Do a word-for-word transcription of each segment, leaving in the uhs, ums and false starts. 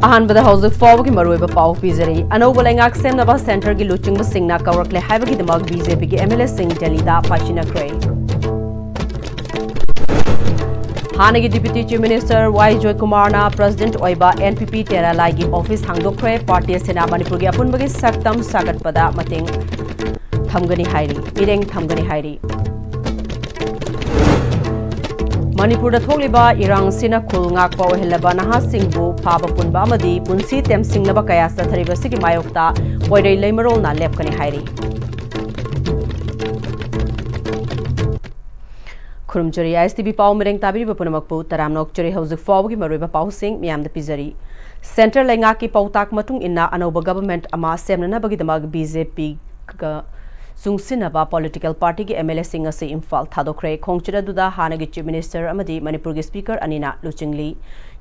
ꯑꯍꯥꯟꯕꯗ ꯍꯧꯖꯤꯛ ꯐꯥꯎꯕꯒꯤ ꯃꯔꯨꯑꯣꯏꯕ ꯄꯥꯎ ꯄꯤꯖꯔꯤ꯫ ꯑꯅꯧꯕ ꯂꯩꯉꯥꯛ ꯁꯦꯝꯅꯕ centreꯒꯤ ꯂꯨꯆꯤꯡꯕꯁꯤꯡꯅ ꯀꯧꯔꯛꯂꯦ ꯍꯥꯏꯕꯒꯤꯗꯃꯛ BJPꯒꯤ MLAꯁꯤꯡ ꯗꯦꯜꯂꯤꯗ ꯄꯥꯏꯁꯤꯟꯅꯈ꯭ꯔꯦ꯫ ꯍꯥꯟꯅꯒꯤ Deputy Chief Minister ꯋꯥꯏ ꯖꯣꯏꯀꯨꯃꯥꯔꯅ President ꯑꯣꯏꯕ NPP ꯇꯦꯔꯥ ꯂꯥꯏꯒꯤ office ꯍꯥꯡꯗꯣꯛꯈ꯭ꯔꯦ꯫ Party ꯑꯁꯤꯅ ꯃꯅꯤꯄꯨꯔꯒꯤ ꯑꯄꯨꯟꯕꯒꯤ ꯁꯛꯇꯝ ꯁꯥꯒꯠꯄꯗ ꯃꯇꯦꯡ ꯊꯝꯒꯅꯤ ꯍꯥꯏꯔꯤ, ꯃꯤꯠꯌꯦꯡ ꯊꯝꯒꯅꯤ ꯍꯥꯏꯔꯤ꯫ ꯃꯅꯤꯄꯨꯔꯗ ꯊꯣꯛꯂꯤꯕ ꯏꯔꯥꯡꯁꯤꯅ ꯈꯨꯜ ꯉꯥꯛꯄ ꯑꯣꯏꯍꯜꯂꯕ ꯅꯍꯥꯁꯤꯡꯕꯨ ꯐꯥꯕ ꯄꯨꯟꯕ ꯑꯃꯗꯤ ꯄꯨꯟꯁꯤ ꯇꯦꯝꯁꯤꯡꯅꯕ ꯀꯌꯥ ꯆꯠꯊꯔꯤꯕꯁꯤꯒꯤ ꯃꯥꯌꯣꯛꯇ ꯄꯣꯏꯔꯩ ꯂꯩꯃꯔꯣꯜꯅ ꯂꯦꯞꯀꯅꯤ ꯍꯥꯏꯔꯤ꯫ ꯈꯨꯔꯨꯝꯖꯔꯤ, ISTV ꯄꯥꯎ ꯃꯤꯔꯦꯡ ꯇꯥꯕꯤꯔꯤꯕ ꯄꯨꯝꯅꯃꯛꯄꯨ ꯇꯔꯥꯝꯅ ꯑꯣꯛꯆꯔꯤ꯫ ꯍꯧꯖꯤꯛ ꯐꯥꯎꯕꯒꯤ ꯃꯔꯨꯑꯣꯏꯕ ꯄꯥꯎꯁꯤꯡ ꯃꯤꯌꯥꯝꯗ ꯄꯤꯖꯔꯤ꯫ Centre ꯂꯩꯉꯥꯛꯀꯤ ꯄꯥꯎꯇꯥꯛ ꯃꯇꯨꯡ ꯏꯟꯅ ꯑꯅꯧꯕ government ꯑꯃ ꯁꯦꯝꯅꯅꯕꯒꯤꯗꯃꯛ BJPꯒ ꯆꯨꯡꯁꯤꯟꯅꯕ political partyꯒꯤ MLAꯁꯤꯡ ꯑꯁꯤ ꯏꯝꯐꯥꯜ ꯊꯥꯗꯣꯛꯈ꯭ꯔꯦ꯫ ꯈꯣꯡꯆꯠ ꯑꯗꯨꯗ ꯍꯥꯟꯅꯒꯤ Chief Minister ꯑꯃꯗꯤ ꯃꯅꯤꯄꯨꯔꯒꯤ Speaker ꯑꯅꯤꯅ ꯂꯨꯆꯤꯡꯂꯤ꯫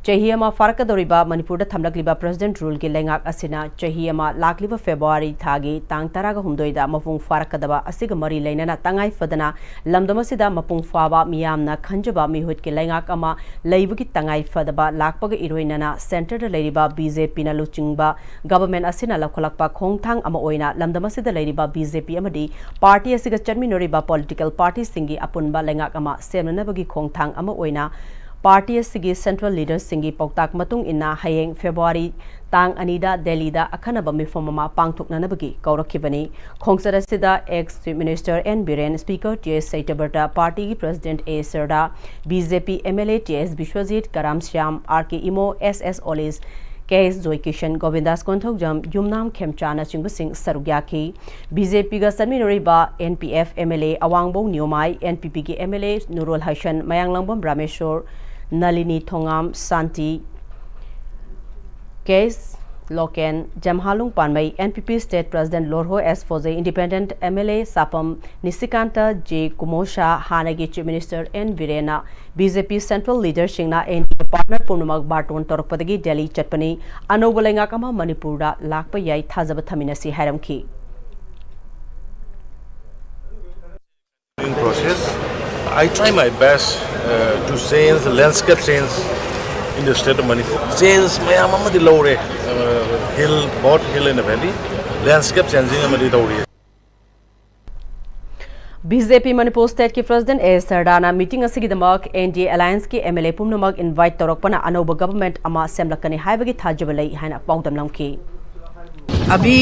ꯆꯍꯤ ꯑꯃ ꯐꯥꯔꯛꯀꯗꯧꯔꯤꯕ ꯃꯅꯤꯄꯨꯔꯗ ꯊꯝꯂꯛꯂꯤꯕ President ruleꯒꯤ ꯂꯩꯉꯥꯛ ꯑꯁꯤꯅ ꯆꯍꯤ ꯑꯃ ꯂꯥꯛꯂꯤꯕ February ꯊꯥꯒꯤ ꯇꯥꯡ ꯇꯔꯥꯒ ꯍꯨꯝꯗꯣꯏꯗ ꯃꯄꯨꯡ ꯐꯥꯔꯛꯀꯗꯕ ꯑꯁꯤꯒ ꯃꯔꯤ ꯂꯩꯅꯅ ꯇꯉꯥꯏ ꯐꯗꯅ ꯂꯝꯗꯝ ꯑꯁꯤꯗ ꯃꯄꯨꯡ ꯐꯥꯕ ꯃꯤꯌꯥꯝꯅ ꯈꯟꯖꯕ ꯃꯤꯍꯨꯠꯀꯤ ꯂꯩꯉꯥꯛ ꯑꯃ ꯂꯩꯕꯒꯤ ꯇꯉꯥꯏ ꯐꯗꯕ ꯂꯥꯛꯄꯒ ꯏꯔꯣꯏꯅꯅ centreꯗ ꯂꯩꯔꯤꯕ BJPꯅ ꯂꯨꯆꯤꯡꯕ government ꯑꯁꯤꯅ ꯂꯧꯈꯠꯂꯛꯄ ꯈꯣꯡꯊꯥꯡ ꯑꯃ ꯑꯣꯏꯅ ꯂꯝꯗꯝ ꯑꯁꯤꯗ ꯂꯩꯔꯤꯕ BJP ꯑꯃꯗꯤ party ꯑꯁꯤꯒ ꯆꯠꯃꯤꯟꯅꯔꯤꯕ political partyꯁꯤꯡꯒꯤ ꯑꯄꯨꯟꯕ ꯂꯩꯉꯥꯛ ꯑꯃ ꯁꯦꯝꯅꯅꯕꯒꯤ ꯈꯣꯡꯊꯥꯡ ꯑꯃ ꯑꯣꯏꯅ party ꯑꯁꯤꯒꯤ central leaderꯁꯤꯡꯒꯤ ꯄꯥꯎꯇꯥꯛ ꯃꯇꯨꯡ ꯏꯟꯅ ꯍꯌꯦꯡ February ꯇꯥꯡ ꯑꯅꯤꯗ ꯗꯦꯜꯂꯤꯗ ꯑꯈꯟꯅꯕ ꯃꯤꯐꯝ ꯑꯃ ꯄꯥꯡꯊꯣꯛꯅꯅꯕꯒꯤ ꯀꯧꯔꯛꯈꯤꯕꯅꯤ꯫ ꯈꯣꯡꯆꯠ ꯑꯁꯤꯗ ex Chief Minister N Biren, Speaker T S Satyabrata, partyꯒꯤ President A Sarda, BJP MLA T S Biswajit, Karam Shyam, R K Imo, S S Olish, K S Joykishan, Gobindas Konthoujam, ꯌꯨꯝꯅꯥꯝ ꯈꯦꯝꯆꯥꯅꯆꯤꯡꯕꯁꯤꯡ ꯁꯔꯨꯛ ꯌꯥꯈꯤ꯫ BJPꯒ ꯆꯠꯃꯤꯟꯅꯔꯤꯕ NPF MLA ꯑꯋꯥꯡꯕꯧ ꯅꯤꯌꯣꯃꯥꯏ, NPPꯒꯤ MLA Nurul Hasan, Mayanglambam Rameshwor, Nalini Thongam, Shanti, K S Loken, Jamhalung Panmei, NPP State President Lorho S Pfoze, Independent MLA Sapam Nishikanta, J Kumosha, ꯍꯥꯟꯅꯒꯤ Chief Minister N ꯕꯤꯔꯦꯟꯅ BJP central leaderꯁꯤꯡꯅ NDA partner ꯄꯨꯝꯅꯃꯛ ꯕꯥꯔꯇꯣꯟ ꯇꯧꯔꯛꯄꯗꯒꯤ ꯗꯦꯜꯂꯤ ꯆꯠꯄꯅꯤ꯫ ꯑꯅꯧꯕ ꯂꯩꯉꯥꯛ ꯑꯃ ꯃꯅꯤꯄꯨꯔꯗ ꯂꯥꯛꯄ ꯌꯥꯏ, ꯊꯥꯖꯕ ꯊꯝꯃꯤꯟꯅꯁꯤ ꯍꯥꯏꯔꯝꯈꯤ꯫ Process. I try my best uh, to change the landscape change In the state of Manipur, change ꯃꯌꯥꯝ ꯑꯃꯗꯤ ꯂꯧꯔꯦ꯫ Hill, both hill and valley, landscape changing ꯑꯃꯗꯤ ꯇꯧꯔꯤ꯫ BJP Manipur State ꯀꯤ President A. ꯁꯔꯗꯥꯅ meeting ꯑꯁꯤꯒꯤꯗꯃꯛ NDA alliance ꯀꯤ MLA ꯄꯨꯝꯅꯃꯛ invite ꯇꯧꯔꯛꯄꯅ ꯑꯅꯧꯕ government ꯑꯃ ꯁꯦꯝꯂꯛꯀꯅꯤ ꯍꯥꯏꯕꯒꯤ ꯊꯥꯖꯕ ꯂꯩ ꯍꯥꯏꯅ ꯄꯥꯎꯗꯝꯂꯝꯈꯤ꯫ अभी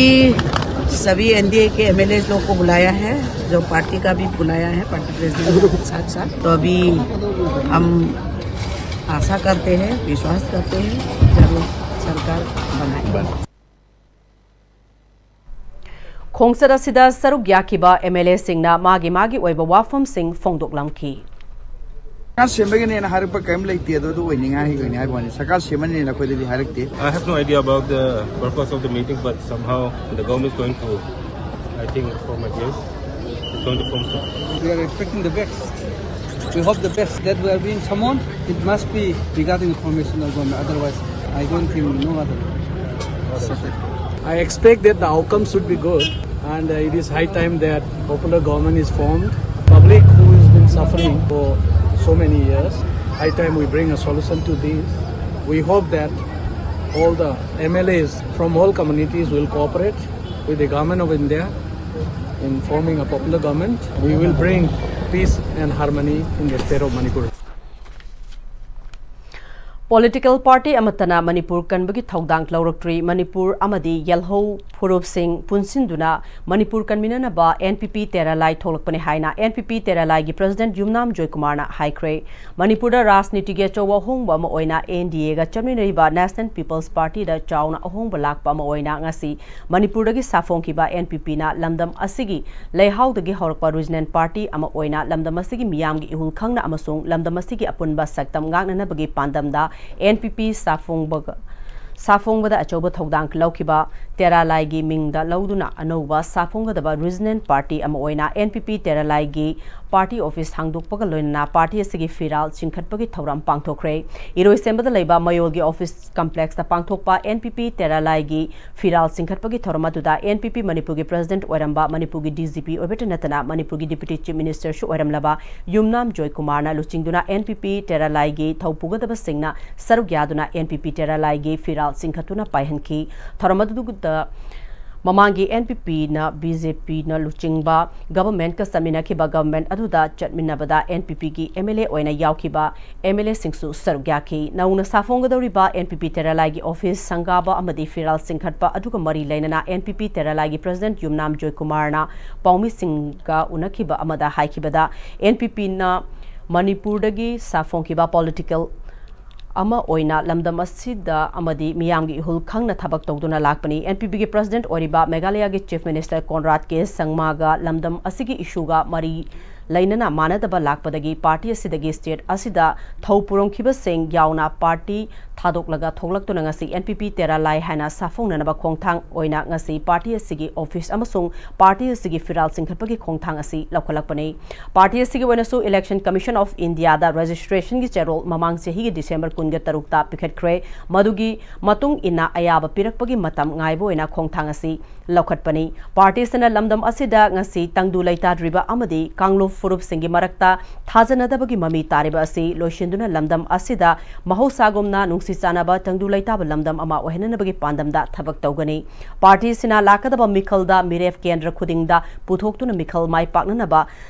सभी एनडीए के एमएलए लोग को बुलाया है, जो पार्टी का भी बुलाया है, पार्टी प्रेसिडेंट के साथ साथ। तो अभी हम आशा करते हैं, विश्वास करते हैं, जरूर सरकार बनाएंगे। ꯈꯣꯡꯆꯠ ꯑꯁꯤꯗ ꯁꯔꯨꯛ ꯌꯥꯈꯤꯕ MLA ꯁꯤꯡꯅ ꯃꯥꯒꯤ ꯃꯥꯒꯤ ꯑꯣꯏꯕ ꯋꯥꯐꯝꯁꯤꯡ ꯐꯣꯡꯗꯣꯛꯂꯝꯈꯤ꯫ ꯁꯔꯀꯥꯔ ꯁꯦꯝꯕꯒꯤꯅꯦꯅ ꯍꯥꯏꯔꯛꯄ ꯀꯔꯤꯝ ꯂꯩꯇꯦ, ꯑꯗꯣ ꯑꯗꯨ ꯑꯣꯏꯅꯤꯡꯉꯥꯏ ꯑꯣꯏꯅꯤ ꯍꯥꯏꯕ ꯋꯥꯅꯤ꯫ ꯁꯔꯀꯥꯔ ꯁꯦꯝꯃꯅꯤꯅ ꯑꯩꯈꯣꯏꯗꯗꯤ ꯍꯥꯏꯔꯛꯇꯦ꯫ I have no idea about the purpose of the meeting, but somehow the government is going to, I think, form, I guess, it's going to form soon. We are expecting the best. We hope the best. That we are being summoned, it must be regarding the formation of government. Otherwise, I don't think no other. I expect that the outcome should be good, and uh, it is high time that popular government is formed. Public who has been suffering for so many years, high time we bring a solution to this. We hope that all the MLAs from all communities will cooperate with the government of India in forming a popular government. We will bring peace and harmony in the state of Manipur. Political party ꯑꯃꯠꯇꯅ ꯃꯅꯤꯄꯨꯔ ꯀꯟꯕꯒꯤ ꯊꯧꯗꯥꯡ ꯂꯧꯔꯛꯇ꯭ꯔꯤ꯫ ꯃꯅꯤꯄꯨꯔ ꯑꯃꯗꯤ ꯌꯦꯜꯍꯧ ꯐꯨꯔꯨꯞꯁꯤꯡ ꯄꯨꯟꯁꯤꯟꯗꯨꯅ Manipur ꯀꯟꯃꯤꯟꯅꯅꯕ NPP ꯇꯦꯔꯥ ꯂꯥꯏ ꯊꯣꯛꯂꯛꯄꯅꯤ ꯍꯥꯏꯅ NPP ꯇꯦꯔꯥ ꯂꯥꯏꯒꯤ President ꯌꯨꯝꯅꯥꯝ ꯖꯣꯏꯀꯨꯃꯥꯔꯅ ꯍꯥꯏꯈ꯭ꯔꯦ꯫ ꯃꯅꯤꯄꯨꯔꯗ ꯔꯥꯖꯅꯤꯇꯤꯒꯤ ꯑꯆꯧꯕ ꯑꯍꯣꯡꯕ ꯑꯃ ꯑꯣꯏꯅ NDA ꯒ ꯆꯠꯃꯤꯟꯅꯔꯤꯕ National People's Party ꯗ ꯆꯥꯎꯅ ꯑꯍꯣꯡꯕ ꯂꯥꯛꯄ ꯑꯃ ꯑꯣꯏꯅ ꯉꯁꯤ ꯃꯅꯤꯄꯨꯔꯗꯒꯤ ꯁꯥꯐꯣꯡꯈꯤꯕ NPP ꯅ ꯂꯝꯗꯝ ꯑꯁꯤꯒꯤ ꯂꯩꯍꯥꯎꯗꯒꯤ ꯍꯧꯔꯛꯄ regional party ꯑꯃ ꯑꯣꯏꯅ ꯂꯝꯗꯝ ꯑꯁꯤꯒꯤ ꯃꯤꯌꯥꯝꯒꯤ ꯏꯍꯨꯜ ꯈꯪꯅ ꯑꯃꯁꯨꯡ ꯂꯝꯗꯝ ꯑꯁꯤꯒꯤ ꯑꯄꯨꯟꯕ ꯁꯛꯇꯝ ꯉꯥꯛꯅꯅꯕꯒꯤ ꯄꯥꯟꯗꯝꯗ NPP ꯁꯥꯐꯣꯡꯕꯒ-, ꯁꯥꯐꯣꯡꯕꯗ ꯑꯆꯧꯕ ꯊꯧꯗꯥꯡ ꯂꯧꯈꯤꯕ ꯇꯦꯔꯥ ꯂꯥꯏꯒꯤ ꯃꯤꯡꯗ ꯂꯧꯗꯨꯅ ꯑꯅꯧꯕ ꯁꯥꯐꯣꯡꯒꯗꯕ ꯔꯤꯖꯅꯦꯜ ꯄꯥꯔꯇꯤ ꯑꯃ ꯑꯣꯏꯅ N P P ꯇꯦꯔꯥ ꯂꯥꯏꯒꯤ ꯄꯥꯔꯇꯤ ꯑꯣꯐꯤꯁ ꯍꯥꯡꯗꯣꯛꯄꯒ ꯂꯣꯏꯅꯅ ꯄꯥꯔꯇꯤ ꯑꯁꯤꯒꯤ ꯐꯤꯔꯥꯜ ꯆꯤꯡꯈꯠꯄꯒꯤ ꯊꯧꯔꯝ ꯄꯥꯡꯊꯣꯛꯈ꯭ꯔꯦ꯫ ꯏꯔꯣꯏꯁꯦꯝꯕꯗ ꯂꯩꯕ ꯃꯌꯣꯜꯒꯤ ꯑꯣꯐꯤꯁ ꯀꯝꯄ꯭ꯂꯦꯛꯁꯇ ꯄꯥꯡꯊꯣꯛꯄ N P P ꯇꯦꯔꯥ ꯂꯥꯏꯒꯤ ꯐꯤꯔꯥꯜ ꯆꯤꯡꯈꯠꯄꯒꯤ ꯊꯧꯔꯝ ꯑꯗꯨꯗ N P P ꯃꯅꯤꯄꯨꯔꯒꯤ ꯄ꯭ꯔꯦꯁꯤꯗꯦꯟꯠ ꯑꯣꯏꯔꯝꯕ ꯃꯅꯤꯄꯨꯔꯒꯤ D G P ꯑꯣꯏꯕꯇ ꯅꯠꯇꯅ ꯃꯅꯤꯄꯨꯔꯒꯤ Deputy Chief Minister ꯁꯨ ꯑꯣꯏꯔꯝꯂꯕ ꯌꯨꯝꯅꯥꯝ ꯖꯣꯏꯀꯨꯃꯥꯔꯅ ꯂꯨꯆꯤꯡꯗꯨꯅ N P P ꯇꯦꯔꯥ ꯂꯥꯏꯒꯤ ꯊꯧ ꯄꯨꯒꯗꯕꯁꯤꯡꯅ ꯁꯔꯨꯛ ꯌꯥꯗꯨꯅ N P P ꯇꯦꯔꯥ ꯂꯥꯏꯒꯤ ꯐꯤꯔꯥꯜ ꯆꯤꯡꯈꯠꯇꯨꯅ ꯄꯥꯏꯍꯟꯈꯤ꯫ ꯊꯧꯔꯝ ꯑꯗꯨꯗ ꯃꯃꯥꯡꯒꯤ N P P ꯅ B J P ꯅ ꯂꯨꯆꯤꯡꯕ ꯒꯚꯔꯟꯃꯦꯟꯠꯀ ꯆꯠꯃꯤꯟꯅꯈꯤꯕ, ꯒꯚꯔꯟꯃꯦꯟꯠ ꯑꯗꯨꯗ ꯆꯠꯃꯤꯟꯅꯕꯗ N P P ꯒꯤ M L A ꯑꯣꯏꯅ ꯌꯥꯎꯈꯤꯕ M L A ꯁꯤꯡꯁꯨ ꯁꯔꯨꯛ ꯌꯥꯈꯤ꯫ ꯅꯧꯅ ꯁꯥꯐꯣꯡꯒꯗꯧꯔꯤꯕ N P P ꯇꯦꯔꯥ ꯂꯥꯏꯒꯤ ꯑꯣꯐꯤꯁ ꯁꯪꯒꯥꯕ ꯑꯃꯗꯤ ꯐꯤꯔꯥꯜ ꯆꯤꯡꯈꯠꯄ ꯑꯗꯨꯒ ꯃꯔꯤ ꯂꯩꯅꯅ N P P ꯇꯦꯔꯥ ꯂꯥꯏꯒꯤ ꯄ꯭ꯔꯦꯁꯤꯗꯦꯟꯠ ꯌꯨꯝꯅꯥꯝ ꯖꯣꯏꯀꯨꯃꯥꯔꯅ ꯄꯥꯎꯃꯤꯁꯤꯡꯒ ꯎꯅꯈꯤꯕ ꯑꯃꯗ ꯍꯥꯏꯈꯤꯕꯗ, N P P ꯅ ꯃꯅꯤꯄꯨꯔꯗꯒꯤ ꯁꯥꯐꯣꯡꯈꯤꯕ ꯄꯣꯂꯤꯇꯤꯀꯦꯜ ꯑꯃ ꯑꯣꯏꯅ ꯂꯝꯗꯝ ꯑꯁꯤꯗ ꯑꯃꯗꯤ ꯃꯤꯌꯥꯝꯒꯤ ꯏꯍꯨꯜ ꯈꯪꯅ ꯊꯕꯛ ꯇꯧꯗꯨꯅ ꯂꯥꯛꯄꯅꯤ꯫ N P P ꯒꯤ ꯄ꯭ꯔꯦꯁꯤꯗꯦꯟꯠ ꯑꯣꯏꯔꯤꯕ ꯃꯦꯘꯥꯂꯌꯥꯒꯤ ꯆꯤꯐ ꯃꯤꯅꯤꯁꯇꯔ ꯀꯣꯟꯔꯥꯗ ꯀꯦ ꯁꯪꯃꯥꯒ ꯂꯝꯗꯝ ꯑꯁꯤꯒꯤ ꯏꯁꯨꯒ ꯃꯔꯤ ꯂꯩꯅꯅ ꯃꯥꯟꯅꯗꯕ ꯂꯥꯛꯄꯗꯒꯤ ꯄꯥꯔꯇꯤ ꯑꯁꯤꯗꯒꯤ ꯁ꯭ꯇꯦꯠ ꯑꯁꯤꯗ ꯊꯧ ꯄꯨꯔꯝꯈꯤꯕꯁꯤꯡ ꯌꯥꯎꯅ ꯄꯥꯔꯇꯤ ꯊꯥꯗꯣꯛꯂꯒ ꯊꯣꯛꯂꯛꯇꯨꯅ ꯉꯁꯤ N P P ꯇꯦꯔꯥ ꯂꯥꯏ ꯍꯥꯏꯅ ꯁꯥꯐꯣꯡꯅꯅꯕ ꯈꯣꯡꯊꯥꯡ ꯑꯣꯏꯅ ꯉꯁꯤ ꯄꯥꯔꯇꯤ ꯑꯁꯤꯒꯤ ꯑꯣꯐꯤꯁ ꯑꯃꯁꯨꯡ ꯄꯥꯔꯇꯤ ꯑꯁꯤꯒꯤ ꯐꯤꯔꯥꯜ ꯆꯤꯡꯈꯠꯄꯒꯤ ꯈꯣꯡꯊꯥꯡ ꯑꯁꯤ ꯂꯧꯈꯠꯂꯛꯄꯅꯤ꯫ ꯄꯥꯔꯇꯤ ꯑꯁꯤꯒꯤ ꯑꯣꯏꯅꯁꯨ Election Commission of India ꯗ ꯔꯦꯖꯤꯁꯇ꯭ꯔꯦꯁꯟꯒꯤ ꯆꯦꯔꯣꯜ ꯃꯃꯥꯡ ꯆꯍꯤꯒꯤ ꯗꯤꯁꯦꯝꯕꯔ ꯀꯨꯟꯒ ꯇꯔꯨꯛꯇ ꯄꯤꯈꯠꯈ꯭ꯔꯦ꯫ ꯃꯗꯨꯒꯤ ꯃꯇꯨꯡ ꯏꯟꯅ ꯑꯌꯥꯕ ꯄꯤꯔꯛꯄꯒꯤ ꯃꯇꯝ ꯉꯥꯏꯕ ꯑꯣꯏꯅ ꯈꯣꯡꯊꯥꯡ ꯑꯁꯤ ꯂꯧꯈꯠꯄꯅꯤ꯫ ꯄꯥꯔꯇꯤ ꯑꯁꯤꯅ ꯂꯝꯗꯝ ꯑꯁꯤꯗ ꯉꯁꯤ ꯇꯪꯗꯨ ꯂꯩꯇꯥꯗ꯭ꯔꯤꯕ ꯑꯃꯗꯤ ꯀꯥꯡꯂꯨꯞ ꯐꯨꯔꯨꯞꯁꯤꯡꯒꯤ ꯃꯔꯛꯇ ꯊꯥꯖꯅꯗꯕꯒꯤ ꯃꯃꯤ ꯇꯥꯔꯤꯕ ꯑꯁꯤ ꯂꯣꯏꯁꯤꯟꯗꯨꯅ ꯂꯝꯗꯝ ꯑꯁꯤꯗ ꯃꯍꯧꯁꯥꯒꯨꯝꯅ ꯅꯨꯡꯁꯤ ꯆꯥꯟꯅꯕ ꯇꯪꯗꯨ ꯂꯩꯇꯥꯕ ꯂꯝꯗꯝ ꯑꯃ ꯑꯣꯏꯍꯟꯅꯅꯕꯒꯤ ꯄꯥꯟꯗꯝꯗ ꯊꯕꯛ ꯇꯧꯒꯅꯤ꯫ ꯄꯥꯔꯇꯤ ꯑꯁꯤꯅ ꯂꯥꯛꯀꯗꯕ ꯃꯤꯈꯜꯗ ꯃꯤꯔꯦꯞ ꯀꯦꯟꯗ꯭ꯔ ꯈꯨꯗꯤꯡꯗ ꯄꯨꯊꯣꯛꯇꯨꯅ ꯃꯤꯈꯜ ꯃꯥꯏ ꯄꯥꯛꯅꯅꯕ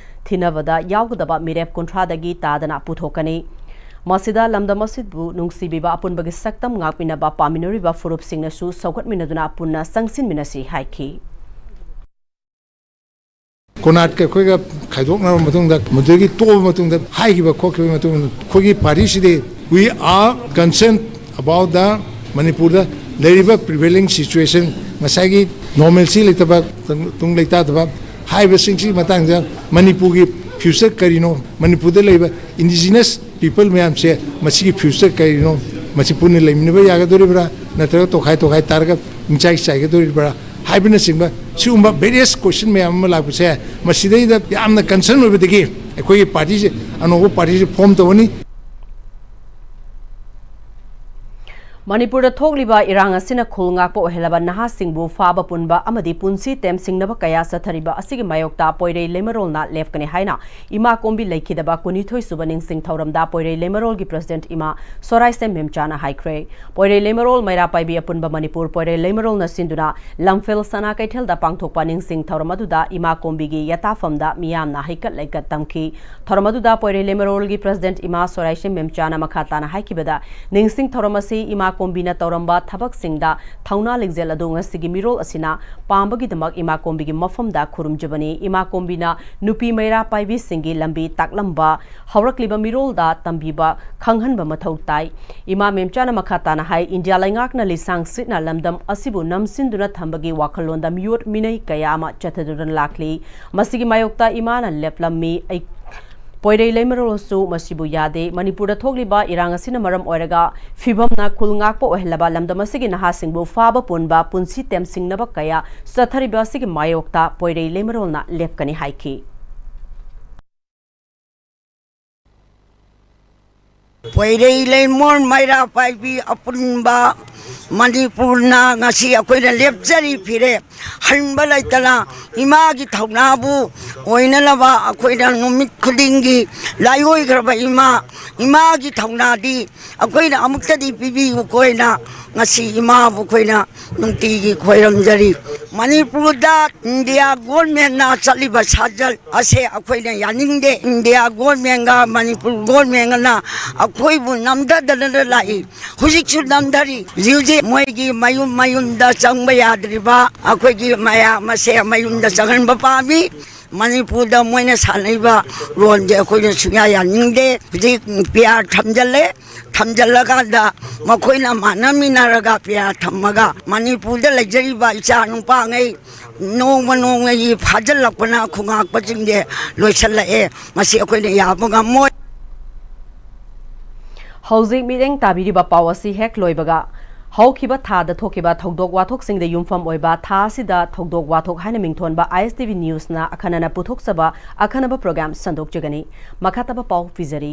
ꯊꯤꯅꯕꯗ ꯌꯥꯎꯒꯗꯕ ꯃꯤꯔꯦꯞ ꯀꯨꯟꯊ꯭ꯔꯥꯗꯒꯤ ꯇꯥꯗꯅ ꯄꯨꯊꯣꯛꯀꯅꯤ꯫ ꯃꯁꯤꯗ ꯂꯝꯗꯝ ꯑꯁꯤꯕꯨ ꯅꯨꯡꯁꯤꯕꯤꯕ ꯑꯄꯨꯟꯕꯒꯤ ꯁꯛꯇꯝ ꯉꯥꯛꯄꯤꯅꯕ ꯄꯥꯝꯃꯤꯟꯅꯔꯤꯕ ꯐꯨꯔꯨꯞꯁꯤꯡꯅꯁꯨ ꯁꯧꯒꯠꯃꯤꯟꯅꯗꯨꯅ ꯄꯨꯟꯅ ꯆꯪꯁꯤꯟꯃꯤꯟꯅꯁꯤ ꯍꯥꯏꯈꯤ꯫ ꯀꯣꯅꯥꯠꯀ ꯑꯩꯈꯣꯏꯒ ꯈꯥꯏꯗꯣꯛꯅꯔꯕ ꯃꯇꯨꯡꯗ, ꯃꯗꯨꯗꯒꯤ ꯇꯣꯛꯑꯕ ꯃꯇꯨꯡꯗ, ꯍꯥꯏꯈꯤꯕ ꯈꯣꯠꯈꯤꯕꯒꯤ ꯃꯇꯨꯡꯗ, ꯑꯩꯈꯣꯏꯒꯤ ꯄꯥꯔꯇꯤꯁꯤꯗꯤ, we are concerned about the ꯃꯅꯤꯄꯨꯔꯗ ꯂꯩꯔꯤꯕ prevailing situation, ꯉꯁꯥꯏꯒꯤ normalcy ꯂꯩꯇꯕ, ꯇꯨꯡ ꯂꯩꯇꯥꯗꯕ ꯍꯥꯏꯔꯤꯕꯁꯤꯡꯁꯤꯒꯤ ꯃꯇꯥꯡꯗ ꯃꯅꯤꯄꯨꯔꯒꯤ future ꯀꯔꯤꯅꯣ, ꯃꯅꯤꯄꯨꯔꯗ ꯂꯩꯕ indigenous people ꯃꯌꯥꯝꯁꯦ ꯃꯁꯤꯒꯤ future ꯀꯔꯤꯅꯣ, ꯃꯁꯤ ꯄꯨꯟꯅ ꯂꯩꯃꯤꯟꯅꯕ ꯌꯥꯒꯗꯣꯔꯤꯕ꯭ꯔꯥ, ꯅꯠꯇ꯭ꯔꯒ ꯇꯣꯈꯥꯏ ꯇꯣꯈꯥꯏ ꯇꯥꯔꯒ ꯃꯤꯆꯥꯏ ꯆꯥꯏꯒꯗꯣꯔꯤꯕ꯭ꯔꯥ ꯍꯥꯏꯕꯅꯆꯤꯡꯕ ꯁꯤꯒꯨꯝꯕ various question ꯃꯌꯥꯝ ꯑꯃ ꯂꯥꯛꯄꯁꯦ, ꯃꯁꯤꯗꯩꯗ ꯌꯥꯝꯅ concern ꯑꯣꯏꯕꯗꯒꯤ ꯑꯩꯈꯣꯏꯒꯤ party ꯁꯦ, ꯑꯅꯧꯕ party ꯁꯦ form ꯇꯧꯒꯅꯤ꯫ ꯃꯅꯤꯄꯨꯔꯗ ꯊꯣꯛꯂꯤꯕ ꯏꯔꯥꯡ ꯑꯁꯤꯅ ꯈꯨꯜ ꯉꯥꯛꯄ ꯑꯣꯏꯍꯜꯂꯕ ꯅꯍꯥꯁꯤꯡꯕꯨ ꯐꯥꯕ ꯄꯨꯟꯕ ꯑꯃꯗꯤ ꯄꯨꯟꯁꯤ ꯇꯦꯝꯁꯤꯡꯅꯕ ꯀꯌꯥ ꯆꯠꯊꯔꯤꯕ ꯑꯁꯤꯒꯤ ꯃꯥꯌꯣꯛꯇ ꯄꯣꯏꯔꯩ ꯂꯩꯃꯔꯣꯜꯅ ꯂꯦꯞꯀꯅꯤ ꯍꯥꯏꯅ ꯏꯃꯥ ꯀꯣꯝꯕꯤ ꯂꯩꯈꯤꯗꯕ ꯀꯨꯟꯅꯤꯊꯣꯏ ꯁꯨꯕ ꯅꯤꯡꯁꯤꯡ ꯊꯧꯔꯝꯗ ꯄꯣꯏꯔꯩ ꯂꯩꯃꯔꯣꯜꯒꯤ president ꯏꯃꯥ ꯁꯣꯔꯥꯏꯁꯦꯝ ꯃꯦꯝꯆꯥꯅ ꯍꯥꯏꯈ꯭ꯔꯦ꯫ ꯄꯣꯏꯔꯩ ꯂꯩꯃꯔꯣꯜ ꯃꯩꯔꯥ ꯄꯥꯏꯕꯤ ꯑꯄꯨꯟꯕ ꯃꯅꯤꯄꯨꯔ ꯄꯣꯏꯔꯩ ꯂꯩꯃꯔꯣꯜꯅ ꯁꯤꯟꯗꯨꯅ ꯂꯝꯐꯦꯜ ꯁꯅꯥ ꯀꯩꯊꯦꯜꯗ ꯄꯥꯡꯊꯣꯛꯄ ꯅꯤꯡꯁꯤꯡ ꯊꯧꯔꯝ ꯑꯗꯨꯗ ꯏꯃꯥ ꯀꯣꯝꯕꯤꯒꯤ ꯌꯥꯇꯥꯐꯝꯗ ꯃꯤꯌꯥꯝꯅ ꯍꯩꯀꯠ ꯂꯩꯀꯠ ꯇꯝꯈꯤ꯫ ꯊꯧꯔꯝ ꯑꯗꯨꯗ ꯄꯣꯏꯔꯩ ꯂꯩꯃꯔꯣꯜꯒꯤ president ꯏꯃꯥ ꯁꯣꯔꯥꯏꯁꯦꯝ ꯃꯦꯝꯆꯥꯅ ꯃꯈꯥ ꯇꯥꯅ ꯍꯥꯏꯈꯤꯕꯗ, ꯅꯤꯡꯁꯤꯡ ꯊꯧꯔꯝ ꯑꯁꯤ ꯏꯃꯥ ꯀꯣꯝꯕꯤꯅ ꯇꯧꯔꯝꯕ ꯊꯕꯛꯁꯤꯡꯗ ꯊꯧꯅꯥ ꯂꯤꯡꯖꯦꯜ ꯑꯗꯨ ꯉꯁꯤꯒꯤ ꯃꯤꯔꯣꯜ ꯑꯁꯤꯅ ꯄꯥꯝꯕꯒꯤꯗꯃꯛ ꯏꯃꯥ ꯀꯣꯝꯕꯤꯒꯤ ꯃꯐꯝꯗ ꯈꯨꯔꯨꯝꯖꯕꯅꯤ꯫ ꯏꯃꯥ ꯀꯣꯝꯕꯤꯅ ꯅꯨꯄꯤ ꯃꯩꯔꯥ ꯄꯥꯏꯕꯤꯁꯤꯡꯒꯤ ꯂꯝꯕꯤ ꯇꯥꯛꯂꯝꯕ, ꯍꯧꯔꯛꯂꯤꯕ ꯃꯤꯔꯣꯜꯗ ꯇꯝꯕꯤꯕ ꯈꯪꯍꯟꯕ ꯃꯊꯧ ꯇꯥꯏ꯫ ꯏꯃꯥ ꯃꯦꯝꯆꯥꯅ ꯃꯈꯥ ꯇꯥꯅ ꯍꯥꯏ, ꯏꯟꯗꯤꯌꯥ ꯂꯩꯉꯥꯛꯅ ꯂꯤꯁꯥꯡ ꯁꯤꯠꯅ ꯂꯝꯗꯝ ꯑꯁꯤꯕꯨ ꯅꯝꯁꯤꯟꯗꯨꯅ ꯊꯝꯕꯒꯤ ꯋꯥꯈꯜꯂꯣꯟꯗ ꯃꯤꯑꯣꯠ ꯃꯤꯅꯩ ꯀꯌꯥ ꯑꯃ ꯆꯠꯊꯗꯨꯅ ꯂꯥꯛꯂꯤ꯫ ꯃꯁꯤꯒꯤ ꯃꯥꯌꯣꯛꯇ ꯏꯃꯥꯅ ꯂꯦꯞꯂꯝꯃꯤ꯫ ꯑꯩ ꯄꯣꯏꯔꯩ ꯂꯩꯃꯔꯣꯜꯁꯨ ꯃꯁꯤꯕꯨ ꯌꯥꯗꯦ꯫ ꯃꯅꯤꯄꯨꯔꯗ ꯊꯣꯛꯂꯤꯕ ꯏꯔꯥꯡ ꯑꯁꯤꯅ ꯃꯔꯝ ꯑꯣꯏꯔꯒ ꯐꯤꯕꯝꯅ ꯈꯨꯜ ꯉꯥꯛꯄ ꯑꯣꯏꯍꯜꯂꯕ ꯂꯝꯗꯝ ꯑꯁꯤꯒꯤ ꯅꯍꯥꯁꯤꯡꯕꯨ ꯐꯥꯕ ꯄꯨꯟꯕ, ꯄꯨꯟꯁꯤ ꯇꯦꯝꯁꯤꯡꯅꯕ ꯀꯌꯥ ꯆꯠꯊꯔꯤꯕ ꯑꯁꯤꯒꯤ ꯃꯥꯌꯣꯛꯇ ꯄꯣꯏꯔꯩ ꯂꯩꯃꯔꯣꯜꯅ ꯂꯦꯞꯀꯅꯤ ꯍꯥꯏꯈꯤ꯫ ꯄꯣꯏꯔꯩ ꯂꯩꯃꯣꯟ ꯃꯩꯔꯥ ꯄꯥꯏꯕꯤ ꯑꯄꯨꯟꯕ ꯃꯅꯤꯄꯨꯔꯅ ꯉꯁꯤ ꯑꯩꯈꯣꯏꯅ ꯂꯦꯞꯆꯔꯤ ꯐꯤꯔꯦꯞ ꯍꯟꯕ ꯂꯩꯇꯅ ꯏꯃꯥꯒꯤ ꯊꯧꯅꯥꯕꯨ ꯑꯣꯏꯅꯅꯕ ꯑꯩꯈꯣꯏꯅ ꯅꯨꯃꯤꯠ ꯈꯨꯗꯤꯡꯒꯤ ꯂꯥꯏꯑꯣꯏꯈ꯭ꯔꯕ ꯏꯃꯥ, ꯏꯃꯥꯒꯤ ꯊꯧꯅꯥꯗꯤ ꯑꯩꯈꯣꯏꯅ ꯑꯃꯨꯛꯇꯗꯤ ꯄꯤꯕꯤꯌꯨꯀꯣ ꯍꯥꯏꯅ ꯉꯁꯤ ꯏꯃꯥꯕꯨ ꯑꯩꯈꯣꯏꯅ ꯅꯨꯡꯇꯤꯒꯤ ꯈꯣꯏꯔꯝꯖꯔꯤ꯫ ꯃꯅꯤꯄꯨꯔꯗ ꯏꯟꯗꯤꯌꯥ ꯒꯣꯔꯃꯦꯟꯅ ꯆꯠꯂꯤꯕ ꯁꯥꯖꯠ ꯑꯁꯦ ꯑꯩꯈꯣꯏꯅ ꯌꯥꯅꯤꯡꯗꯦ꯫ ꯏꯟꯗꯤꯌꯥ ꯒꯣꯔꯃꯦꯟꯒ ꯃꯅꯤꯄꯨꯔ ꯒꯣꯔꯃꯦꯟꯒꯅ ꯑꯩꯈꯣꯏꯕꯨ ꯅꯝꯊꯗꯅ ꯂꯥꯛꯏ, ꯍꯧꯖꯤꯛꯁꯨ ꯅꯝꯊꯔꯤ꯫ ꯍꯧꯖꯤꯛ ꯍꯧꯖꯤꯛ ꯃꯣꯏꯒꯤ ꯃꯌꯨꯝ ꯃꯌꯨꯝꯗ ꯆꯪꯕ ꯌꯥꯗ꯭ꯔꯤꯕ ꯑꯩꯈꯣꯏꯒꯤ ꯃꯌꯥꯝ ꯑꯁꯦ ꯃꯌꯨꯝꯗ ꯆꯪꯍꯟꯕ ꯄꯥꯝꯃꯤ꯫ ꯃꯅꯤꯄꯨꯔꯗ ꯃꯣꯏꯅ ꯁꯥꯟꯅꯔꯤꯕ ꯔꯣꯜꯁꯦ ꯑꯩꯈꯣꯏꯅ ꯁꯨꯡꯌꯥ ꯌꯥꯅꯤꯡꯗꯦ꯫ ꯍꯧꯖꯤꯛ ꯄꯤ ꯑꯥꯔ ꯊꯝꯖꯜꯂꯦ, ꯊꯝꯖꯜꯂꯀꯥꯟꯗ ꯃꯈꯣꯏꯅ ꯃꯥꯟꯅꯃꯤꯟꯅꯔꯒ ꯄꯤ ꯑꯥꯔ ꯊꯝꯃꯒ ꯃꯅꯤꯄꯨꯔꯗ ꯂꯩꯖꯔꯤꯕ ꯏꯆꯥ ꯅꯨꯄꯥꯉꯩ ꯅꯣꯡꯃ ꯅꯣꯡꯃꯒꯤ ꯐꯥꯖꯤꯜꯂꯛꯄꯅ ꯈꯨꯉꯥꯛꯄꯁꯤꯡꯁꯦ ꯂꯣꯏꯁꯤꯜꯂꯛꯑꯦ꯫ ꯃꯁꯤ ꯑꯩꯈꯣꯏꯅ ꯌꯥꯕ ꯉꯝꯃꯣꯏ꯫ ꯍꯧꯖꯤꯛ ꯃꯤꯠꯌꯦꯡ ꯇꯥꯕꯤꯔꯤꯕ ꯄꯥꯎ ꯑꯁꯤ ꯍꯦꯛ ꯂꯣꯏꯕꯒ, ꯍꯧꯈꯤꯕ ꯊꯥꯗ ꯊꯣꯛꯈꯤꯕ ꯊꯧꯗꯣꯛ ꯋꯥꯊꯣꯛꯁꯤꯡꯗ ꯌꯨꯝꯐꯝ ꯑꯣꯏꯕ ꯊꯥ ꯑꯁꯤꯗ ꯊꯧꯗꯣꯛ ꯋꯥꯊꯣꯛ ꯍꯥꯏꯅ ꯃꯤꯡꯊꯣꯟꯕ ISTV Newsꯅ ꯑꯈꯟꯅꯅ ꯄꯨꯊꯣꯛꯆꯕ ꯑꯈꯟꯅꯕ program ꯁꯟꯗꯣꯛꯆꯒꯅꯤ꯫ ꯃꯈꯥ ꯇꯥꯕ ꯄꯥꯎ ꯄꯤꯖꯔꯤ꯫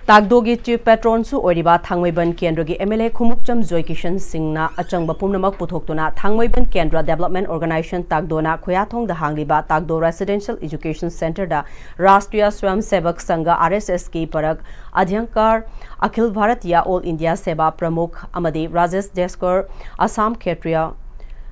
ꯇꯥꯛꯗꯣꯒꯤ Chief Patronꯁꯨ ꯑꯣꯏꯔꯤꯕ ꯊꯥꯡꯃꯩꯕꯟ ꯀꯦꯟꯗ꯭ꯔꯒꯤ MLA ꯈꯨꯃꯨꯛꯆꯝ ꯖꯣꯏꯀꯤꯁꯟ ꯁꯤꯡꯅ ꯑꯆꯪꯕ ꯄꯨꯝꯅꯃꯛ ꯄꯨꯊꯣꯛꯇꯨꯅ ꯊꯥꯡꯃꯩꯕꯟ ꯀꯦꯟꯗ꯭ꯔ Development Organisation ꯇꯥꯛꯗꯣꯅ ꯈꯨꯌꯥꯊꯣꯡꯗ ꯍꯥꯡꯂꯤꯕ ꯇꯥꯛꯗꯣ Residential Education Centreꯗ Rashtriya Swayamsevak Sangha, RSSꯀꯤ ꯄꯔꯛ ꯑꯙ꯭ꯌꯪꯀꯥꯔ ꯑꯈꯤꯜ Bharatiya All India Seva Pramukh ꯑꯃꯗꯤ Rajesh ꯖꯦꯁꯀꯔ, Assam ꯈꯦꯇ꯭ꯔꯤꯌꯥ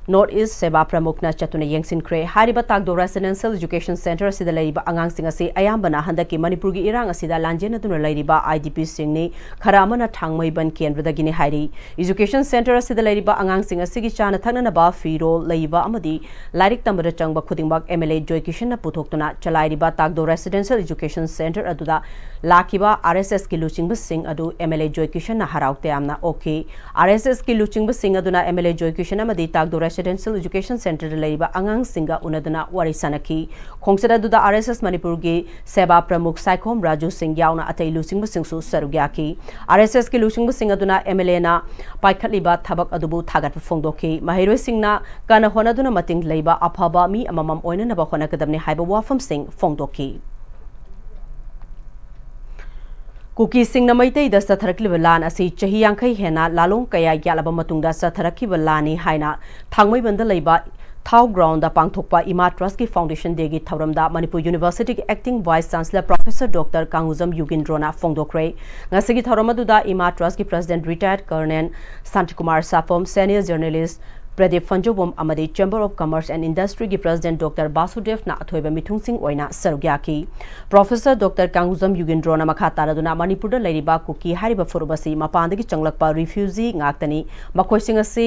North East Seva Pramukhꯅ ꯆꯠꯇꯨꯅ ꯌꯦꯡꯁꯤꯟꯈ꯭ꯔꯦ꯫ ꯍꯥꯏꯔꯤꯕ ꯇꯥꯛꯗꯣ Residential Education Centre ꯑꯁꯤꯗ ꯂꯩꯔꯤꯕ ꯑꯉꯥꯡꯁꯤꯡ ꯑꯁꯤ ꯑꯌꯥꯝꯕꯅ ꯍꯟꯗꯛꯀꯤ ꯃꯅꯤꯄꯨꯔꯒꯤ ꯏꯔꯥꯡ ꯑꯁꯤꯗ ꯂꯥꯟꯖꯦꯟꯅꯗꯨꯅ ꯂꯩꯔꯤꯕ IDPꯁꯤꯡꯅꯤ, ꯈꯔ ꯑꯃꯅ ꯊꯥꯡꯃꯩꯕꯟ ꯀꯦꯟꯗ꯭ꯔꯗꯒꯤꯅꯤ ꯍꯥꯏꯔꯤ꯫ Education Centre ꯑꯁꯤꯗ ꯂꯩꯔꯤꯕ ꯑꯉꯥꯡꯁꯤꯡ ꯑꯁꯤꯒꯤ ꯆꯥꯅ ꯊꯛꯅꯅꯕ, ꯐꯤꯔꯣꯜ, ꯂꯩꯕ ꯑꯃꯗꯤ ꯂꯥꯏꯔꯤꯛ ꯇꯝꯕꯗ ꯆꯪꯕ ꯈꯨꯗꯤꯡꯃꯛ MLA ꯖꯣꯏꯀꯤꯁꯟꯅ ꯄꯨꯊꯣꯛꯇꯨꯅ ꯆꯂꯥꯏꯔꯤꯕ ꯇꯥꯛꯗꯣ Residential Education Centre ꯑꯗꯨꯗ ꯂꯥꯛꯈꯤꯕ RSSꯀꯤ ꯂꯨꯆꯤꯡꯕꯁꯤꯡ ꯑꯗꯨ MLA ꯖꯣꯏꯀꯤꯁꯟꯅ ꯍꯔꯥꯎ ꯇꯌꯥꯝꯅ ꯑꯣꯛꯈꯤ꯫ RSSꯀꯤ ꯂꯨꯆꯤꯡꯕꯁꯤꯡ ꯑꯗꯨꯅ MLA ꯖꯣꯏꯀꯤꯁꯟ ꯑꯃꯗꯤ ꯇꯥꯛꯗꯣ Residential Education Centreꯗ ꯂꯩꯔꯤꯕ ꯑꯉꯥꯡꯁꯤꯡꯒ ꯎꯅꯗꯨꯅ ꯋꯥꯔꯤ ꯁꯥꯅꯈꯤ꯫ ꯈꯣꯡꯆꯠ ꯑꯗꯨꯗ RSS ꯃꯅꯤꯄꯨꯔꯒꯤ Seva Pramukh ꯁꯥꯏꯈꯣꯝ ꯔꯥꯖꯨ ꯁꯤꯡ ꯌꯥꯎꯅ ꯑꯇꯩ ꯂꯨꯆꯤꯡꯕꯁꯤꯡꯁꯨ ꯁꯔꯨꯛ ꯌꯥꯈꯤ꯫ RSSꯀꯤ ꯂꯨꯆꯤꯡꯕꯁꯤꯡ ꯑꯗꯨꯅ MLAꯅ ꯄꯥꯏꯈꯠꯂꯤꯕ ꯊꯕꯛ ꯑꯗꯨꯕꯨ ꯊꯥꯒꯠꯄ ꯐꯣꯡꯗꯣꯛꯈꯤ꯫ ꯃꯍꯩꯔꯣꯏꯁꯤꯡꯅ ꯀꯟꯅ ꯍꯣꯠꯅꯗꯨꯅ ꯃꯇꯤꯡ ꯂꯩꯕ ꯑꯐꯕ ꯃꯤ ꯑꯃꯃꯝ ꯑꯣꯏꯅꯅꯕ ꯍꯣꯠꯅꯒꯗꯕꯅꯤ ꯍꯥꯏꯕ ꯋꯥꯐꯝꯁꯤꯡ ꯐꯣꯡꯗꯣꯛꯈꯤ꯫ ꯀꯨꯀꯤꯁꯤꯡꯅ ꯃꯩꯇꯩꯗ ꯆꯠꯊꯔꯛꯂꯤꯕ ꯂꯥꯟ ꯑꯁꯤ ꯆꯍꯤ ꯌꯥꯡꯈꯩ ꯍꯦꯟꯅ ꯂꯥꯂꯣꯡ ꯀꯌꯥ ꯌꯥꯠꯂꯕ ꯃꯇꯨꯡꯗ ꯆꯠꯊꯔꯛꯈꯤꯕ ꯂꯥꯟꯅꯤ ꯍꯥꯏꯅ ꯊꯥꯡꯃꯩꯕꯟꯗ ꯂꯩꯕ ꯊꯥꯎ groundꯗ ꯄꯥꯡꯊꯣꯛꯄ ꯏꯃꯥ Trustꯀꯤ Foundation Dayꯒꯤ ꯊꯧꯔꯝꯗ Manipur Universityꯒꯤ Acting Vice Chancellor Professor Doctor ꯀꯥꯡꯒꯨꯖꯝ ꯌꯨꯒꯤꯟꯗ꯭ꯔꯣꯅ ꯐꯣꯡꯗꯣꯛꯈ꯭ꯔꯦ꯫ ꯉꯁꯤꯒꯤ ꯊꯧꯔꯝ ꯑꯗꯨꯗ ꯏꯃꯥ Trustꯀꯤ President Retired Colonel Shantikumar ꯁꯥꯐꯝ, Senior Journalist Pradeep ꯐꯟꯖꯧꯕꯝ ꯑꯃꯗꯤ Chamber of Commerce and Industryꯒꯤ President Doctor ꯕꯥꯁꯨꯗꯦꯕꯅ ꯑꯊꯣꯏꯕ ꯃꯤꯊꯨꯡꯁꯤꯡ ꯑꯣꯏꯅ ꯁꯔꯨꯛ ꯌꯥꯈꯤ꯫ Professor Doctor ꯀꯥꯡꯒꯨꯖꯝ ꯌꯨꯒꯤꯟꯗ꯭ꯔꯣꯅ ꯃꯈꯥ ꯇꯥꯔꯗꯨꯅ ꯃꯅꯤꯄꯨꯔꯗ ꯂꯩꯔꯤꯕ ꯀꯨꯀꯤ ꯍꯥꯏꯔꯤꯕ ꯐꯨꯔꯨꯞ ꯑꯁꯤ ꯃꯄꯥꯟꯗꯒꯤ ꯆꯪꯂꯛꯄ refugee ꯉꯥꯛꯇꯅꯤ꯫ ꯃꯈꯣꯏꯁꯤꯡ ꯑꯁꯤ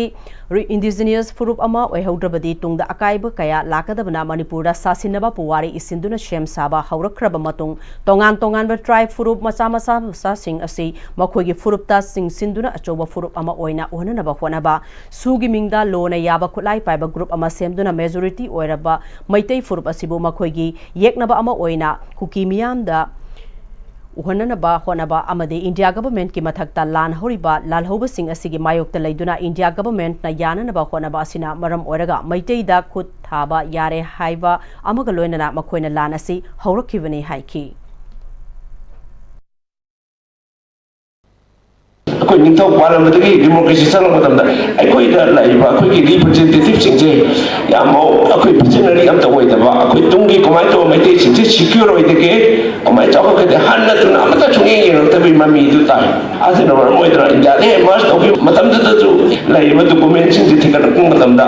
ꯔꯤ-, indigenous ꯐꯨꯔꯨꯞ ꯑꯃ ꯑꯣꯏꯍꯧꯗ꯭ꯔꯕꯗꯤ ꯇꯨꯡꯗ ꯑꯀꯥꯏꯕ ꯀꯌꯥ ꯂꯥꯛꯀꯗꯕꯅ ꯃꯅꯤꯄꯨꯔꯗ ꯁꯥꯁꯤꯟꯅꯕ ꯄꯨꯋꯥꯔꯤ ꯏꯁꯤꯟꯗꯨꯅ ꯁꯦꯝ ꯁꯥꯕ ꯍꯧꯔꯛꯈ꯭ꯔꯕ ꯃꯇꯨꯡ, ꯇꯣꯉꯥꯟ ꯇꯣꯉꯥꯟꯕ tribe ꯐꯨꯔꯨꯞ ꯃꯆꯥ ꯃꯆꯥ ꯃꯆꯥꯁꯤꯡ ꯑꯁꯤ ꯃꯈꯣꯏꯒꯤ ꯐꯨꯔꯨꯞꯇ ꯆꯤꯡꯁꯤꯟꯗꯨꯅ ꯑꯆꯧꯕ ꯐꯨꯔꯨꯞ ꯑꯃ ꯑꯣꯏꯅ ꯎꯍꯟꯅꯕ ꯍꯣꯠꯅꯕ, ꯁꯨꯒꯤ ꯃꯤꯡꯗ ꯂꯣꯅ ꯌꯥꯕ ꯈꯨꯠꯂꯥꯏ ꯄꯥꯏꯕ group ꯑꯃ ꯁꯦꯝꯗꯨꯅ majority ꯑꯣꯏꯔꯕ ꯃꯩꯇꯩ ꯐꯨꯔꯨꯞ ꯑꯁꯤꯕꯨ ꯃꯈꯣꯏꯒꯤ ꯌꯦꯛꯅꯕ ꯑꯃ ꯑꯣꯏꯅ ꯀꯨꯀꯤ ꯃꯤꯌꯥꯝꯗ ꯎꯍꯟꯅꯅꯕ ꯍꯣꯠꯅꯕ ꯑꯃꯗꯤ ꯏꯟꯗꯤꯌꯥ ꯒꯚꯔꯟꯃꯦꯟꯠꯀꯤ ꯃꯊꯛꯇ ꯂꯥꯟ ꯍꯧꯔꯤꯕ ꯂꯥꯜꯍꯧꯕꯁꯤꯡ ꯑꯁꯤꯒꯤ ꯃꯥꯌꯣꯛꯇ ꯂꯩꯗꯨꯅ ꯏꯟꯗꯤꯌꯥ ꯒꯚꯔꯟꯃꯦꯟꯠꯅ ꯌꯥꯅꯅꯕ ꯍꯣꯠꯅꯕ ꯑꯁꯤꯅ ꯃꯔꯝ ꯑꯣꯏꯔꯒ ꯃꯩꯇꯩꯗ ꯈꯨꯠ ꯊꯥꯕ ꯌꯥꯔꯦ ꯍꯥꯏꯕ ꯑꯃꯒ ꯂꯣꯏꯅꯅ ꯃꯈꯣꯏꯅ ꯂꯥꯟ ꯑꯁꯤ ꯍꯧꯔꯛꯈꯤꯕꯅꯤ ꯍꯥꯏꯈꯤ꯫ ꯑꯩꯈꯣꯏ ꯅꯤꯡꯊꯧ ꯄꯥꯜꯂꯝꯕꯗꯒꯤ ꯗꯤꯃꯣꯀ꯭ꯔꯦꯁꯤ ꯆꯪꯂꯛꯄ ꯃꯇꯝꯗ ꯑꯩꯈꯣꯏꯗ ꯂꯥꯛꯏꯕ ꯑꯩꯈꯣꯏꯒꯤ ꯔꯤꯄ꯭ꯔꯖꯦꯟꯇꯦꯇꯤꯚꯁꯤꯡꯁꯦ ꯌꯥꯝ ꯃꯑꯣꯡ ꯑꯩꯈꯣꯏ ꯚꯤꯖꯅꯔꯤ ꯑꯝꯇ ꯑꯣꯏꯗꯕ, ꯑꯩꯈꯣꯏ ꯇꯨꯡꯒꯤ ꯀꯃꯥꯏꯅ ꯇꯧꯕ ꯃꯩꯇꯩꯁꯤꯡꯁꯦ ꯁꯤꯀ꯭ꯌꯣꯔ ꯑꯣꯏꯗꯒꯦ, ꯀꯃꯥꯏꯅ ꯆꯥꯎꯈꯠꯀꯗꯦ, ꯍꯟꯅ ꯇꯨꯅ ꯑꯃꯠꯇ ꯁꯨꯡꯌꯦꯡ ꯌꯦꯡꯉꯛꯇꯕꯒꯤ ꯃꯃꯤꯗꯨ ꯇꯥꯏ꯫ ꯑꯁꯤꯅ ꯃꯔꯝ ꯑꯣꯏꯗꯅ ꯏꯟꯗꯤꯌꯥꯗ ꯍꯦꯛ ꯃꯔꯁ ꯇꯧꯈꯤꯕ ꯃꯇꯝꯗꯨꯗꯁꯨ ꯂꯩꯔꯤꯕ ꯗꯣꯀꯨꯃꯦꯟꯁꯤꯡꯁꯦ ꯊꯤꯒꯠꯂꯛꯄ ꯃꯇꯝꯗ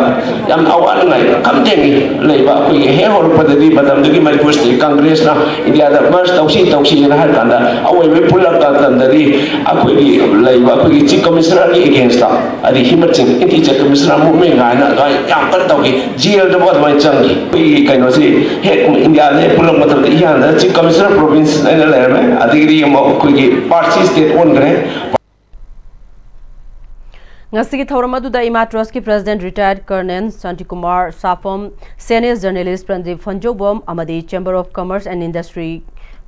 ꯌꯥꯝꯅ ꯑꯋꯥ ꯅꯨꯡꯉꯥꯏ ꯈꯝ ꯊꯦꯡꯉꯤ꯫ ꯂꯩꯕ ꯑꯩꯈꯣꯏꯒꯤ ꯍꯦꯛ ꯍꯧꯔꯛꯄꯗꯗꯤ ꯃꯇꯝꯗꯨꯒꯤ ꯃꯅꯤꯄꯨꯔ ꯁ꯭ꯇꯦꯠ ꯀꯪꯒ꯭ꯔꯦꯁꯅ ꯏꯟꯗꯤꯌꯥꯗ ꯃꯔꯁ ꯇꯧꯁꯤ ꯇꯧꯁꯤꯅ ꯍꯥꯏꯔ ꯀꯥꯟꯗ ꯑꯑꯣꯏꯕ ꯄꯨꯜꯂꯛꯄ ꯃꯇꯝꯗꯗꯤ ꯑꯩꯈꯣꯏꯒꯤ ꯂꯩꯕ ꯑꯩꯈꯣꯏꯒꯤ ꯆꯤꯐ ꯀꯃꯤꯁꯅꯔꯒꯤ ꯑꯦꯒꯦꯟꯁꯇ ꯍꯥꯏꯗꯤ ꯍꯤꯃꯠ ꯁꯤꯡ, ꯑꯦꯟꯇꯤ ꯆꯤꯐ ꯀꯃꯤꯁꯅꯔ ꯃꯨꯚꯃꯦꯟ ꯀꯥꯏꯅ ꯑꯗꯨꯃꯥꯏꯅ ꯌꯥꯝ ꯀꯟꯅ ꯇꯧꯈꯤ꯫ ꯖꯦꯜꯗꯕꯨ ꯑꯗꯨꯃꯥꯏꯅ ꯆꯪꯈꯤ꯫ ꯑꯩꯈꯣꯏꯒꯤ ꯀꯩꯅꯣꯁꯤ ꯍꯦꯛ ꯏꯟꯗꯤꯌꯥꯗ ꯍꯦꯛ ꯄꯨꯜꯂꯛꯄ ꯃꯇꯝꯗ ꯏꯍꯥꯟꯗ ꯆꯤꯐ ꯀꯃꯤꯁꯅꯔ ꯄ꯭ꯔꯣꯚꯤꯟꯁ ꯑꯩꯅ ꯂꯩꯔꯝꯃꯦ꯫ ꯑꯗꯒꯤꯗꯤ ꯑꯃꯨꯛ ꯑꯩꯈꯣꯏꯒꯤ ꯄꯥꯔꯠꯁꯤ ꯁ꯭ꯇꯦꯠ ꯑꯣꯟꯈ꯭ꯔꯦ꯫ ꯉꯁꯤꯒꯤ ꯊꯧꯔꯝ ꯑꯗꯨꯗ ꯏꯃꯥ ꯇ꯭ꯔꯁꯀꯤ president retired colonel Shantikumar Sapam, senior journalist Pradip Phanjoubam ꯑꯃꯗꯤ chamber of commerce and industry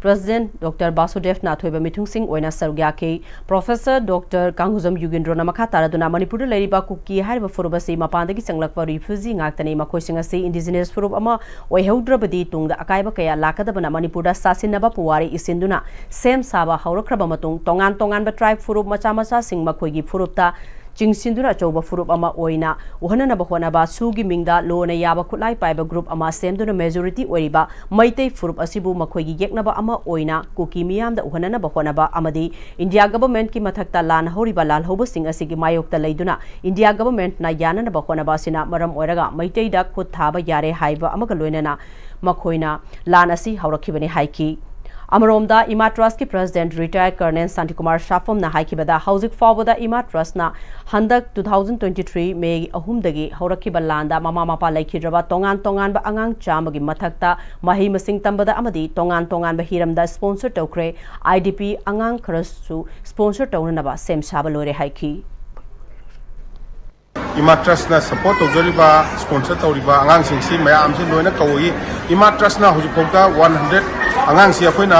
president doctor Basudev ꯅꯥꯊꯣꯏꯕ ꯃꯤꯊꯨꯡꯁꯤꯡ ꯑꯣꯏꯅ ꯁꯔꯨꯛ ꯌꯥꯈꯤ꯫ ꯄ꯭ꯔꯣꯐꯦꯁꯔ ꯗꯣꯛꯇꯔ ꯀꯥꯡꯒꯨꯖꯝ ꯌꯨꯒꯦꯟꯗ꯭ꯔꯣꯅ ꯃꯈꯥ ꯇꯥꯔꯗꯨꯅ ꯃꯅꯤꯄꯨꯔꯗ ꯂꯩꯔꯤꯕ ꯀꯨꯀꯤ ꯍꯥꯏꯔꯤꯕ ꯐꯨꯔꯨꯞ ꯑꯁꯤ ꯃꯄꯥꯟꯗꯒꯤ ꯆꯪꯂꯛꯄ ꯔꯤꯐ꯭ꯌꯨꯖꯤ ꯉꯥꯛꯇꯅꯤ꯫ ꯃꯈꯣꯏꯁꯤꯡ ꯑꯁꯤ ꯏꯟꯗꯤꯖꯤꯅꯁ ꯐꯨꯔꯨꯞ ꯑꯃ ꯑꯣꯏꯍꯧꯗ꯭ꯔꯕꯗꯤ ꯇꯨꯡꯗ ꯑꯀꯥꯏꯕ ꯀꯌꯥ ꯂꯥꯛꯀꯗꯕꯅ ꯃꯅꯤꯄꯨꯔꯗ ꯁꯥꯁꯤꯟꯅꯕ ꯄꯨꯋꯥꯔꯤ ꯏꯁꯤꯟꯗꯨꯅ ꯁꯦꯝ ꯁꯥꯕ ꯍꯧꯔꯛꯈ꯭ꯔꯕ ꯃꯇꯨꯡ ꯇꯣꯉꯥꯟ ꯇꯣꯉꯥꯟꯕ ꯇ꯭ꯔꯥꯏꯕ ꯐꯨꯔꯨꯞ ꯃꯆꯥ ꯃꯆꯥꯁꯤꯡ ꯃꯈꯣꯏꯒꯤ ꯐꯨꯔꯨꯞꯇ ꯆꯤꯡꯁꯤꯟꯗꯨꯅ ꯑꯆꯧꯕ ꯐꯨꯔꯨꯞ ꯑꯃ ꯑꯣꯏꯅ ꯎꯍꯟꯅꯅꯕ ꯍꯣꯠꯅꯕ, ꯁꯨꯒꯤ ꯃꯤꯡꯗ ꯂꯣꯅ ꯌꯥꯕ ꯈꯨꯠꯂꯥꯏ ꯄꯥꯏꯕ ꯒ꯭ꯔꯨꯞ ꯑꯃ ꯁꯦꯝꯗꯨꯅ ꯃꯦꯖꯣꯔꯤꯇꯤ ꯑꯣꯏꯔꯤꯕ ꯃꯩꯇꯩ ꯐꯨꯔꯨꯞ ꯑꯁꯤꯕꯨ ꯃꯈꯣꯏꯒꯤ ꯌꯦꯛꯅꯕ ꯑꯃ ꯑꯣꯏꯅ ꯀꯨꯀꯤ ꯃꯤꯌꯥꯝꯗ ꯎꯍꯟꯅꯅꯕ ꯍꯣꯠꯅꯕ ꯑꯃꯗꯤ ꯏꯟꯗꯤꯌꯥ ꯒꯚꯔꯟꯃꯦꯟꯠꯀꯤ ꯃꯊꯛꯇ ꯂꯥꯟ ꯍꯧꯔꯤꯕ ꯂꯥꯜꯍꯧꯕꯁꯤꯡ ꯑꯁꯤꯒꯤ ꯃꯥꯌꯣꯛꯇ ꯂꯩꯗꯨꯅ ꯏꯟꯗꯤꯌꯥ ꯒꯚꯔꯟꯃꯦꯟꯠꯅ ꯌꯥꯅꯅꯕ ꯍꯣꯠꯅꯕ ꯑꯁꯤꯅ ꯃꯔꯝ ꯑꯣꯏꯔꯒ ꯃꯩꯇꯩꯗ ꯈꯨꯠ ꯊꯥꯕ ꯌꯥꯔꯦ ꯍꯥꯏꯕ ꯑꯃꯒ ꯂꯣꯏꯅꯅ ꯃꯈꯣꯏꯅ ꯂꯥꯟ ꯑꯁꯤ ꯍꯧꯔꯛꯈꯤꯕꯅꯤ ꯍꯥꯏꯈꯤ꯫ ꯑꯃꯔꯣꯝꯗ ꯏꯃꯥ ꯇ꯭ꯔꯁꯀꯤ ꯄ꯭ꯔꯁꯤꯗꯦꯟꯠ ꯔꯤꯇꯥꯌꯔꯗ ꯀꯔꯅꯦꯜ ꯁꯥꯟꯇꯤꯀꯨꯃꯥꯔ ꯁꯥꯐꯝꯅ ꯍꯥꯏꯈꯤꯕꯗ ꯍꯧꯖꯤꯛ ꯐꯥꯎꯕꯗ ꯏꯃꯥ ꯇ꯭ꯔꯁꯅ ꯍꯟꯗꯛ two thousand twenty three ꯃꯦ ꯑꯍꯨꯝꯗꯒꯤ ꯍꯧꯔꯛꯈꯤꯕ ꯂꯥꯟꯗ ꯃꯃꯥ ꯃꯄꯥ ꯂꯩꯈꯤꯗ꯭ꯔꯕ ꯇꯣꯉꯥꯟ ꯇꯣꯉꯥꯟꯕ ꯑꯉꯥꯡ ꯆꯥꯝꯃꯒꯤ ꯃꯊꯛꯇ ꯃꯍꯩ ꯃꯁꯤꯡ ꯇꯝꯕꯗ ꯑꯃꯗꯤ ꯇꯣꯉꯥꯟ ꯇꯣꯉꯥꯟꯕ ꯍꯤꯔꯝꯗ ꯁ꯭ꯄꯣꯟꯁꯔ ꯇꯧꯈ꯭ꯔꯦ꯫ ꯑꯥꯏ ꯗꯤ ꯄꯤ ꯑꯉꯥꯡ ꯈꯔꯁꯨ ꯁ꯭ꯄꯣꯟꯁꯔ ꯇꯧꯅꯅꯕ ꯁꯦꯝ ꯁꯥꯕ ꯂꯣꯏꯔꯦ ꯍꯥꯏꯈꯤ꯫ ꯏꯃꯥ ꯇ꯭ꯔꯁꯅ ꯁꯄꯣꯔꯠ ꯇꯧꯖꯔꯤꯕ, ꯁ꯭ꯄꯣꯟꯁꯔ ꯇꯧꯔꯤꯕ ꯑꯉꯥꯡꯁꯤꯡꯁꯤ ꯃꯌꯥꯝꯁꯤ ꯂꯣꯏꯅ ꯀꯧꯏ꯫ ꯏꯃꯥ ꯇ꯭ꯔꯁꯅ ꯍꯧꯖꯤꯛꯐꯥꯎꯗ ꯋꯥꯟ ꯍꯟꯗ꯭ꯔꯦꯠ ꯑꯉꯥꯡꯁꯤ ꯑꯩꯈꯣꯏꯅ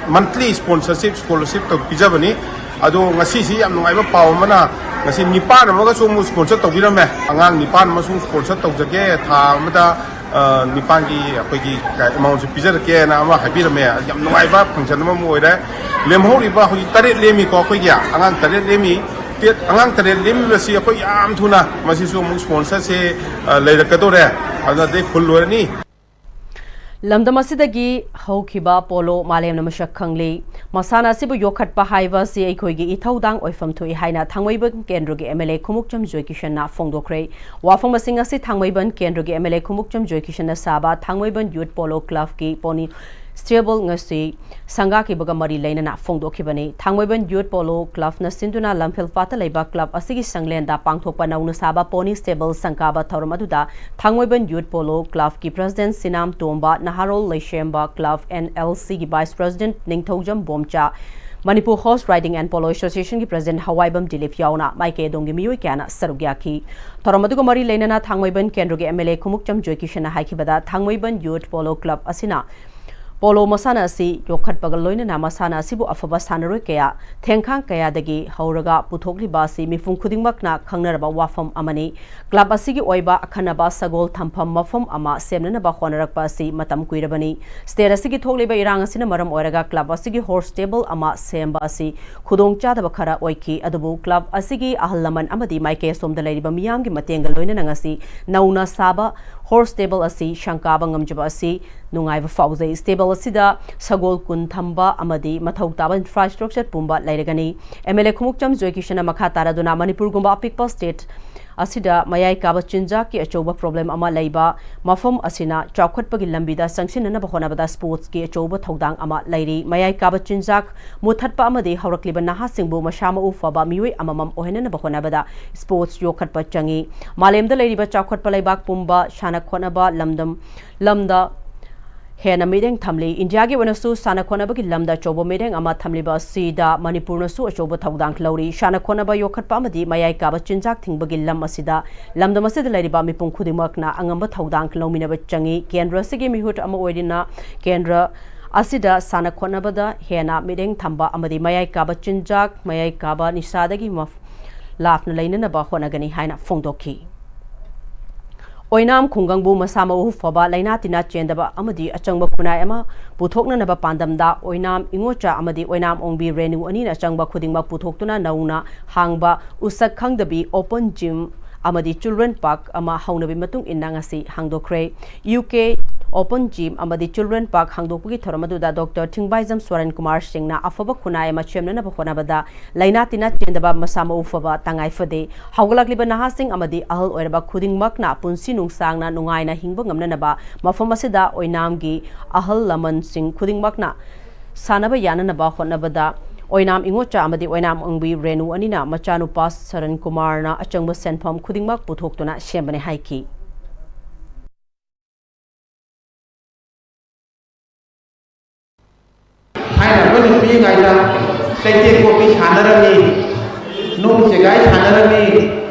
Monthly sponsorship, scholarship ꯇꯧ ꯄꯤꯖꯕꯅꯤ꯫ ꯑꯗꯣ ꯉꯁꯤꯁꯤ ꯌꯥꯝ ꯅꯨꯡꯉꯥꯏꯕ ꯄꯥꯎ ꯑꯃꯅ, ꯉꯁꯤ ꯅꯤꯄꯥꯟ ꯑꯃꯒꯁꯨ ꯑꯃꯨꯛ sponsor ꯇꯧꯕꯤꯔꯝꯃꯦ꯫ ꯑꯉꯥꯡ ꯅꯤꯄꯥꯟ ꯑꯃꯁꯨ sponsor ꯇꯧꯖꯒꯦ, ꯊꯥ ꯑꯃꯗ, ꯑ, ꯅꯤꯄꯥꯟꯒꯤ ꯑꯩꯈꯣꯏꯒꯤ amount ꯁꯨ ꯄꯤꯖꯔꯛꯀꯦꯅ ꯑꯃ ꯍꯥꯏꯕꯤꯔꯝꯃꯦ꯫ ꯌꯥꯝ ꯅꯨꯡꯉꯥꯏꯕ function ꯑꯃ ꯑꯣꯏꯔꯦ꯫ ꯂꯦꯝꯍꯧꯔꯤꯕ ꯍꯧꯖꯤꯛ ꯇꯔꯦꯠ ꯂꯦꯝꯃꯤꯀꯣ, ꯑꯩꯈꯣꯏꯒꯤ ꯑꯉꯥꯡ ꯇꯔꯦꯠ ꯂꯦꯝꯃꯤ꯫ ꯇꯦꯠ-, ꯑꯉꯥꯡ ꯇꯔꯦꯠ ꯂꯦꯝꯃꯤꯕꯁꯤ ꯑꯩꯈꯣꯏ ꯌꯥꯝ ꯊꯨꯅ ꯃꯁꯤꯁꯨ ꯑꯃꯨꯛ sponsor ꯁꯦ, ꯑ, ꯂꯩꯔꯛꯀꯗꯧꯔꯦ꯫ ꯑꯗꯨꯅꯗꯤ ꯈꯨꯜ ꯂꯣꯏꯔꯅꯤ꯫ ꯂꯝꯗꯝ ꯑꯁꯤꯗꯒꯤ ꯍꯧꯈꯤꯕ ꯄꯣꯂꯣ ꯃꯥꯂꯦꯝꯅ ꯃꯁꯛ ꯈꯪꯂꯤ꯫ ꯃꯁꯥꯟꯅ ꯑꯁꯤꯕꯨ ꯌꯣꯛꯈꯠꯄ ꯍꯥꯏꯕ ꯑꯁꯤ ꯑꯩꯈꯣꯏꯒꯤ ꯏꯊꯧꯗꯥꯡ ꯑꯣꯏꯐꯝ ꯊꯣꯛꯏ ꯍꯥꯏꯅ ꯊꯥꯡꯃꯩꯕꯟ ꯀꯦꯟꯗ꯭ꯔꯒꯤ M L A ꯈꯨꯃꯨꯛꯆꯝ ꯖꯣꯏꯀꯤꯁꯟꯅ ꯐꯣꯡꯗꯣꯛꯈ꯭ꯔꯦ꯫ ꯋꯥꯐꯝ ꯑꯁꯤ ꯉꯁꯤ ꯊꯥꯡꯃꯩꯕꯟ ꯀꯦꯟꯗ꯭ꯔꯒꯤ M L A ꯈꯨꯃꯨꯛꯆꯝ ꯖꯣꯏꯀꯤꯁꯟꯅ ꯁꯥꯕ ꯊꯥꯡꯃꯩꯕꯟ Youth Polo Club ꯀꯤ pony stable ꯉꯁꯤ ꯁꯪꯒꯥꯈꯤꯕꯒ ꯃꯔꯤ ꯂꯩꯅꯅ ꯐꯣꯡꯗꯣꯛꯈꯤꯕꯅꯤ꯫ ꯊꯥꯡꯃꯩꯕꯟ Youth Polo Club ꯅ ꯁꯤꯟꯗꯨꯅ ꯂꯝꯐꯦꯜ ꯄꯥꯠꯇ ꯂꯩꯕ club ꯑꯁꯤꯒꯤ ꯁꯪꯂꯦꯟꯗ ꯄꯥꯡꯊꯣꯛꯄ ꯅꯧꯅ ꯁꯥꯕ pony stable ꯁꯪꯒꯥꯕ ꯊꯧꯔꯝ ꯑꯗꯨꯗ ꯊꯥꯡꯃꯩꯕꯟ Youth Polo Club ꯀꯤ President ꯁꯤꯅꯥꯝ ꯇꯣꯝꯕ, ꯅꯍꯥꯔꯣꯜ ꯂꯩꯁꯦꯝꯕ Club N L C ꯒꯤ Vice President Ningthoujam ꯕꯣꯝꯆꯥ, Manipur Horse Riding and Polo Association ꯒꯤ President ꯍꯋꯥꯏꯕꯝ ꯗꯤꯂꯤꯞ ꯌꯥꯎꯅ ꯃꯥꯏꯀꯩ ꯑꯗꯣꯝꯒꯤ ꯃꯤꯑꯣꯏ ꯀꯌꯥꯅ ꯁꯔꯨꯛ ꯌꯥꯈꯤ꯫ ꯊꯧꯔꯝ ꯑꯗꯨꯒ ꯃꯔꯤ ꯂꯩꯅꯅ ꯊꯥꯡꯃꯩꯕꯟ ꯀꯦꯟꯗ꯭ꯔꯒꯤ M L A ꯈꯨꯃꯨꯛꯆꯝ ꯖꯣꯏꯀꯤꯁꯟꯅ ꯍꯥꯏꯈꯤꯕꯗ, ꯊꯥꯡꯃꯩꯕꯟ Youth Polo Club ꯑꯁꯤꯅ ꯄꯣꯂꯣ ꯃꯁꯥꯟꯅ ꯑꯁꯤ ꯌꯣꯛꯈꯠꯄꯒ ꯂꯣꯏꯅꯅ ꯃꯁꯥꯟꯅ ꯑꯁꯤꯕꯨ ꯑꯐꯕ ꯁꯥꯟꯅꯔꯣꯏ ꯀꯌꯥ ꯊꯦꯡꯈꯥꯡ ꯀꯌꯥꯗꯒꯤ ꯍꯧꯔꯒ ꯄꯨꯊꯣꯛꯂꯤꯕ ꯑꯁꯤ ꯃꯤꯄꯨꯝ ꯈꯨꯗꯤꯡꯃꯛꯅ ꯈꯪꯅꯔꯕ ꯋꯥꯐꯝ ꯑꯃꯅꯤ꯫ Club ꯑꯁꯤꯒꯤ ꯑꯣꯏꯕ ꯑꯈꯟꯅꯕ ꯁꯒꯣꯜ ꯊꯝꯐꯝ ꯃꯐꯝ ꯑꯃ ꯁꯦꯝꯅꯅꯕ ꯍꯣꯠꯅꯔꯛꯄ ꯑꯁꯤ ꯃꯇꯝ ꯀꯨꯏꯔꯕꯅꯤ꯫ State ꯑꯁꯤꯒꯤ ꯊꯣꯛꯂꯤꯕ ꯏꯔꯥꯡ ꯑꯁꯤꯅ ꯃꯔꯝ ꯑꯣꯏꯔꯒ club ꯑꯁꯤꯒꯤ horse stable ꯑꯃ ꯁꯦꯝꯕ ꯑꯁꯤ ꯈꯨꯗꯣꯡꯆꯥꯗꯕ ꯈꯔ ꯑꯣꯏꯈꯤ, ꯑꯗꯨꯕꯨ club ꯑꯁꯤꯒꯤ ꯑꯍꯜ ꯂꯃꯟ ꯑꯃꯗꯤ ꯃꯥꯏꯀꯩ ꯑꯁꯣꯝꯗ ꯂꯩꯔꯤꯕ ꯃꯤꯌꯥꯝꯒꯤ ꯃꯇꯦꯡꯒ ꯂꯣꯏꯅꯅ ꯉꯁꯤ ꯅꯧꯅ ꯁꯥꯕ horse stable ꯑꯁꯤ ꯁꯪꯀꯥꯕ ꯉꯝꯖꯕ ꯑꯁꯤ ꯅꯨꯡꯉꯥꯏꯕ ꯐꯥꯎꯖꯩ꯫ Stable ꯑꯁꯤꯗ ꯁꯒꯣꯜ ꯀꯨꯟ ꯊꯝꯕ ꯑꯃꯗꯤ ꯃꯊꯧ ꯇꯥꯕ infrastructure ꯄꯨꯝꯕ ꯂꯩꯔꯒꯅꯤ꯫ M L A ꯈꯨꯃꯨꯛꯆꯝ ꯖꯣꯏꯀꯤꯁꯟꯅ ꯃꯈꯥ ꯇꯥꯔꯗꯨꯅ ꯃꯅꯤꯄꯨꯔꯒꯨꯝꯕ ꯑꯄꯤꯛꯄ state ꯑꯁꯤꯗ ꯃꯌꯥꯏ ꯀꯥꯕ ꯆꯤꯟꯖꯥꯛꯀꯤ ꯑꯆꯧꯕ problem ꯑꯃ ꯂꯩꯕ ꯃꯐꯝ ꯑꯁꯤꯅ ꯆꯥꯎꯈꯠꯄꯒꯤ ꯂꯝꯕꯤꯗ ꯆꯪꯁꯤꯟꯅꯅꯕ ꯍꯣꯠꯅꯕꯗ sports ꯀꯤ ꯑꯆꯧꯕ ꯊꯧꯗꯥꯡ ꯑꯃ ꯂꯩꯔꯤ꯫ ꯃꯌꯥꯏ ꯀꯥꯕ ꯆꯤꯟꯖꯥꯛ ꯃꯨꯊꯠꯄ ꯑꯃꯗꯤ ꯍꯧꯔꯛꯂꯤꯕ ꯅꯍꯥꯁꯤꯡꯕꯨ ꯃꯁꯥ ꯃꯎ ꯐꯕ ꯃꯤꯑꯣꯏ ꯑꯃꯃꯝ ꯑꯣꯏꯍꯟꯅꯅꯕ ꯍꯣꯠꯅꯕꯗ sports ꯌꯣꯛꯈꯠꯄ ꯆꯪꯏ꯫ ꯃꯥꯂꯦꯝꯗ ꯂꯩꯔꯤꯕ ꯆꯥꯎꯈꯠꯄ ꯂꯩꯕꯥꯛ ꯄꯨꯝꯕ ꯁꯥꯟꯅ ꯈꯣꯠꯅꯕ ꯂꯝꯗꯝ, ꯂꯝꯗ ꯍꯦꯟꯅ ꯃꯤꯠꯌꯦꯡ ꯊꯝꯂꯤ꯫ ꯏꯟꯗꯤꯌꯥꯒꯤ ꯑꯣꯏꯅꯁꯨ ꯁꯥꯟꯅ ꯈꯣꯠꯅꯕꯒꯤ ꯂꯝꯗ ꯑꯆꯧꯕ ꯃꯤꯠꯌꯦꯡ ꯑꯃ ꯊꯝꯂꯤꯕ ꯑꯁꯤꯗ ꯃꯅꯤꯄꯨꯔꯅꯁꯨ ꯑꯆꯧꯕ ꯊꯧꯗꯥꯡ ꯂꯧꯔꯤ꯫ ꯁꯥꯟꯅ ꯈꯣꯠꯅꯕ ꯌꯣꯛꯈꯠꯄ ꯑꯃꯗꯤ ꯃꯌꯥꯏ ꯀꯥꯕ ꯆꯤꯟꯖꯥꯛ ꯊꯤꯡꯕꯒꯤ ꯂꯝ ꯑꯁꯤꯗ ꯂꯝꯗꯝ ꯑꯁꯤꯗ ꯂꯩꯔꯤꯕ ꯃꯤꯄꯨꯝ ꯈꯨꯗꯤꯡꯃꯛꯅ ꯑꯉꯝꯕ ꯊꯧꯗꯥꯡ ꯂꯧꯃꯤꯟꯅꯕ ꯆꯪꯏ꯫ ꯀꯦꯟꯗ꯭ꯔ ꯑꯁꯤꯒꯤ ꯃꯤꯍꯨꯠ ꯑꯃ ꯑꯣꯏꯔꯤꯅ ꯀꯦꯟꯗ꯭ꯔ ꯑꯁꯤꯗ ꯁꯥꯟꯅ ꯈꯣꯠꯅꯕꯗ ꯍꯦꯟꯅ ꯃꯤꯠꯌꯦꯡ ꯊꯝꯕ ꯑꯃꯗꯤ ꯃꯌꯥꯏ ꯀꯥꯕ ꯆꯤꯟꯖꯥꯛ, ꯃꯌꯥꯏ ꯀꯥꯕ ꯅꯤꯁꯥꯗꯒꯤ ꯃꯐ-, ꯂꯥꯞꯅ ꯂꯩꯅꯅꯕ ꯍꯣꯠꯅꯒꯅꯤ ꯍꯥꯏꯅ ꯐꯣꯡꯗꯣꯛꯈꯤ꯫ ꯑꯣꯏꯅꯥꯝ ꯈꯨꯡꯒꯪꯕꯨ ꯃꯁꯥ ꯃꯎ ꯐꯕ, ꯂꯥꯏꯅꯥ ꯇꯤꯟꯅꯥ ꯆꯦꯟꯗꯕ ꯑꯃꯗꯤ ꯑꯆꯪꯕ ꯈꯨꯟꯅꯥꯏ ꯑꯃ ꯄꯨꯊꯣꯛꯅꯅꯕ ꯄꯥꯟꯗꯝꯗ ꯑꯣꯏꯅꯥꯝ ꯏꯉꯣꯆꯥ ꯑꯃꯗꯤ ꯑꯣꯏꯅꯥꯝ ꯑꯣꯡꯕꯤ ꯔꯦꯅꯨ ꯑꯅꯤꯅ ꯑꯆꯪꯕ ꯈꯨꯗꯤꯡꯃꯛ ꯄꯨꯊꯣꯛꯇꯨꯅ ꯅꯧꯅ ꯍꯥꯡꯕ ꯎꯁꯛ ꯈꯪꯗꯕꯤ open gym ꯑꯃꯗꯤ children park ꯑꯃ ꯍꯧꯅꯕꯤ ꯃꯇꯨꯡ ꯏꯟꯅ ꯉꯁꯤ ꯍꯥꯡꯗꯣꯛꯈ꯭ꯔꯦ꯫ ꯌꯨ ꯀꯦ open gym ꯑꯃꯗꯤ children park ꯍꯥꯡꯗꯣꯛꯄꯒꯤ ꯊꯧꯔꯝ ꯑꯗꯨꯗ ꯗꯣꯛꯇꯔ ꯊꯤꯡꯕꯥꯏꯖꯝ ꯁꯣꯔꯦꯟ ꯀꯨꯃꯥꯔ ꯁꯤꯡꯅ ꯑꯐꯕ ꯈꯨꯟꯅꯥꯏ ꯑꯃ ꯁꯦꯝꯅꯅꯕ ꯍꯣꯠꯅꯕꯗ ꯂꯥꯏꯅꯥ ꯇꯤꯟꯅꯥ ꯆꯦꯟꯗꯕ, ꯃꯁꯥ ꯃꯎ ꯐꯕ ꯇꯉꯥꯏ ꯐꯗꯦ꯫ ꯍꯧꯒꯠꯂꯛꯂꯤꯕ ꯅꯍꯥꯁꯤꯡ ꯑꯃꯗꯤ ꯑꯍꯜ ꯑꯣꯏꯔꯕ ꯈꯨꯗꯤꯡꯃꯛꯅ ꯄꯨꯟꯁꯤ ꯅꯨꯡꯁꯥꯡꯅ ꯅꯨꯡꯉꯥꯏꯅ ꯍꯤꯡꯕ ꯉꯝꯅꯅꯕ ꯃꯐꯝ ꯑꯁꯤꯗ ꯑꯣꯏꯅꯥꯝꯒꯤ ꯑꯍꯜ ꯂꯃꯟꯁꯤꯡ ꯈꯨꯗꯤꯡꯃꯛꯅ ꯁꯥꯟꯅꯕ ꯌꯥꯅꯅꯕ ꯍꯣꯠꯅꯕꯗ ꯑꯣꯏꯅꯥꯝ ꯏꯉꯣꯆꯥ ꯑꯃꯗꯤ ꯑꯣꯏꯅꯥꯝ ꯑꯣꯡꯕꯤ ꯔꯦꯅꯨ ꯑꯅꯤꯅ ꯃꯆꯥꯅꯨꯄꯥ ꯁꯔꯟ ꯀꯨꯃꯥꯔꯅ ꯑꯆꯪꯕ ꯁꯦꯟꯐꯝ ꯈꯨꯗꯤꯡꯃꯛ ꯄꯨꯊꯣꯛꯇꯨꯅ ꯁꯦꯝꯕꯅꯤ ꯍꯥꯏꯈꯤ꯫ ꯊꯥꯏꯅ ꯑꯩꯈꯣꯏꯅ ꯄꯤꯛꯏꯉꯩꯗ ꯆꯩꯇꯦꯛ ꯀꯣꯠꯄꯤ ꯁꯥꯟꯅꯔꯝꯃꯤ, ꯅꯨꯡ ꯆꯦꯒꯥꯏ ꯁꯥꯟꯅꯔꯝꯃꯤ,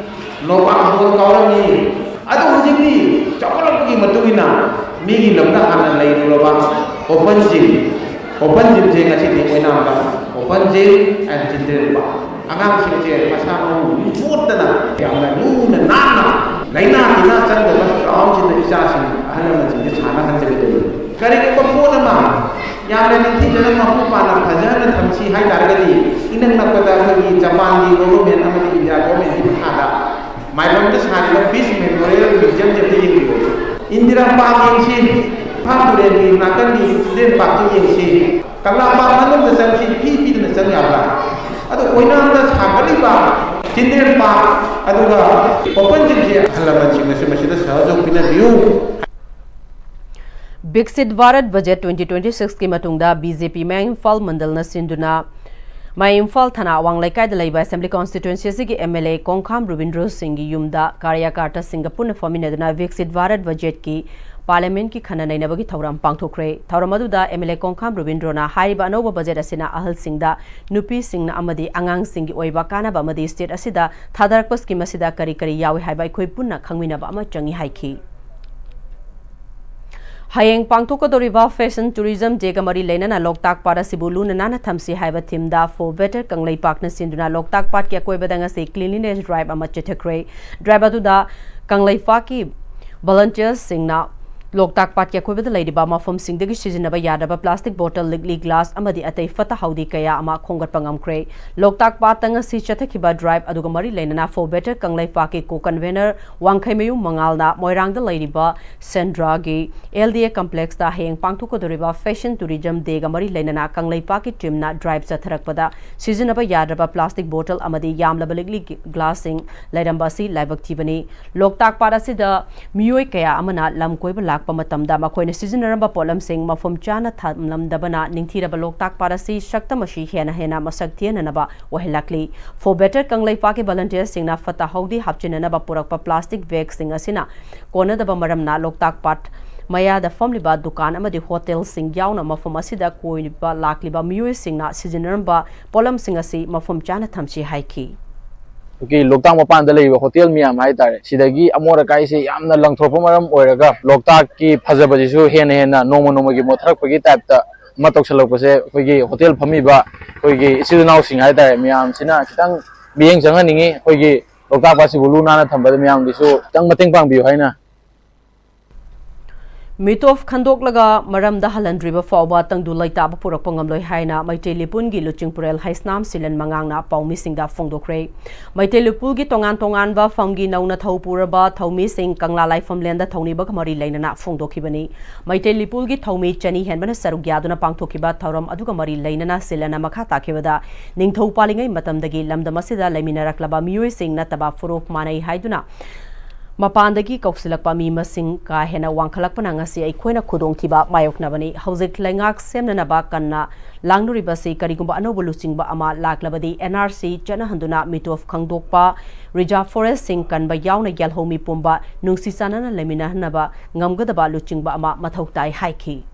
ꯅꯣꯕꯥꯞ ꯕꯣꯜ ꯀꯥꯎꯔꯝꯃꯤ꯫ ꯑꯗꯣ ꯍꯧꯖꯤꯛꯇꯤ ꯆꯥꯎꯈꯠꯂꯛꯄꯒꯤ ꯃꯇꯨꯡ ꯏꯟꯅ ꯃꯤꯒꯤ ꯂꯝꯗ ꯍꯥꯟꯅ ꯂꯩꯔꯨꯔꯕ open gym, open gymꯁꯦ ꯉꯁꯤꯗꯤ ꯑꯣꯏꯅꯥꯝꯗ open gym and children park꯫ ꯑꯉꯥꯡꯁꯤꯡꯁꯦ ꯃꯁꯥ ꯃꯎ ꯆꯣꯠꯇꯅ ꯌꯥꯝꯅ ꯂꯨꯅ ꯅꯥꯟꯅ ꯂꯥꯏꯅꯥ ꯇꯤꯟꯅꯥ ꯆꯪꯗꯕ groundꯁꯤꯗ ꯏꯆꯥꯁꯤꯡ ꯑꯍꯜ ꯂꯃꯟꯁꯤꯡꯁꯦ ꯁꯥꯟꯅꯍꯟꯖꯒꯗꯣꯏꯅꯤ꯫ ꯀꯔꯤꯒꯨꯝꯕ ꯄꯣꯠ ꯑꯃ ꯌꯥꯝꯅ ꯅꯤꯡꯊꯤꯖꯅ ꯃꯄꯨꯡ ꯐꯥꯅ ꯐꯖꯅ ꯊꯝꯁꯤ ꯍꯥꯏ ꯇꯥꯔꯒꯗꯤ ꯏꯅꯛ ꯅꯛꯄꯗ ꯑꯩꯈꯣꯏꯒꯤ ꯖꯄꯥꯟꯒꯤ government ꯑꯃꯗꯤ India governmentꯀꯤ ꯃꯈꯥꯗ ꯃꯥꯏꯕꯝꯗ ꯁꯥꯔꯤꯕ Peace Memorial Museumꯁꯦ ꯑꯝꯇ ꯌꯦꯡꯕꯤꯌꯨ꯫ ꯏꯟꯗꯤꯔꯥ park ꯌꯦꯡꯁꯤ, ꯏꯝꯐꯥꯜ ꯇꯨꯔꯦꯜꯒꯤ ꯅꯥꯀꯟꯒꯤ children parkꯇꯨ ꯌꯦꯡꯁꯤ꯫ ꯀꯪꯂꯥ park ꯃꯅꯨꯡꯗ ꯆꯪꯁꯤ, fee ꯄꯤꯗꯅ ꯆꯪ ꯌꯥꯕ꯭ꯔꯥ? ꯑꯗꯣ ꯑꯣꯏꯅꯥꯝꯗ ꯁꯥꯒꯠꯂꯤꯕ children park ꯑꯗꯨꯒ open gymꯁꯦ ꯑꯍꯜ ꯂꯃꯟꯁꯤꯡꯅꯁꯨ ꯃꯁꯤꯗ ꯁꯍꯖꯣꯒ ꯄꯤꯅꯕꯤꯌꯨ꯫ ꯕꯤꯛꯁꯤꯠ ꯚꯥꯔꯠ ꯕꯖꯦꯠ twenty twenty-sixꯀꯤ ꯃꯇꯨꯡꯗ ꯕꯤ ꯖꯦ ꯄꯤ ꯃꯌꯥꯡ ꯏꯝꯐꯥꯜ ꯃꯟꯗꯜꯅ ꯁꯤꯟꯗꯨꯅ ꯃꯌꯥꯡ ꯏꯝꯐꯥꯜ ꯊꯅꯥ ꯑꯋꯥꯡ ꯂꯩꯀꯥꯏꯗ ꯂꯩꯕ Assembly Constituency ꯑꯁꯤꯒꯤ M L A ꯀꯣꯡꯈꯥꯝ ꯔꯣꯕꯤꯟꯗ꯭ꯔꯣ ꯁꯤꯡꯒꯤ ꯌꯨꯝꯗ ꯀꯥꯔꯌꯥꯀꯥꯔꯇꯥꯁꯤꯡꯒ ꯄꯨꯟꯅ ꯐꯝꯃꯤꯟꯅꯗꯨꯅ ꯕꯤꯛꯁꯤꯠ ꯚꯥꯔꯠ ꯕꯖꯦꯠꯀꯤ Parliamentꯀꯤ ꯈꯟꯅ ꯅꯩꯅꯕꯒꯤ ꯊꯧꯔꯝ ꯄꯥꯡꯊꯣꯛꯈ꯭ꯔꯦ꯫ ꯊꯧꯔꯝ ꯑꯗꯨꯗ M L A ꯀꯣꯡꯈꯥꯝ ꯔꯣꯕꯤꯟꯗ꯭ꯔꯣꯅ ꯍꯥꯏꯔꯤꯕ ꯑꯅꯧꯕ ꯕꯖꯦꯠ ꯑꯁꯤꯅ ꯑꯍꯜꯁꯤꯡꯗ, ꯅꯨꯄꯤꯁꯤꯡꯅ ꯑꯃꯗꯤ ꯑꯉꯥꯡꯁꯤꯡꯒꯤ ꯑꯣꯏꯕ ꯀꯥꯟꯅꯕ ꯑꯃꯗꯤ state ꯑꯁꯤꯗ ꯊꯥꯗꯔꯛꯄ scheme ꯑꯁꯤꯗ ꯀꯔꯤ ꯀꯔꯤ ꯌꯥꯎꯏ ꯍꯥꯏꯕ ꯑꯩꯈꯣꯏ ꯄꯨꯟꯅ ꯈꯪꯃꯤꯟꯅꯕ ꯑꯃ ꯆꯪꯏ ꯍꯥꯏꯈꯤ꯫ ꯍꯌꯦꯡ ꯄꯥꯡꯊꯣꯛꯀꯗꯧꯔꯤꯕ Fashion Tourism Day ꯒ ꯃꯔꯤ ꯂꯩꯅꯅ ꯂꯣꯛꯇꯥꯛ ꯄꯥꯠ ꯑꯁꯤꯕꯨ ꯂꯨꯅ ꯅꯥꯟꯅ ꯊꯝꯁꯤ ꯍꯥꯏꯕ theme ꯗ For Better ꯀꯪꯂꯩꯄꯥꯛꯅ ꯁꯤꯟꯗꯨꯅ ꯂꯣꯛꯇꯥꯛ ꯄꯥꯠꯀꯤ ꯑꯀꯣꯏꯕꯗ ꯉꯁꯤ cleanliness drive ꯑꯃ ꯆꯠꯊꯈ꯭ꯔꯦ꯫ Drive ꯑꯗꯨꯗ ꯀꯪꯂꯩꯄꯥꯛꯀꯤ volunteers ꯁꯤꯡꯅ ꯂꯣꯛꯇꯥꯛ ꯄꯥꯠꯀꯤ ꯑꯀꯣꯏꯕꯗ ꯂꯩꯔꯤꯕ ꯃꯐꯝꯁꯤꯡꯗꯒꯤ ꯁꯤꯖꯤꯟꯅꯕ ꯌꯥꯗ꯭ꯔꯕ plastic bottle, ꯂꯤꯛꯂꯤ, glass ꯑꯃꯗꯤ ꯑꯇꯩ ꯐꯠꯇ ꯍꯥꯎꯗꯤ ꯀꯌꯥ ꯑꯃ ꯈꯣꯝꯒꯠꯄ ꯉꯝꯈ꯭ꯔꯦ꯫ ꯂꯣꯛꯇꯥꯛ ꯄꯥꯠꯇ ꯉꯁꯤ ꯆꯠꯊꯈꯤꯕ drive ꯑꯗꯨꯒ ꯃꯔꯤ ꯂꯩꯅꯅ For Better ꯀꯪꯂꯩꯄꯥꯛꯀꯤ co-convener ꯋꯥꯡꯈꯩꯃꯌꯨꯝ ꯃꯉꯥꯜꯅ ꯃꯣꯏꯔꯥꯡꯗ ꯂꯩꯔꯤꯕ ꯁꯦꯟꯗ꯭ꯔꯥꯒꯤ L D A complex ꯇ ꯍꯌꯦꯡ ꯄꯥꯡꯊꯣꯛꯀꯗꯧꯔꯤꯕ Fashion Tourism Day ꯒ ꯃꯔꯤ ꯂꯩꯅꯅ ꯀꯪꯂꯩꯄꯥꯛꯀꯤ team ꯅ drive ꯆꯠꯊꯔꯛꯄꯗ ꯁꯤꯖꯤꯟꯅꯕ ꯌꯥꯗ꯭ꯔꯕ plastic bottle ꯑꯃꯗꯤ ꯌꯥꯝꯂꯕ ꯂꯤꯛꯂꯤ glass ꯁꯤꯡ ꯂꯩꯔꯝꯕ ꯑꯁꯤ ꯂꯥꯏꯕꯛ ꯊꯤꯕꯅꯤ꯫ ꯂꯣꯛꯇꯥꯛ ꯄꯥꯠ ꯑꯁꯤꯗ ꯃꯤꯑꯣꯏ ꯀꯌꯥ ꯑꯃꯅ ꯂꯝ ꯀꯣꯏꯕ ꯂꯥꯛꯄ ꯃꯇꯝꯗ ꯃꯈꯣꯏꯅ ꯁꯤꯖꯤꯟꯅꯔꯝꯕ ꯄꯣꯠꯂꯝꯁꯤꯡ ꯃꯐꯝ ꯆꯥꯅ ꯊꯝꯂꯝꯗꯕꯅ ꯅꯤꯡꯊꯤꯔꯕ ꯂꯣꯛꯇꯥꯛ ꯄꯥꯠ ꯑꯁꯤ ꯁꯛꯇꯝ ꯑꯁꯤ ꯍꯦꯟꯅ ꯍꯦꯟꯅ ꯃꯁꯛ ꯊꯤꯍꯟꯅꯅꯕ ꯑꯣꯏꯍꯜꯂꯛꯂꯤ꯫ For Better ꯀꯪꯂꯩꯄꯥꯛꯀꯤ volunteers ꯁꯤꯡꯅ ꯐꯠꯇ ꯍꯥꯎꯗꯤ ꯍꯥꯞꯆꯤꯟꯅꯅꯕ ꯄꯨꯔꯛꯄ plastic bag ꯁꯤꯡ ꯑꯁꯤꯅ ꯀꯣꯟꯅꯗꯕ ꯃꯔꯝꯅ ꯂꯣꯛꯇꯥꯛ ꯄꯥꯠ ꯃꯌꯥꯗ ꯐꯝꯂꯤꯕ ꯗꯨꯀꯥꯟ ꯑꯃꯗꯤ ꯍꯣꯇꯦꯜꯁꯤꯡ ꯌꯥꯎꯅ ꯃꯐꯝ ꯑꯁꯤꯗ ꯀꯣꯏꯕ ꯂꯥꯛꯂꯤꯕ ꯃꯤꯑꯣꯏꯁꯤꯡꯅ ꯁꯤꯖꯤꯟꯅꯔꯝꯕ ꯄꯣꯠꯂꯝꯁꯤꯡ ꯑꯁꯤ ꯃꯐꯝ ꯆꯥꯅ ꯊꯝꯁꯤ ꯍꯥꯏꯈꯤ꯫ ꯑꯩꯈꯣꯏꯒꯤ ꯂꯣꯛꯇꯥꯛ ꯃꯄꯥꯟꯗ ꯂꯩꯔꯤꯕ ꯍꯣꯇꯦꯜ ꯃꯌꯥꯝ ꯍꯥꯏꯇꯥꯔꯦ, ꯁꯤꯗꯒꯤ ꯑꯃꯣꯠ ꯑꯀꯥꯏꯁꯦ ꯌꯥꯝꯅ ꯂꯪꯊꯣꯔꯛꯄ ꯃꯔꯝ ꯑꯣꯏꯔꯒ ꯂꯣꯛꯇꯥꯛꯀꯤ ꯐꯖꯕꯁꯤꯁꯨ ꯍꯦꯟꯅ ꯍꯦꯟꯅ ꯅꯣꯡꯃ ꯅꯣꯡꯃꯒꯤ ꯃꯣꯠꯊꯔꯛꯄꯒꯤ type ꯇ ꯑꯃ ꯇꯧꯁꯜꯂꯛꯄꯁꯦ ꯑꯩꯈꯣꯏꯒꯤ ꯍꯣꯇꯦꯜ ꯐꯝꯃꯤꯕ ꯑꯩꯈꯣꯏꯒꯤ ꯏꯆꯤꯜ ꯏꯅꯥꯎꯁꯤꯡ ꯍꯥꯏꯇꯥꯔꯦ, ꯃꯌꯥꯝꯁꯤꯅ ꯈꯤꯇꯪ ꯃꯤꯠꯌꯦꯡ ꯆꯪꯍꯟꯅꯤꯡꯉꯤ꯫ ꯑꯩꯈꯣꯏꯒꯤ ꯂꯣꯛꯇꯥꯛ ꯄꯥꯠꯁꯤꯕꯨ ꯂꯨ ꯅꯥꯟꯅ ꯊꯝꯕꯗ ꯃꯌꯥꯝꯒꯤꯁꯨ ꯈꯤꯇꯪ ꯃꯇꯦꯡ ꯄꯥꯡꯕꯤꯌꯨ ꯍꯥꯏꯅ꯫ ꯃꯤꯇꯣꯞ ꯈꯟꯗꯣꯛꯂꯒ ꯃꯔꯝꯗ ꯍꯜꯍꯟꯗ꯭ꯔꯤꯕ ꯐꯥꯎꯕ ꯇꯪꯗꯨ ꯂꯩꯇꯥꯕ ꯄꯨꯔꯛꯄ ꯉꯝꯂꯣꯏ ꯍꯥꯏꯅ ꯃꯩꯇꯩ ꯂꯤꯄꯨꯟꯒꯤ ꯂꯨꯆꯤꯡꯄꯨꯔꯦꯜ ꯍꯩꯁꯅꯥꯝ ꯁꯤꯂꯟ ꯃꯉꯥꯡꯅ ꯄꯥꯎꯃꯤꯁꯤꯡꯗ ꯐꯣꯡꯗꯣꯛꯈ꯭ꯔꯦ꯫ ꯃꯩꯇꯩ ꯂꯤꯄꯨꯟꯒꯤ ꯇꯣꯉꯥꯟ ꯇꯣꯉꯥꯟꯕ ꯐꯝꯒꯤ ꯅꯧꯅ ꯊꯧ ꯄꯨꯔꯕ ꯊꯧꯃꯤꯁꯤꯡ ꯀꯪꯂꯥ ꯂꯥꯏꯐꯝꯂꯦꯟꯗ ꯊꯧꯅꯤꯕꯒ ꯃꯔꯤ ꯂꯩꯅꯅ ꯐꯣꯡꯗꯣꯛꯈꯤꯕꯅꯤ꯫ ꯃꯩꯇꯩ ꯂꯤꯄꯨꯟꯒꯤ ꯊꯧꯃꯤ ꯆꯅꯤ ꯍꯦꯟꯕꯅ ꯁꯔꯨꯛ ꯌꯥꯗꯨꯅ ꯄꯥꯡꯊꯣꯛꯈꯤꯕ ꯊꯧꯔꯝ ꯑꯗꯨꯒ ꯃꯔꯤ ꯂꯩꯅꯅ ꯁꯤꯂꯟꯅ ꯃꯈꯥ ꯇꯥꯈꯤꯕꯗ, ꯅꯤꯡꯊꯧ ꯄꯥꯜꯂꯤꯉꯩ ꯃꯇꯝꯗꯒꯤ ꯂꯝꯗꯝ ꯑꯁꯤꯗ ꯂꯩꯃꯤꯟꯅꯔꯛꯂꯕ ꯃꯤꯑꯣꯏꯁꯤꯡ ꯅꯠꯇꯕ ꯐꯨꯔꯨꯞ ꯃꯥꯟꯅꯩ ꯍꯥꯏꯗꯨꯅ ꯃꯄꯥꯟꯗꯒꯤ ꯀꯧꯁꯤꯜꯂꯛꯄ ꯃꯤ ꯃꯁꯤꯡ ꯀꯥ ꯍꯦꯟꯅ ꯋꯥꯡꯈꯠꯂꯛꯄꯅ ꯉꯁꯤ ꯑꯩꯈꯣꯏꯅ ꯈꯨꯗꯣꯡꯊꯤꯕ ꯃꯥꯌꯣꯛꯅꯕꯅꯤ꯫ ꯍꯧꯖꯤꯛ ꯂꯩꯉꯥꯛ ꯁꯦꯝꯅꯅꯕ ꯀꯟꯅ ꯂꯥꯡꯅꯔꯤꯕꯁꯤ ꯀꯔꯤꯒꯨꯝꯕ ꯑꯅꯧꯕ ꯂꯨꯆꯤꯡꯕ ꯑꯃ ꯂꯥꯛꯂꯕꯗꯤ N R C ꯆꯠꯅꯍꯟꯗꯨꯅ ꯃꯤꯇꯣꯞ ꯈꯪꯗꯣꯛꯄ, reserve forest ꯁꯤꯡ ꯀꯟꯕ ꯌꯥꯎꯅ ꯌꯦꯜꯍꯧꯃꯤ ꯄꯨꯝꯕ ꯅꯨꯡꯁꯤ ꯆꯥꯟꯅꯅ ꯂꯩꯃꯤꯟꯅꯍꯟꯅꯕ ꯉꯝꯒꯗꯕ ꯂꯨꯆꯤꯡꯕ ꯑꯃ ꯃꯊꯧ ꯇꯥꯏ ꯍꯥꯏꯈꯤ꯫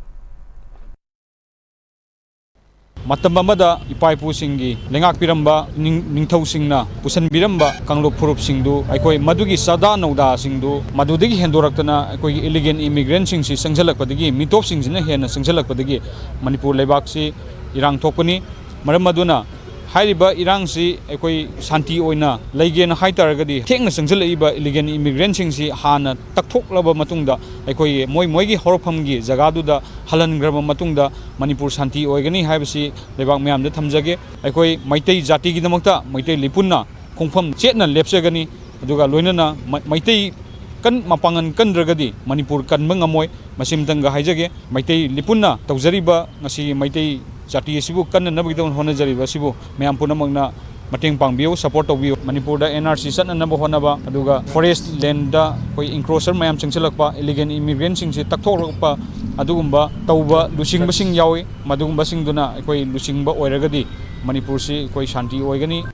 ꯃꯇꯝ ꯑꯃꯗ ꯏꯄꯥ ꯏꯄꯨꯁꯤꯡꯒꯤ ꯂꯩꯉꯥꯛꯄꯤꯔꯝꯕ ꯅꯤꯡ-, ꯅꯤꯡꯊꯧꯁꯤꯡꯅ ꯄꯨꯁꯟꯕꯤꯔꯝꯕ ꯀꯥꯡꯂꯨꯞ ꯐꯨꯔꯨꯞꯁꯤꯡꯗꯨ, ꯑꯩꯈꯣꯏ ꯃꯗꯨꯒꯤ ꯆꯥꯗꯥ ꯅꯧꯗꯥꯁꯤꯡꯗꯨ ꯃꯗꯨꯗꯒꯤ ꯍꯦꯟꯗꯣꯔꯛꯇꯅ ꯑꯩꯈꯣꯏꯒꯤ illegal immigrantꯁꯤꯡꯁꯤ ꯆꯪꯁꯤꯜꯂꯛꯄꯗꯒꯤ, ꯃꯤꯇꯣꯞꯁꯤꯡꯁꯤꯅ ꯍꯦꯟꯅ ꯆꯪꯁꯤꯜꯂꯛꯄꯗꯒꯤ ꯃꯅꯤꯄꯨꯔ ꯂꯩꯕꯥꯛꯁꯤ ꯏꯔꯥꯡ ꯊꯣꯛꯄꯅꯤ꯫ ꯃꯔꯝ ꯑꯗꯨꯅ ꯍꯥꯏꯔꯤꯕ ꯏꯔꯥꯡꯁꯤ ꯑꯩꯈꯣꯏ ꯁꯥꯟꯇꯤ ꯑꯣꯏꯅ ꯂꯩꯒꯦꯅ ꯍꯥꯏ ꯇꯥꯔꯒꯗꯤ, ꯊꯦꯡꯅ ꯆꯪꯁꯤꯜꯂꯛꯏꯕ illegal immigrantꯁꯤꯡꯁꯤ ꯍꯥꯟꯅ ꯇꯛꯊꯣꯛꯂꯕ ꯃꯇꯨꯡꯗ, ꯑꯩꯈꯣꯏꯒꯤ ꯃꯣꯏ ꯃꯣꯏꯒꯤ ꯍꯧꯔꯛꯐꯝꯒꯤ ꯖꯒꯥꯗꯨꯗ ꯍꯜꯍꯟꯈ꯭ꯔꯕ ꯃꯇꯨꯡꯗ ꯃꯅꯤꯄꯨꯔ ꯁꯥꯟꯇꯤ ꯑꯣꯏꯒꯅꯤ ꯍꯥꯏꯕꯁꯤ ꯂꯩꯕꯥꯛ ꯃꯌꯥꯝꯗ ꯊꯝꯖꯒꯦ꯫ ꯑꯩꯈꯣꯏ ꯃꯩꯇꯩ ꯖꯥꯇꯤꯒꯤꯗꯃꯛꯇ ꯃꯩꯇꯩ ꯂꯤꯄꯨꯟꯅ ꯈꯣꯡꯐꯝ ꯆꯦꯠꯅ ꯂꯦꯞꯆꯒꯅꯤ꯫ ꯑꯗꯨꯒ ꯂꯣꯏꯅꯅ ꯃ-, ꯃꯩꯇꯩ ꯀꯟ-, ꯃꯄꯥꯡꯒꯜ ꯀꯟꯗ꯭ꯔꯒꯗꯤ ꯃꯅꯤꯄꯨꯔ ꯀꯟꯕ ꯉꯝꯃꯣꯏ꯫ ꯃꯁꯤꯃꯇꯪꯒ ꯍꯥꯏꯖꯒꯦ, ꯃꯩꯇꯩ ꯂꯤꯄꯨꯟꯅ ꯇꯧꯖꯔꯤꯕ, ꯉꯁꯤ ꯃꯩꯇꯩ ꯖꯥꯇꯤ ꯑꯁꯤꯕꯨ ꯀꯟꯅꯅꯕꯒꯤꯗꯃꯛ ꯍꯣꯠꯅꯖꯔꯤꯕ ꯑꯁꯤꯕꯨ ꯃꯌꯥꯝ ꯄꯨꯝꯅꯃꯛꯅ ꯃꯇꯦꯡ ꯄꯥꯡꯕꯤꯌꯨ, support ꯇꯧꯕꯤꯌꯨ꯫ ꯃꯅꯤꯄꯨꯔꯗ NRC ꯆꯠꯅꯅꯕ ꯍꯣꯠꯅꯕ, ꯑꯗꯨꯒ forest landꯗ ꯑꯩꯈꯣꯏ encroacher ꯃꯌꯥꯝ ꯆꯪꯁꯤꯜꯂꯛꯄ, illegal immigrantꯁꯤꯡꯁꯤ ꯇꯛꯊꯣꯛꯂꯛꯄ, ꯑꯗꯨꯒꯨꯝꯕ ꯇꯧꯕ ꯂꯨꯆꯤꯡꯕꯁꯤꯡ ꯌꯥꯎꯏ꯫ ꯃꯗꯨꯒꯨꯝꯕꯁꯤꯡꯗꯨꯅ ꯑꯩꯈꯣꯏ ꯂꯨꯆꯤꯡꯕ ꯑꯣꯏꯔꯒꯗꯤ ꯃꯅꯤꯄꯨꯔꯁꯤ ꯑꯩꯈꯣꯏ ꯁꯥꯟꯇꯤ ꯑꯣꯏꯒꯅꯤ꯫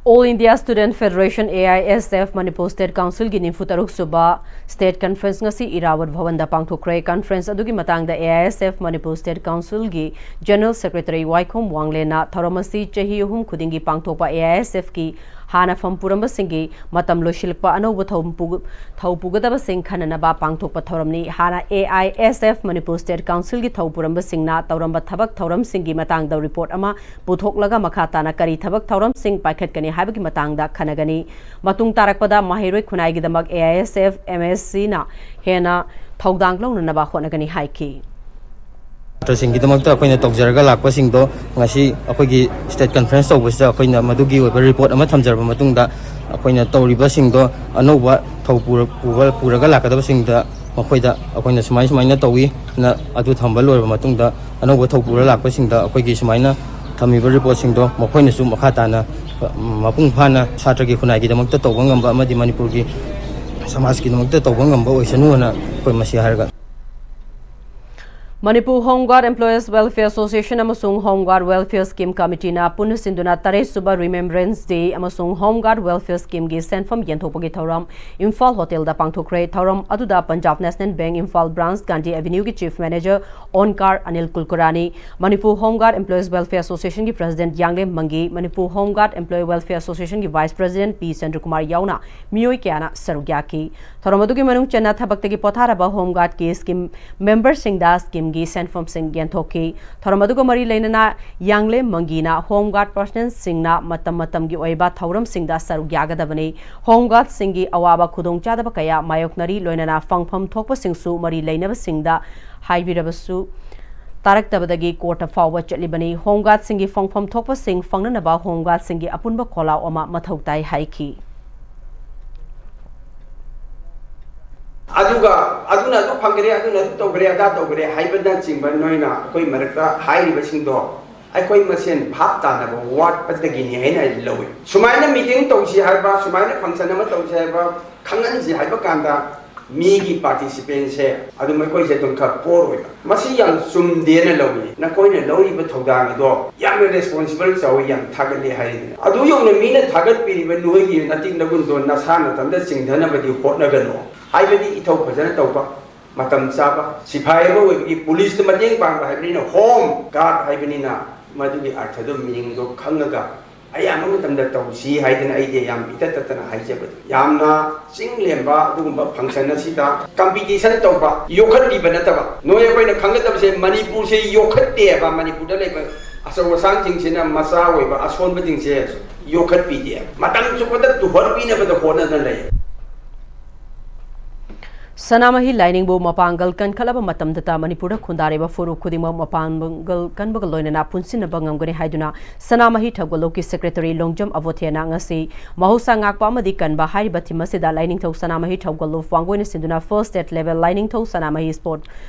All India Student Federation, AISF, Manipur State Councilꯒꯤ ꯅꯤꯐꯨ ꯇꯔꯨꯛ ꯁꯨꯕ State Conference ꯉꯁꯤ ꯏꯔꯥꯕꯣꯠ ꯚꯕꯟꯗ ꯄꯥꯡꯊꯣꯛꯈ꯭ꯔꯦ꯫ Conference ꯑꯗꯨꯒꯤ ꯃꯇꯥꯡꯗ AISF Manipur State Councilꯒꯤ General Secretary ꯋꯥꯏꯈꯣꯝ ꯋꯥꯡꯂꯦꯟꯅ ꯊꯧꯔꯝ ꯑꯁꯤ ꯆꯍꯤ ꯑꯍꯨꯝ ꯈꯨꯗꯤꯡꯒꯤ ꯄꯥꯡꯊꯣꯛꯄ AISFꯀꯤ ꯍꯥꯟꯅ ꯐꯝ ꯄꯨꯔꯝꯕꯁꯤꯡꯒꯤ ꯃꯇꯝ ꯂꯣꯏꯁꯤꯜꯂꯛꯄ, ꯑꯅꯧꯕ ꯊꯧ ꯄꯨ-, ꯊꯧ ꯄꯨꯒꯗꯕꯁꯤꯡ ꯈꯟꯅꯅꯕ ꯄꯥꯡꯊꯣꯛꯄ ꯊꯧꯔꯝꯅꯤ꯫ ꯍꯥꯟꯅ AISF ꯃꯅꯤꯄꯨꯔ State Councilꯒꯤ ꯊꯧ ꯄꯨꯔꯝꯕꯁꯤꯡꯅ ꯇꯧꯔꯝꯕ ꯊꯕꯛ ꯊꯧꯔꯝꯁꯤꯡꯒꯤ ꯃꯇꯥꯡꯗ report ꯑꯃ ꯄꯨꯊꯣꯛꯂꯒ ꯃꯈꯥ ꯇꯥꯅ ꯀꯔꯤ ꯊꯕꯛ ꯊꯧꯔꯝꯁꯤꯡ ꯄꯥꯏꯈꯠꯀꯅꯤ ꯍꯥꯏꯕꯒꯤ ꯃꯇꯥꯡꯗ ꯈꯟꯅꯒꯅꯤ꯫ ꯃꯇꯨꯡ ꯇꯥꯔꯛꯄꯗ ꯃꯍꯩꯔꯣꯏ ꯈꯨꯟꯅꯥꯏꯒꯤꯗꯃꯛ AISF MSCꯅ ꯍꯦꯟꯅ ꯊꯧꯗꯥꯡ ꯂꯧꯅꯅꯕ ꯍꯣꯠꯅꯒꯅꯤ ꯍꯥꯏꯈꯤ꯫ ꯁꯥꯇ꯭ꯔꯁꯤꯡꯒꯤꯗꯃꯛꯇ ꯑꯩꯈꯣꯏꯅ ꯇꯧꯖꯔꯒ ꯂꯥꯛꯄꯁꯤꯡꯗꯣ ꯉꯁꯤ ꯑꯩꯈꯣꯏꯒꯤ State Conference ꯇꯧꯕꯁꯤꯗ ꯑꯩꯈꯣꯏꯅ ꯃꯗꯨꯒꯤ ꯑꯣꯏꯕ report ꯑꯃ ꯊꯝꯖꯔꯕ ꯃꯇꯨꯡꯗ, ꯑꯩꯈꯣꯏꯅ ꯇꯧꯔꯤꯕꯁꯤꯡꯗꯣ ꯑꯅꯧꯕ ꯊꯧ ꯄꯨꯔ-, ꯄꯨꯕ-, ꯄꯨꯔꯒ ꯂꯥꯛꯀꯗꯕꯁꯤꯡꯗ ꯃꯈꯣꯏꯗ ꯑꯩꯈꯣꯏꯅ ꯁꯨꯃꯥꯏ ꯁꯨꯃꯥꯏꯅ ꯇꯧꯏ ꯅ ꯑꯗꯨ ꯊꯝꯕ ꯂꯣꯏꯔꯕ ꯃꯇꯨꯡꯗ, ꯑꯅꯧꯕ ꯊꯧ ꯄꯨꯔ ꯂꯥꯛꯄꯁꯤꯡꯗ ꯑꯩꯈꯣꯏꯒꯤ ꯁꯨꯃꯥꯏꯅ ꯊꯝꯃꯤꯕ reportꯁꯤꯡꯗꯣ ꯃꯈꯣꯏꯅꯁꯨ ꯃꯈꯥ ꯇꯥꯅ, ꯑ, ꯃꯄꯨꯡ ꯐꯥꯅ ꯁꯥꯇ꯭ꯔꯒꯤ ꯈꯨꯟꯅꯥꯏꯒꯤꯗꯃꯛꯇ ꯇꯧꯕ ꯉꯝꯕ ꯑꯃꯗꯤ ꯃꯅꯤꯄꯨꯔꯒꯤ ꯁꯃꯥꯖꯀꯤꯗꯃꯛꯇ ꯇꯧꯕ ꯉꯝꯕ ꯑꯣꯏꯁꯅꯨꯅ ꯑꯩꯈꯣꯏ ꯃꯁꯤ ꯍꯥꯏꯔꯒ꯫ Manipur Home Guard Employees Welfare Association ꯑꯃꯁꯨꯡ Home Guard Welfare Scheme Committeeꯅ ꯄꯨꯟꯅ ꯁꯤꯟꯗꯨꯅ ꯇꯔꯦꯠ ꯁꯨꯕ Remembrance Day ꯑꯃꯁꯨꯡ Home Guard Welfare Schemeꯒꯤ ꯁꯦꯟꯐꯝ ꯌꯦꯟꯊꯣꯛꯄꯒꯤ ꯊꯧꯔꯝ ꯏꯝꯐꯥꯜ ꯍꯣꯇꯦꯜꯗ ꯄꯥꯡꯊꯣꯛꯈ꯭ꯔꯦ꯫ ꯊꯧꯔꯝ ꯑꯗꯨꯗ Punjab National Bank Imphal Branch Gandhi Avenueꯒꯤ Chief Manager Onkar Anil Kulkarni, Manipur Home Guard Employees Welfare Associationꯒꯤ President ꯌꯥꯡꯂꯦꯝ ꯃꯪꯒꯤ, Manipur Home Guard Employee Welfare Associationꯒꯤ Vice President ꯄꯤ ꯆꯟꯗ꯭ꯔꯀꯨꯃꯥꯔ ꯌꯥꯎꯅ ꯃꯤꯑꯣꯏ ꯀꯌꯥꯅ ꯁꯔꯨꯛ ꯌꯥꯈꯤ꯫ ꯊꯧꯔꯝ ꯑꯗꯨꯒꯤ ꯃꯅꯨꯡ ꯆꯟꯅ ꯊꯕꯛꯇꯒꯤ ꯄꯣꯊꯥꯔꯕ Home Guardꯀꯤ scheme memberꯁꯤꯡꯗ schemeꯒꯤ ꯁꯦꯟꯐꯝꯁꯤꯡ ꯌꯦꯟꯊꯣꯛꯈꯤ꯫ ꯊꯧꯔꯝ ꯑꯗꯨꯒ ꯃꯔꯤ ꯂꯩꯅꯅ ꯌꯥꯡꯂꯦꯝ ꯃꯪꯒꯤꯅ Home Guard personnelꯁꯤꯡꯅ ꯃꯇꯝ ꯃꯇꯝꯒꯤ ꯑꯣꯏꯕ ꯊꯧꯔꯝꯁꯤꯡꯗ ꯁꯔꯨꯛ ꯌꯥꯒꯗꯕꯅꯤ꯫ Home Guardꯁꯤꯡꯒꯤ ꯑꯋꯥꯕ ꯈꯨꯗꯣꯡꯆꯥꯗꯕ ꯀꯌꯥ ꯃꯥꯌꯣꯛꯅꯔꯤ, ꯂꯣꯏꯅꯅ ꯐꯪꯐꯝ ꯊꯣꯛꯄꯁꯤꯡꯁꯨ ꯃꯔꯤ ꯂꯩꯅꯕꯁꯤꯡꯗ ꯍꯥꯏꯕꯤꯔꯕꯁꯨ ꯇꯥꯔꯛꯇꯕꯗꯒꯤ courtꯇ ꯐꯥꯎꯕ ꯆꯠꯂꯤꯕꯅꯤ꯫ Home Guardꯁꯤꯡꯒꯤ ꯐꯪꯐꯝ ꯊꯣꯛꯄꯁꯤꯡ ꯐꯪꯅꯅꯕ Home Guardꯁꯤꯡꯒꯤ ꯑꯄꯨꯟꯕ ꯈꯣꯜꯂꯥꯎ ꯑꯃ ꯃꯊꯧ ꯇꯥꯏ ꯍꯥꯏꯈꯤ꯫ ꯑꯗꯨꯒ ꯑꯗꯨꯅ ꯑꯗꯨ ꯐꯪꯈ꯭ꯔꯦ, ꯑꯗꯨꯅ ꯑꯗꯨ ꯇꯧꯈ꯭ꯔꯦ, ꯑꯗꯥ ꯇꯧꯈ꯭ꯔꯦ ꯍꯥꯏꯕꯅꯆꯤꯡꯕ ꯅꯣꯏꯅ ꯑꯩꯈꯣꯏ ꯃꯔꯛꯇ ꯍꯥꯏꯔꯤꯕꯁꯤꯡꯗꯣ ꯑꯩꯈꯣꯏ ꯃꯁꯦꯟ ꯚꯥꯞ ꯇꯥꯅꯕ ꯋꯥꯠꯄꯗꯒꯤꯅꯤ ꯍꯥꯏꯅ ꯑꯩ ꯂꯧꯏ꯫ ꯁꯨꯃꯥꯏꯅ meeting ꯇꯧꯁꯤ ꯍꯥꯏꯕ, ꯁꯨꯃꯥꯏꯅ function ꯑꯃ ꯇꯧꯁꯤ ꯍꯥꯏꯕ, ꯈꯪꯍꯟꯁꯤ ꯍꯥꯏꯕ ꯀꯥꯟꯗ ꯃꯤꯒꯤ participantꯁꯦ ꯑꯗꯨꯝ ꯑꯩꯈꯣꯏꯁꯦ ꯑꯗꯨꯝ ꯈꯔ ꯄꯣꯔꯣꯏꯕ꯫ ꯃꯁꯤ ꯌꯥꯝ ꯆꯨꯝꯗꯦꯅ ꯂꯧꯏ꯫ ꯅꯈꯣꯏꯅ ꯂꯧꯔꯤꯕ ꯊꯧꯗꯥꯡ ꯑꯗꯣ ꯌꯥꯝꯅ responsible ꯆꯥꯎꯏ, ꯌꯥꯝ ꯊꯥꯒꯠꯂꯤ ꯍꯥꯏꯔꯤꯗꯨꯅꯤ꯫ ꯑꯗꯨ ꯌꯧꯅ ꯃꯤꯅ ꯊꯥꯒꯠꯄꯤꯔꯤꯕ ꯅꯣꯏꯒꯤ ꯅꯇꯤꯛ ꯅꯒꯨꯟꯗꯣ ꯅꯁꯥ ꯅꯊꯟꯗ ꯆꯤꯡꯊꯅꯕꯗꯤ ꯍꯣꯠꯅꯒꯅꯨ꯫ ꯍꯥꯏꯕꯗꯤ ꯏꯊꯧ ꯐꯖꯅ ꯇꯧꯕ, ꯃꯇꯝ ꯆꯥꯕ, ꯁꯤꯐꯥꯏ ꯑꯃ ꯑꯣꯏꯕꯒꯤ policeꯇ ꯃꯇꯦꯡ ꯄꯥꯡꯕ ꯍꯥꯏꯕꯅꯤꯅ, Home Guard ꯍꯥibꯅꯤꯅ, ꯃꯗꯨꯒꯤ ꯑꯔꯊꯗꯣ, meaningꯗꯣ ꯈꯪꯉꯒ ꯑꯌꯥꯝꯕ ꯃꯇꯝꯗ ꯇꯧꯁꯤ ꯍꯥꯏꯗꯅ ꯑꯩꯗꯤ ꯌꯥꯝ ꯏꯇꯠ ꯇꯠꯇꯅ ꯍꯥꯏꯖꯕꯅꯤ꯫ ꯌꯥꯝꯅ ꯆꯤꯡ ꯂꯦꯝꯕ ꯑꯗꯨꯒꯨꯝꯕ function ꯑꯁꯤꯗ competition ꯇꯧꯕ, ꯌꯣꯛꯈꯠꯄꯤꯕ ꯅꯠꯇꯕ, ꯅꯣꯏ ꯑꯩꯈꯣꯏꯅ ꯈꯪꯒꯗꯕꯁꯦ ꯃꯅꯤꯄꯨꯔꯁꯦ ꯌꯣꯛꯈꯠꯇꯦꯕ꯫ ꯃꯅꯤꯄꯨꯔꯗ ꯂꯩꯕ ꯑꯆꯧ ꯑꯁꯥꯡꯁꯤꯡꯁꯤꯅ ꯃꯆꯥ ꯑꯣꯏꯕ ꯑꯁꯣꯟꯕꯁꯤꯡꯁꯦ ꯌꯣꯛꯈꯠꯄꯤꯗꯦ꯫ ꯃꯇꯝ ꯆꯨꯞꯄꯗ ꯇꯨꯍꯠꯄꯤꯅꯕꯗ ꯍꯣꯠꯅꯗꯅ ꯂꯩ꯫ ꯁꯅꯥꯃꯍꯤ ꯂꯥꯏꯅꯤꯡꯕꯨ ꯃꯄꯥꯡꯒꯜ ꯀꯟꯈꯠꯂꯕ ꯃꯇꯝꯗꯇ ꯃꯅꯤꯄꯨꯔꯗ ꯈꯨꯟꯗꯥꯔꯤꯕ ꯐꯨꯔꯨꯞ ꯈꯨꯗꯤꯡꯃꯛ ꯃꯄꯥꯡꯒꯜ ꯀꯟꯕꯒ ꯂꯣꯏꯅꯅ ꯄꯨꯟꯁꯤꯟꯅꯕ ꯉꯝꯒꯅꯤ ꯍꯥꯏꯗꯨꯅ ꯁꯅꯥꯃꯍꯤ ꯊꯧꯒꯜꯂꯨꯞꯀꯤ secretaryꯂꯣꯡꯖꯝ ꯑꯕꯣꯊꯦꯅ ꯉꯁꯤ ꯃꯍꯧꯁꯥ ꯉꯥꯛꯄ ꯑꯃꯗꯤ ꯀꯟꯕ ꯍꯥꯏꯔꯤꯕ theme ꯑꯁꯤꯗ ꯂꯥꯏꯅꯤꯡꯊꯧ ꯁꯅꯥꯃꯍꯤ ꯊꯧꯒꯜꯂꯨꯞ ꯋꯥꯡꯒꯣꯏꯅ ꯁꯤꯟꯗꯨꯅ first state level ꯂꯥꯏꯅꯤꯡꯊꯧ ꯁꯅꯥꯃꯍꯤ sport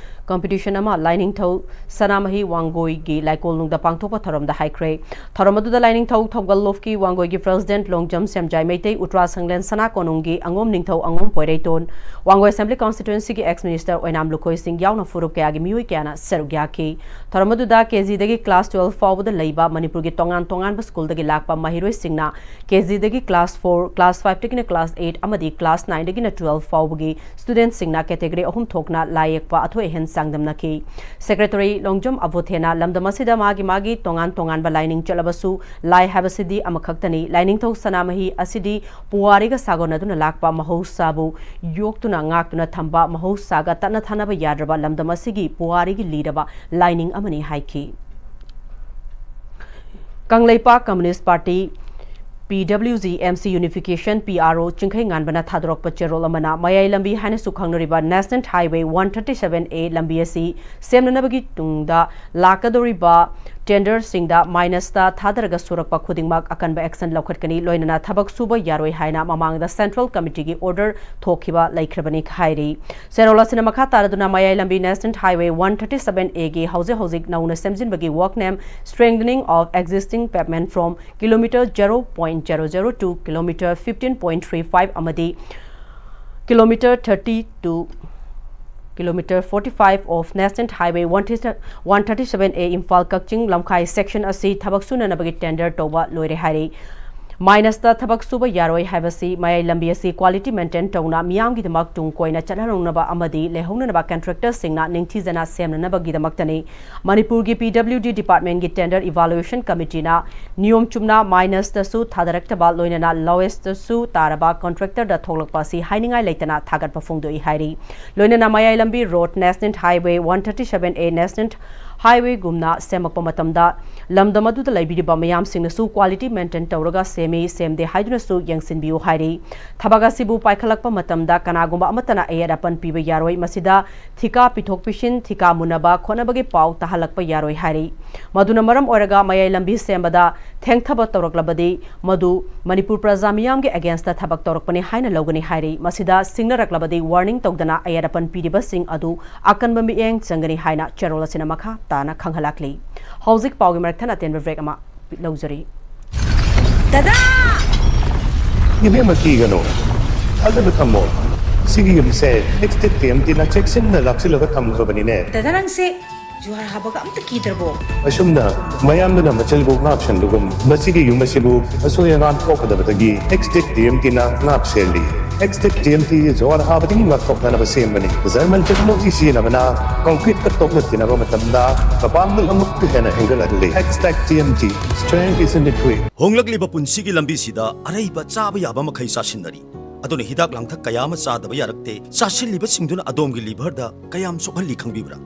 ꯀꯝꯄꯤꯇꯤꯁꯟ ꯑꯃ ꯂꯥꯏꯅꯤꯡꯊꯧ ꯁꯅꯥꯃꯍꯤ ꯋꯥꯡꯒꯣꯏꯒꯤ ꯂꯥꯏꯀꯣꯜꯅꯨꯡꯗ ꯄꯥꯡꯊꯣꯛꯄ ꯊꯧꯔꯝꯗ ꯍꯥꯏꯈ꯭ꯔꯦ꯫ ꯊꯧꯔꯝ ꯑꯗꯨꯗ ꯂꯥꯏꯅꯤꯡꯊꯧ ꯊꯧꯒꯜ ꯂꯣꯐꯀꯤ ꯋꯥꯡꯒꯣꯏꯒꯤ ꯄ꯭ꯔꯦꯁꯤꯗꯦꯟꯠ ꯂꯣꯡꯖꯝ ꯁꯦꯝꯖꯥꯏ ꯃꯩꯇꯩ, ꯎꯇ꯭ꯔꯥ ꯁꯪꯂꯦꯟ ꯁꯅꯥ ꯀꯣꯅꯨꯡꯒꯤ ꯑꯉꯣꯝ ꯅꯤꯡꯊꯧ ꯑꯉꯣꯝ ꯄꯣꯏꯔꯩꯇꯣꯟ, ꯋꯥꯡꯒꯣꯏ ꯑꯦꯁꯦꯝꯕ꯭ꯂꯤ ꯀꯣꯟꯁꯇꯤꯇ꯭ꯋꯦꯟꯁꯤꯒꯤ ꯑꯦꯛꯁ ꯃꯤꯅꯤꯁꯇꯔ ꯑꯣꯏꯅꯥꯝ ꯂꯨꯈꯣꯏ ꯁꯤꯡ ꯌꯥꯎꯅ ꯐꯨꯔꯨꯞ ꯀꯌꯥꯒꯤ ꯃꯤꯑꯣꯏ ꯀꯌꯥꯅ ꯁꯔꯨꯛ ꯌꯥꯈꯤ꯫ ꯊꯧꯔꯝ ꯑꯗꯨꯗ ꯀꯦꯖꯤꯗꯒꯤ ꯀ꯭ꯂꯥꯁ ꯇꯨꯋꯦꯜꯐ ꯐꯥꯎꯕꯗ ꯂꯩꯕ ꯃꯅꯤꯄꯨꯔꯒꯤ ꯇꯣꯉꯥꯟ ꯇꯣꯉꯥꯟꯕ ꯁ꯭ꯀꯨꯜꯗꯒꯤ ꯂꯥꯛꯄ ꯃꯍꯩꯔꯣꯏꯁꯤꯡꯅ ꯀꯦꯖꯤꯗꯒꯤ ꯀ꯭ꯂꯥꯁ ꯐꯣꯔ, ꯀ꯭ꯂꯥꯁ ꯐꯥꯏꯚꯇꯒꯤꯅ ꯀ꯭ꯂꯥꯁ ꯑꯩꯠ ꯑꯃꯗꯤ ꯀ꯭ꯂꯥꯁ ꯅꯥꯏꯟꯗꯒꯤꯅ ꯇꯨꯋꯦꯜꯐ ꯐꯥꯎꯕꯒꯤ ꯁ꯭ꯇꯨꯗꯦꯟꯠꯁꯤꯡꯅ ꯀꯦꯇꯦꯒꯣꯔꯤ ꯑꯍꯨꯝ ꯊꯣꯛꯅ ꯂꯥꯏ ꯌꯦꯛꯄ, ꯑꯊꯣꯏ ꯑꯍꯦꯟ ꯆꯥꯡꯗꯝꯅꯈꯤ꯫ ꯁꯦꯀ꯭ꯔꯦꯇꯔꯤ ꯂꯣꯡꯖꯝ ꯑꯕꯣꯊꯦꯅ ꯂꯝꯗꯝ ꯑꯁꯤꯗ ꯃꯥꯒꯤ ꯃꯥꯒꯤ ꯇꯣꯉꯥꯟ ꯇꯣꯉꯥꯟꯕ ꯂꯥꯏꯅꯤꯡ ꯆꯠꯂꯕꯁꯨ ꯂꯥꯏ ꯍꯥꯏꯕꯁꯤꯗꯤ ꯑꯃꯈꯛꯇꯅꯤ꯫ ꯂꯥꯏꯅꯤꯡꯊꯧ ꯁꯅꯥꯃꯍꯤ ꯑꯁꯤꯗꯤ ꯄꯨꯋꯥꯔꯤꯒ ꯁꯥꯒꯣꯟꯅꯗꯨꯅ ꯂꯥꯛꯄ, ꯃꯍꯧꯁꯥꯕꯨ ꯌꯣꯛꯇꯨꯅ ꯉꯥꯛꯇꯨꯅ ꯊꯝꯕ, ꯃꯍꯧꯁꯥꯒ ꯇꯠꯅ ꯊꯥꯅꯕ ꯌꯥꯗ꯭ꯔꯕ ꯂꯝꯗꯝ ꯑꯁꯤꯒꯤ ꯄꯨꯋꯥꯔꯤꯒꯤ ꯂꯤꯔꯕ ꯂꯥꯏꯅꯤꯡ ꯑꯃꯅꯤ ꯍꯥꯏꯈꯤ꯫ ꯀꯪꯂꯩꯄꯥꯛ ꯀꯝꯃ꯭ꯌꯨꯅꯤꯁ꯭ꯠ ꯄꯥꯔꯇꯤ, ꯄꯤ W G M C ꯌꯨꯅꯤꯐꯤꯀꯦꯁꯟ, P R ꯑꯣ, ꯆꯤꯡꯈꯩꯉꯥꯟꯕꯅ ꯊꯥꯗꯣꯔꯛꯄ ꯆꯦꯔꯣꯜ ꯑꯃꯅ ꯃꯌꯥꯏ ꯂꯝꯕꯤ ꯍꯥꯏꯅꯁꯨ ꯈꯪꯅꯔꯤꯕ national highway one thirty seven A ꯂꯝꯕꯤ ꯑꯁꯤ ꯁꯦꯝꯅꯅꯕꯒꯤ ꯇꯨꯡꯗ ꯂꯥꯛꯀꯗꯧꯔꯤꯕ ꯇꯦꯟꯗꯔꯁꯤꯡꯗ ꯃꯥꯏꯅꯁꯇ ꯊꯥꯗꯔꯒ ꯁꯨꯔꯛꯄ ꯈꯨꯗꯤꯡꯃꯛ ꯑꯀꯟꯕ ꯑꯦꯛꯁꯟ ꯂꯧꯈꯠꯀꯅꯤ, ꯂꯣꯏꯅꯅ ꯊꯕꯛ ꯁꯨꯕ ꯌꯥꯔꯣꯏ ꯍꯥꯏꯅ ꯃꯃꯥꯡꯗ ꯁꯦꯟꯇ꯭ꯔꯦꯜ ꯀꯃꯤꯇꯤꯒꯤ ꯑꯣꯔꯗꯔ ꯊꯣꯛꯈꯤꯕ ꯂꯩꯈ꯭ꯔꯕꯅꯤ ꯍꯥꯏꯔꯤ꯫ ꯆꯦꯔꯣꯜ ꯑꯁꯤꯅ ꯃꯈꯥ ꯇꯥꯔꯗꯨꯅ ꯃꯌꯥꯏ ꯂꯝꯕꯤ national highway one thirty seven ꯑꯦꯒꯤ ꯍꯧꯖꯤꯛ ꯍꯧꯖꯤꯛ ꯅꯧꯅ ꯁꯦꯝꯖꯤꯟꯕꯒꯤ ꯋꯥꯛ name Strengthening of existing pavement from kilometer zero point zero zero to kilometer fifteen point three five ꯑꯃꯗꯤ kilometer thirty to kilometer forty five of National Highway one thirty seven A Imphal Kakching Lamkhai section ꯑꯁꯤ ꯊꯕꯛ ꯁꯨꯅꯅꯕꯒꯤ tender ꯇꯧꯕ ꯂꯣꯏꯔꯦ ꯍꯥꯏꯔꯤ꯫ ꯃꯥꯏꯅꯁꯇ ꯊꯕꯛ ꯁꯨꯕ ꯌꯥꯔꯣꯏ ꯍꯥꯏꯕꯁꯤ ꯃꯌꯥꯏ ꯂꯝꯕꯤ ꯑꯁꯤ ꯀ꯭ꯋꯥꯂꯤꯇꯤ ꯃꯦꯟꯇꯦꯟ ꯇꯧꯅ ꯃꯤꯌꯥꯝꯒꯤꯗꯃꯛ ꯇꯨꯡ ꯀꯣꯏꯅ ꯆꯠꯍꯟꯍꯧꯅꯕ ꯑꯃꯗꯤ ꯂꯩꯍꯧꯅꯅꯕ ꯀꯟꯇ꯭ꯔꯦꯛꯇꯔꯁꯤꯡꯅ ꯅꯤꯡꯊꯤꯖꯅ ꯁꯦꯝꯅꯅꯕꯒꯤꯗꯃꯛꯇꯅꯤ꯫ ꯃꯅꯤꯄꯨꯔꯒꯤ ꯄꯤ ꯗꯕ꯭ꯂꯤꯎ ꯗꯤ ꯗꯤꯄꯥꯔꯠꯃꯦꯟꯒꯤ ꯇꯦꯟꯗꯔ ꯏꯚꯥꯂꯨꯑꯦꯁꯟ ꯀꯃꯤꯇꯤꯅ ꯅꯤꯌꯣꯝ ꯆꯨꯝꯅ ꯃꯥꯏꯅꯁꯇꯁꯨ ꯊꯥꯗꯔꯛꯇꯕ, ꯂꯣꯏꯅꯅ ꯂꯣꯋꯦꯁꯇꯁꯨ ꯇꯥꯔꯕ ꯀꯟꯇ꯭ꯔꯦꯛꯇꯔꯗ ꯊꯣꯛꯂꯛꯄ ꯑꯁꯤ ꯍꯥꯏꯅꯤꯡꯉꯥꯏ ꯂꯩꯇꯅ ꯊꯥꯒꯠꯄ ꯐꯣꯡꯗꯣꯛꯏ ꯍꯥꯏꯔꯤ꯫ ꯂꯣꯏꯅꯅ Mayai Lambi road, national highway one thirty seven A, national highwayꯒꯨꯝꯅ ꯁꯦꯝꯃꯛꯄ ꯃꯇꯝꯗ ꯂꯝꯗꯝ ꯑꯗꯨꯗ ꯂꯩꯕꯤꯔꯤꯕ ꯃꯤꯌꯥꯝꯁꯤꯡꯅꯁꯨ quality maintain ꯇꯧꯔꯒ ꯁꯦꯝꯃꯤ, ꯁꯦꯝꯗꯦ ꯍꯥꯏꯗꯨꯅꯁꯨ ꯌꯦꯡꯁꯤꯟꯕꯤꯌꯨ ꯍꯥꯏꯔꯤ꯫ ꯊꯕꯛ ꯑꯁꯤꯕꯨ ꯄꯥꯏꯈꯠꯂꯛꯄ ꯃꯇꯝꯗ ꯀꯅꯥꯒꯨꯝꯕ ꯑꯃꯠꯇꯅ ꯑꯌꯦꯠ ꯑꯄꯟ ꯄꯤꯕ ꯌꯥꯔꯣꯏ꯫ ꯃꯁꯤꯗ ꯊꯤꯀꯥ ꯄꯤꯊꯣꯛ ꯄꯤꯁꯤꯟ, ꯊꯤꯀꯥ ꯃꯨꯟꯅꯕ ꯈꯣꯠꯅꯕꯒꯤ ꯄꯥꯎ ꯇꯥꯍꯜꯂꯛꯄ ꯌꯥꯔꯣꯏ ꯍꯥꯏꯔꯤ꯫ ꯃꯗꯨꯅ ꯃꯔꯝ ꯑꯣꯏꯔꯒ ꯃꯌꯥꯏ ꯂꯝꯕꯤ ꯁꯦꯝꯕꯗ ꯊꯦꯡꯊꯕ ꯇꯧꯔꯛꯂꯕꯗꯤ ꯃꯗꯨ ꯃꯅꯤꯄꯨꯔ ꯄ꯭ꯔꯖꯥ ꯃꯤꯌꯥꯝꯒꯤ againstꯇ ꯊꯕꯛ ꯇꯧꯔꯛꯄꯅꯤ ꯍꯥꯏꯅ ꯂꯧꯒꯅꯤ ꯍꯥꯏꯔꯤ꯫ ꯃꯁꯤꯗ ꯁꯤꯡꯅꯔꯛꯂꯕꯗꯤ warning ꯇꯧꯗꯅ ꯑꯌꯦꯠ ꯑꯄꯟ ꯄꯤꯔꯤꯕꯁꯤꯡ ꯑꯗꯨ ꯑꯀꯟꯕ ꯃꯤꯠꯌꯦꯡ ꯆꯪꯒꯅꯤ ꯍꯥꯏꯅ ꯆꯦꯔꯣꯜ ꯑꯁꯤꯅ ꯃꯈꯥ ꯇꯥꯅ ꯈꯪꯍꯜꯂꯛꯂꯤ꯫ ꯍꯧꯖꯤꯛ ꯄꯥꯎꯒꯤ ꯃꯔꯛ ꯊꯠꯅ ꯑꯇꯦꯟꯕ break ꯑꯃ ꯂꯧꯖꯔꯤ꯫ ꯗꯗꯥ! ꯏꯕꯦꯝꯃ, ꯀꯤꯒꯅꯨ, ꯊꯥꯖꯕ ꯊꯝꯃꯣ꯫ ꯁꯤꯒꯤ ꯌꯨꯝꯁꯦ ꯑꯦꯛꯁꯇꯦꯛ ꯇꯤ ꯑꯦꯝ ꯇꯤꯅ ꯆꯦꯛꯁꯤꯟꯅ ꯂꯥꯛꯁꯤꯜꯂꯒ ꯊꯝꯈ꯭ꯔꯕꯅꯤꯅꯦ꯫ ꯗꯗꯥ, ꯅꯪꯁꯦ ꯖꯨꯍꯥꯔ ꯍꯥꯕꯒ ꯑꯝꯇ ꯀꯤꯗ꯭ꯔꯕꯣ? ꯑꯁꯨꯝꯅ ꯃꯌꯥꯝꯗꯨꯅ ꯃꯆꯜꯕꯨ ꯉꯥꯛꯁꯟꯕꯒꯨꯝ, ꯃꯁꯤꯒꯤ ꯌꯨꯝ ꯑꯁꯤꯕꯨ ꯑꯁꯣꯏ ꯑꯉꯥꯝ ꯊꯣꯛꯀꯗꯕꯗꯒꯤ ꯑꯦꯛꯁꯇꯦꯛ ꯇꯤ ꯑꯦꯝ ꯇꯤꯅ ꯉꯥꯛ ꯁꯦꯜꯂꯤ꯫ ꯑꯦꯛꯁꯇꯦꯛ ꯇꯤ ꯑꯦꯝ ꯇꯤ ꯖꯨꯍꯥꯔ ꯍꯥꯕꯗꯒꯤ ꯉꯥꯛꯊꯣꯛꯅꯅꯕ ꯁꯦꯝꯕꯅꯤ꯫ ꯖꯔꯃꯟ ꯇꯦꯛꯅꯣꯂꯣꯖꯤ ꯁꯤꯖꯤꯟꯅꯕꯅ ꯀꯪꯀ꯭ꯔꯤꯠꯀ ꯇꯣꯛꯅ ꯇꯤꯟꯅꯕ ꯃꯇꯝꯗ ꯃꯄꯥꯡꯒꯜ ꯑꯃꯨꯛꯀ ꯍꯦꯟꯅ ꯍꯦꯟꯒꯠꯍꯜꯂꯤ꯫ Xtech T M T, strength is in the grit. ꯍꯣꯡꯂꯛꯂꯤꯕ ꯄꯨꯟꯁꯤꯒꯤ ꯂꯝꯕꯤꯁꯤꯗ ꯑꯔꯩꯕ ꯆꯥꯕ ꯌꯥꯕ ꯃꯈꯩ ꯆꯥꯁꯤꯟꯅꯔꯤ꯫ ꯑꯗꯨꯅ ꯍꯤꯗꯥꯛ ꯂꯥꯡꯊꯛ ꯀꯌꯥ ꯑꯃ ꯆꯥꯗꯕ ꯌꯥꯔꯛꯇꯦ꯫ ꯆꯥꯁꯤꯜꯂꯤꯕꯁꯤꯡꯗꯨꯅ ꯑꯗꯣꯝꯒꯤ ꯂꯤꯚꯔꯗ ꯀꯌꯥꯝ ꯁꯣꯛꯍꯜꯂꯤ ꯈꯪꯕꯤꯕ꯭ꯔꯥ?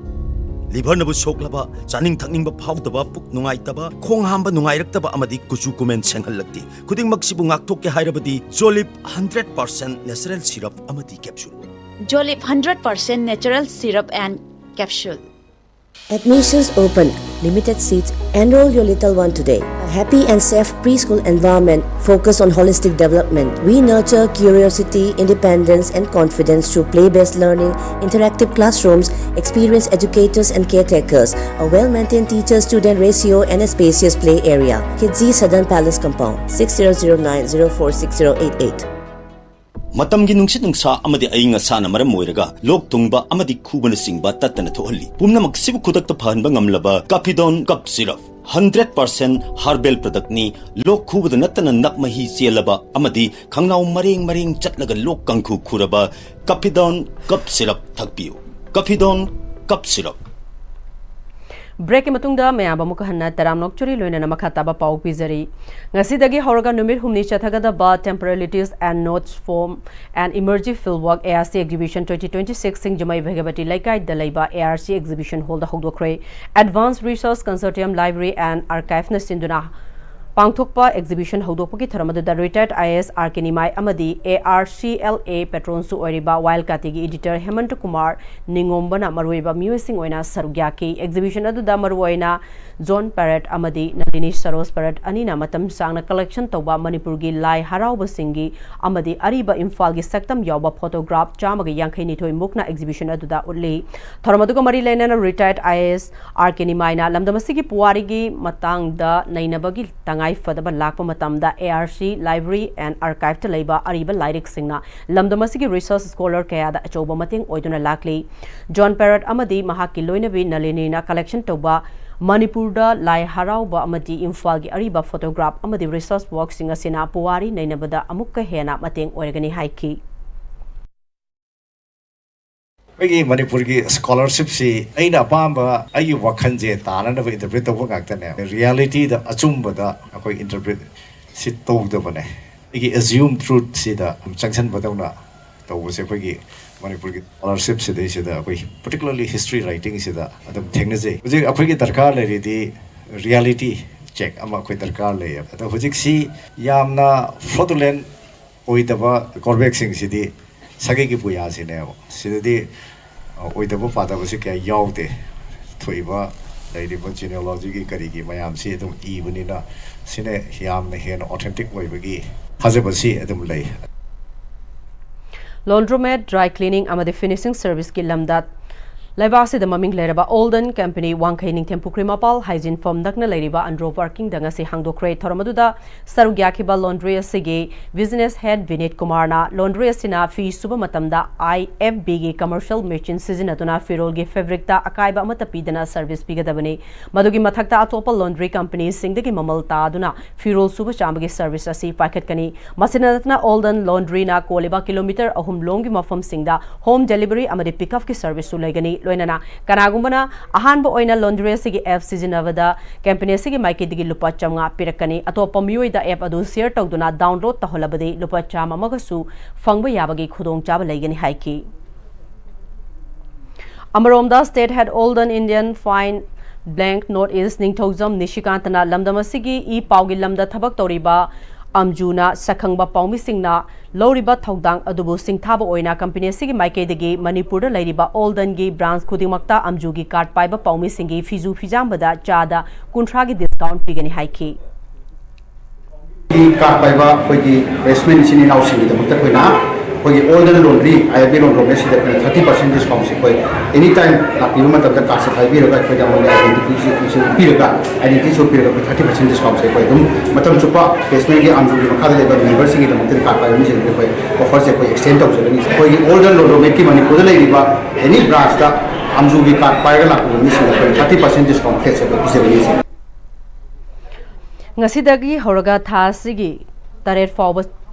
ꯂꯤꯚꯔꯅꯕꯨ ꯁꯣꯛꯂꯕ, ꯆꯥꯅꯤꯡ ꯊꯛꯅꯤꯡꯕ ꯐꯥꯎꯗꯕ, ꯄꯨꯛ ꯅꯨꯡꯉꯥꯏꯇꯕ, ꯈꯣꯡ ꯍꯥꯝꯕ ꯅꯨꯡꯉꯥꯏꯔꯛꯇꯕ ꯑꯃꯗꯤ ꯀꯨꯆꯨ ꯀꯨꯃꯦꯟ ꯁꯦꯡꯍꯜꯂꯛꯇꯦ꯫ ꯈꯨꯗꯤꯡꯃꯛꯁꯤꯕꯨ ꯉꯥꯛꯊꯣꯛꯀꯦ ꯍꯥꯏꯔꯕꯗꯤ ꯖꯣꯂꯤꯞ ꯍꯟꯗ꯭ꯔꯦꯠ ꯄꯥꯔꯁꯦꯟ natural syrup ꯑꯃꯗꯤ capsule꯫ Jolip hundred percent natural syrup and capsule. Admissions open. Limited seats. Enroll your little one today. A happy and safe preschool environment focused on holistic development. We nurture curiosity, independence, and confidence through play based learning, interactive classrooms, experienced educators and caretakers, a well maintained teacher student ratio, and a spacious play area. Kidzi Southern Palace Compound, six zero zero nine zero four six zero eight eight. ꯃꯇꯝꯒꯤ ꯅꯨꯡꯁꯤꯠ ꯅꯨꯡꯁꯥ ꯑꯃꯗꯤ ꯑꯏꯪ ꯑꯁꯥꯅ ꯃꯔꯝ ꯑꯣꯏꯔꯒ ꯂꯣꯛ ꯊꯨꯡꯕ ꯑꯃꯗꯤ ꯈꯨꯕꯅꯆꯤꯡꯕ ꯇꯠꯇꯅ ꯊꯣꯛꯍꯜꯂꯤ꯫ ꯄꯨꯝꯅꯃꯛꯁꯤꯕꯨ ꯈꯨꯗꯛꯇ ꯐꯍꯟꯕ ꯉꯝꯂꯕ ꯀꯥꯐꯤꯗꯣꯟ cough syrup. Hundred percent herbal ꯄ꯭ꯔꯗꯛꯅꯤ꯫ ꯂꯣꯛ ꯈꯨꯕꯗ ꯅꯠꯇꯅ ꯅꯞ ꯃꯍꯤ ꯆꯦꯜꯂꯕ ꯑꯃꯗꯤ ꯈꯪꯅꯥꯎ ꯃꯔꯦꯡ ꯃꯔꯦꯡ ꯆꯠꯂꯒ ꯂꯣꯛ ꯀꯥꯡꯈꯨ ꯈꯨꯔꯕ ꯀꯥꯐꯤꯗꯣꯟ ꯀꯞ ꯁꯤꯔꯞ ꯊꯛꯄꯤꯌꯨ꯫ ꯀꯥꯐꯤꯗꯣꯟ ꯀꯞ ꯁꯤꯔꯞ꯫ Break ꯀꯤ ꯃꯇꯨꯡꯗ ꯃꯌꯥꯝ ꯑꯃꯨꯛ ꯍꯟꯅ ꯇꯔꯥꯝꯅ ꯑꯣꯛꯆꯔꯤ, ꯂꯣꯏꯅꯅ ꯃꯈꯥ ꯇꯥꯕ ꯄꯥꯎ ꯄꯤꯖꯔꯤ꯫ ꯉꯁꯤꯗꯒꯤ ꯍꯧꯔꯒ ꯅꯨꯃꯤꯠ ꯍꯨꯝꯅꯤ ꯆꯠꯊꯒꯗꯕ Temporalities and Notes from an Emerging Fieldwork, A R C Exhibition twenty twenty-six, ꯁꯤꯡꯖꯃꯩ ꯚꯒꯕꯇꯤ ꯂꯩꯀꯥꯏꯗ ꯂꯩꯕ A R C Exhibition Hall the ꯍꯧꯗꯣꯛꯈ꯭ꯔꯦ꯫ Advanced Research Consortium, Library and Archive ꯅ ꯁꯤꯟꯗꯨꯅ ꯄꯥꯡꯊꯣꯛꯄ exhibition ꯍꯧꯗꯣꯛꯄꯒꯤ ꯊꯧꯔꯝ ꯑꯗꯨꯗ retired I A S R K ꯅꯤꯃꯥꯏ ꯑꯃꯗꯤ A R C L A patron ꯁꯨ ꯑꯣꯏꯔꯤꯕ ꯋꯥꯏꯜ ꯀꯥꯇꯤꯒꯤ editor ꯍꯦꯃꯟꯇ ꯀꯨꯃꯥꯔ ꯅꯤꯉꯣꯝꯕꯅ ꯃꯔꯨꯑꯣꯏꯕ ꯃꯤꯑꯣꯏꯁꯤꯡ ꯑꯣꯏꯅ ꯁꯔꯨꯛ ꯌꯥꯈꯤ꯫ Exhibition ꯑꯗꯨꯗ ꯃꯔꯨꯑꯣꯏꯅ ꯖꯣꯟ ꯄꯦꯔꯦꯠ ꯑꯃꯗꯤ ꯅꯂꯤꯅꯤ ꯁꯔꯣꯖ ꯄꯦꯔꯦꯠ ꯑꯅꯤꯅ ꯃꯇꯝ ꯁꯥꯡꯅ collection ꯇꯧꯕ ꯃꯅꯤꯄꯨꯔꯒꯤ ꯂꯥꯏ ꯍꯔꯥꯎꯕꯁꯤꯡꯒꯤ ꯑꯃꯗꯤ ꯑꯔꯤꯕ ꯏꯝꯐꯥꯜꯒꯤ ꯁꯛꯇꯝ ꯌꯥꯎꯕ photograph ꯆꯥꯝꯃꯒ ꯌꯥꯡꯈꯩ ꯅꯤꯊꯣꯏ ꯃꯨꯛꯅ exhibition ꯑꯗꯨꯗ ꯎꯠꯂꯤ꯫ ꯊꯧꯔꯝ ꯑꯗꯨꯒ ꯃꯔꯤ ꯂꯩꯅꯅ retired I A S R K ꯅꯤꯃꯥꯏꯅ ꯂꯝꯗꯝ ꯑꯁꯤꯒꯤ ꯄꯨꯋꯥꯔꯤꯒꯤ ꯃꯇꯥꯡꯗ ꯅꯩꯅꯕꯒꯤ ꯇꯉꯥꯏ ꯐꯗꯕ ꯂꯥꯛꯄ ꯃꯇꯝꯗ A R C Library and Archive ꯇ ꯂꯩꯕ ꯑꯔꯤꯕ ꯂꯥꯏꯔꯤꯛꯁꯤꯡꯅ ꯂꯝꯗꯝ ꯑꯁꯤꯒꯤ research scholar ꯀꯌꯥꯗ ꯑꯆꯧꯕ ꯃꯇꯦꯡ ꯑꯣꯏꯗꯨꯅ ꯂꯥꯛꯂꯤ꯫ ꯖꯣꯟ ꯄꯦꯔꯦꯠ ꯑꯃꯗꯤ ꯃꯍꯥꯛꯀꯤ ꯂꯣꯏꯅꯕꯤ ꯅꯂꯤꯅꯤꯅ collection ꯇꯧꯕ ꯃꯅꯤꯄꯨꯔꯗ ꯂꯥꯏ ꯍꯔꯥꯎꯕ ꯑꯃꯗꯤ ꯏꯝꯐꯥꯜꯒꯤ ꯑꯔꯤꯕ photograph ꯑꯃꯗꯤ research work ꯁꯤꯡ ꯑꯁꯤꯅ ꯄꯨꯋꯥꯔꯤ ꯅꯩꯅꯕꯗ ꯑꯃꯨꯛꯀ ꯍꯦꯟꯅ ꯃꯇꯦꯡ ꯑꯣꯏꯔꯒꯅꯤ ꯍꯥꯏꯈꯤ꯫ ꯑꯩꯒꯤ ꯃꯅꯤꯄꯨꯔꯒꯤ scholarship ꯁꯤ ꯑꯩꯅ ꯑꯄꯥꯝꯕ, ꯑꯩꯒꯤ ꯋꯥꯈꯜꯁꯦ ꯇꯥꯅꯅꯕ interpret ꯇꯧꯕ ꯉꯥꯛꯇꯅꯦ꯫ Reality ꯗ, ꯑꯆꯨꯝꯕꯗ ꯑꯩꯈꯣꯏ interpret ꯁꯤ ꯇꯧꯗꯕꯅꯦ꯫ ꯑꯩꯒꯤ assume truth ꯁꯤꯗ ꯆꯪꯁꯟꯕꯗꯧꯅ ꯇꯧꯕꯁꯦ ꯑꯩꯈꯣꯏꯒꯤ ꯃꯅꯤꯄꯨꯔꯒꯤ scholarship ꯁꯤꯗꯩꯁꯤꯗ, ꯑꯩꯈꯣꯏ particularly history writing ꯁꯤꯗ ꯑꯗꯨꯝ ꯊꯦꯡꯅꯖꯩ꯫ ꯍꯧꯖꯤꯛ ꯑꯩꯈꯣꯏꯒꯤ ꯗꯔꯀꯥꯔ ꯂꯩꯔꯤꯗꯤ reality check ꯑꯃ ꯑꯩꯈꯣꯏ ꯗꯔꯀꯥꯔ ꯂꯩꯌꯦꯕ꯫ ꯑꯗꯣ ꯍꯧꯖꯤꯛꯁꯤ ꯌꯥꯝꯅ fraudulent ꯑꯣꯏꯗꯕ ꯀꯣꯔꯕꯦꯛꯁꯤꯡꯁꯤꯗꯤ ꯁꯥꯒꯩꯒꯤ ꯄꯨꯌꯥꯁꯤꯅꯦꯕ꯫ ꯁꯤꯗꯗꯤ, ꯑ, ꯑꯣꯏꯗꯕ ꯄꯥꯗꯕꯁꯤ ꯀꯌꯥ ꯌꯥꯎꯗꯦ꯫ ꯊꯣꯛꯏꯕ, ꯂꯩꯔꯤꯕ genealogy ꯒꯤ ꯀꯔꯤꯒꯤ ꯃꯌꯥꯝꯁꯤ ꯑꯗꯨꯝ ꯏꯕꯅꯤꯅ, ꯁꯤꯅ ꯌꯥꯝꯅ ꯍꯦꯟꯅ authentic ꯑꯣꯏꯕꯒꯤ ꯊꯥꯖꯕꯁꯤ ꯑꯗꯨꯝ ꯂꯩ꯫ Laundromat, dry cleaning ꯑꯃꯗꯤ finishing service ꯀꯤ ꯂꯝꯗ ꯂꯩꯕꯥꯛꯁꯤꯗ ꯃꯃꯤꯡ ꯂꯩꯔꯕ Olden Company ꯋꯥꯡꯈꯩ ꯅꯤꯡꯊꯦꯝ ꯄꯨꯈ꯭ꯔꯤ ꯃꯄꯥꯜ hygiene firm ꯅꯛꯅ ꯂꯩꯔꯤꯕ Andro Parking ꯗ ꯉꯁꯤ ꯍꯥꯡꯗꯣꯛꯈ꯭ꯔꯦ꯫ ꯊꯧꯔꯝ ꯑꯗꯨꯗ ꯁꯔꯨꯛ ꯌꯥꯈꯤꯕ laundry ꯑꯁꯤꯒꯤ business head ꯕꯤꯅꯤꯠ ꯀꯨꯃꯥꯔꯅ laundry ꯑꯁꯤꯅ ꯐꯤ ꯁꯨꯕ ꯃꯇꯝꯗ I F B ꯒꯤ commercial machine ꯁꯤꯖꯤꯟꯅꯗꯨꯅ ꯐꯤꯔꯣꯜꯒꯤ fabric ꯇ ꯑꯀꯥꯏꯕ ꯑꯃꯠꯇ ꯄꯤꯗꯅ service ꯄꯤꯒꯗꯕꯅꯤ꯫ ꯃꯗꯨꯒꯤ ꯃꯊꯛꯇ ꯑꯇꯣꯞꯄ laundry company ꯁꯤꯡꯗꯒꯤ ꯃꯃꯜ ꯇꯥꯗꯨꯅ ꯐꯤꯔꯣꯜ ꯁꯨꯕ ꯆꯥꯝꯕꯒꯤ service ꯑꯁꯤ ꯄꯥꯏꯈꯠꯀꯅꯤ꯫ ꯃꯁꯤꯗ ꯅꯠꯇꯅ Olden Laundry ꯅ ꯀꯣꯜꯂꯤꯕ kilometre ꯑꯍꯨꯝ ꯂꯣꯝꯒꯤ ꯃꯐꯝꯁꯤꯡꯗ home delivery ꯑꯃꯗꯤ pickup ꯀꯤ service ꯁꯨ ꯂꯩꯒꯅꯤ꯫ ꯂꯣꯏꯅꯅ ꯀꯅꯥꯒꯨꯝꯕꯅ ꯑꯍꯥꯟꯕ ꯑꯣꯏꯅ ꯂꯣꯟꯗ꯭ꯔꯤ ꯑꯁꯤꯒꯤ ꯑꯦꯞ ꯁꯤꯖꯤꯟꯅꯕꯗ ꯀꯝꯄꯦꯅꯤ ꯑꯁꯤꯒꯤ ꯃꯥꯏꯀꯩꯗꯒꯤ ꯂꯨꯄꯥ ꯆꯥꯝꯃꯉꯥ ꯄꯤꯔꯛꯀꯅꯤ꯫ ꯑꯇꯣꯞꯄ ꯃꯤꯑꯣꯏꯗ ꯑꯦꯞ ꯑꯗꯨ ꯁꯤꯌꯔ ꯇꯧꯗꯨꯅ ꯗꯥꯎꯟꯂꯣꯗ ꯇꯧꯍꯜꯂꯕꯗꯤ ꯂꯨꯄꯥ ꯆꯥꯝꯃ ꯑꯃꯒꯁꯨ ꯐꯪꯕ ꯌꯥꯕꯒꯤ ꯈꯨꯗꯣꯡꯆꯥꯕ ꯂꯩꯒꯅꯤ ꯍꯥꯏꯈꯤ꯫ ꯑꯃꯔꯣꯝꯗ, State Head All the Indian Fine Blank North East ꯅꯤꯡꯊꯧꯖꯝ ꯅꯤꯁꯤꯀꯥꯟꯇꯅ ꯂꯝꯗꯝ ꯑꯁꯤꯒꯤ ꯏ ꯄꯥꯎꯒꯤ ꯂꯝꯗ ꯊꯕꯛ ꯇꯧꯔꯤꯕ ꯑꯝꯖꯨꯅ ꯁꯛꯈꯪꯕ ꯄꯥꯎꯃꯤꯁꯤꯡꯅ ꯂꯧꯔꯤꯕ ꯊꯧꯗꯥꯡ ꯑꯗꯨꯕꯨ ꯁꯤꯡꯊꯥꯕ ꯑꯣꯏꯅ ꯀꯝꯄꯦꯅꯤ ꯑꯁꯤꯒꯤ ꯃꯥꯏꯀꯩꯗꯒꯤ ꯃꯅꯤꯄꯨꯔꯗ ꯂꯩꯔꯤꯕ ꯑꯣꯜꯗꯟꯒꯤ ꯕ꯭ꯔꯥꯟꯁ ꯈꯨꯗꯤꯡꯃꯛꯇ ꯑꯝꯖꯨꯒꯤ ꯀꯥꯔꯗ ꯄꯥꯏꯕ ꯄꯥꯎꯃꯤꯁꯤꯡꯒꯤ ꯐꯤꯖꯨ ꯐꯤꯖꯥꯝꯕꯗ ꯆꯥꯗ ꯀꯨꯟꯊ꯭ꯔꯥꯒꯤ ꯗꯤꯁꯀꯥꯎꯟ ꯄꯤꯒꯅꯤ ꯍꯥꯏꯈꯤ꯫ ꯀꯥꯔꯗ ꯄꯥꯏꯕ ꯑꯩꯈꯣꯏꯒꯤ ꯕꯦꯁꯃꯦꯟ ꯏꯆꯤꯟ ꯏꯅꯥꯎꯁꯤꯡꯒꯤꯗꯃꯛꯇ ꯑꯩꯈꯣꯏꯅ ꯑꯩꯈꯣꯏꯒꯤ ꯑꯣꯜꯗꯟ ꯂꯣꯟꯗ꯭ꯔꯤ, ꯑꯥꯏ ꯑꯦꯐ ꯕꯤ ꯂꯣꯟꯗ꯭ꯔꯣꯝ ꯑꯁꯤꯗ ꯑꯩꯈꯣꯏꯅ ꯊꯥꯔꯇꯤ ꯄꯥꯔꯁꯦꯟ ꯗꯤꯁꯀꯥꯎꯟꯁꯦ ꯑꯩꯈꯣꯏ ꯑꯦꯅꯤ ꯇꯥꯏꯝ ꯂꯥꯛꯄꯤꯕ ꯃꯇꯝꯗ ꯀꯥꯔꯗꯁꯦ ꯄꯥꯏꯕꯤꯔꯒ ꯑꯩꯈꯣꯏꯗ ꯃꯣꯏꯒꯤ ꯑꯥꯏꯗꯦꯟꯇꯤꯇꯤꯁꯦ ꯎꯠꯄꯤꯔꯒ, ꯑꯥꯏꯗꯦꯟꯇꯤꯇꯤꯁꯨ ꯎꯠꯄꯤꯔꯒ ꯑꯩꯈꯣꯏ ꯊꯥꯔꯇꯤ ꯄꯥꯔꯁꯦꯟ ꯗꯤꯁꯀꯥꯎꯟꯁꯦ ꯑꯩꯈꯣꯏ ꯑꯗꯨꯝ ꯃꯇꯝ ꯆꯨꯞꯄ ꯕꯦꯁꯃꯦꯟꯒꯤ ꯑꯝꯖꯨꯒꯤ ꯃꯈꯥꯗ ꯂꯩꯕ ꯃꯦꯝꯕꯔꯁꯤꯡꯒꯤꯗꯃꯛꯇꯗꯤ, ꯀꯥꯔꯗ ꯄꯥꯏꯕ ꯃꯤꯁꯤꯡꯗꯗꯤ ꯑꯩꯈꯣꯏ ꯑꯣꯐꯔꯁꯦ ꯑꯩꯈꯣꯏ ꯑꯦꯛꯁꯇꯦꯟ ꯇꯧꯖꯒꯅꯤ꯫ ꯑꯩꯈꯣꯏꯒꯤ ꯑꯣꯜꯗꯟ ꯂꯣꯟꯗ꯭ꯔꯣꯃꯦꯠꯀꯤ ꯃꯅꯤꯄꯨꯔꯗ ꯂꯩꯔꯤꯕ ꯑꯦꯅꯤ ꯕ꯭ꯔꯥꯟꯁꯇ ꯑꯝꯖꯨꯒꯤ ꯀꯥꯔꯗ ꯄꯥꯏꯔꯒ ꯂꯥꯛꯄꯤꯕ ꯃꯤꯁꯤꯡꯗ ꯑꯩꯈꯣꯏ ꯊꯥꯔꯇꯤ ꯄꯥꯔꯁꯦꯟ ꯗꯤꯁꯀꯥꯎꯟ ꯐ꯭ꯂꯦꯠꯁꯦ ꯑꯩꯈꯣꯏ ꯄꯤꯖꯒꯅꯤ꯫ ꯉꯁꯤꯗꯒꯤ ꯍꯧꯔꯒ ꯊꯥ ꯑꯁꯤꯒꯤ ꯇꯔꯦꯠ ꯐꯥꯎꯕ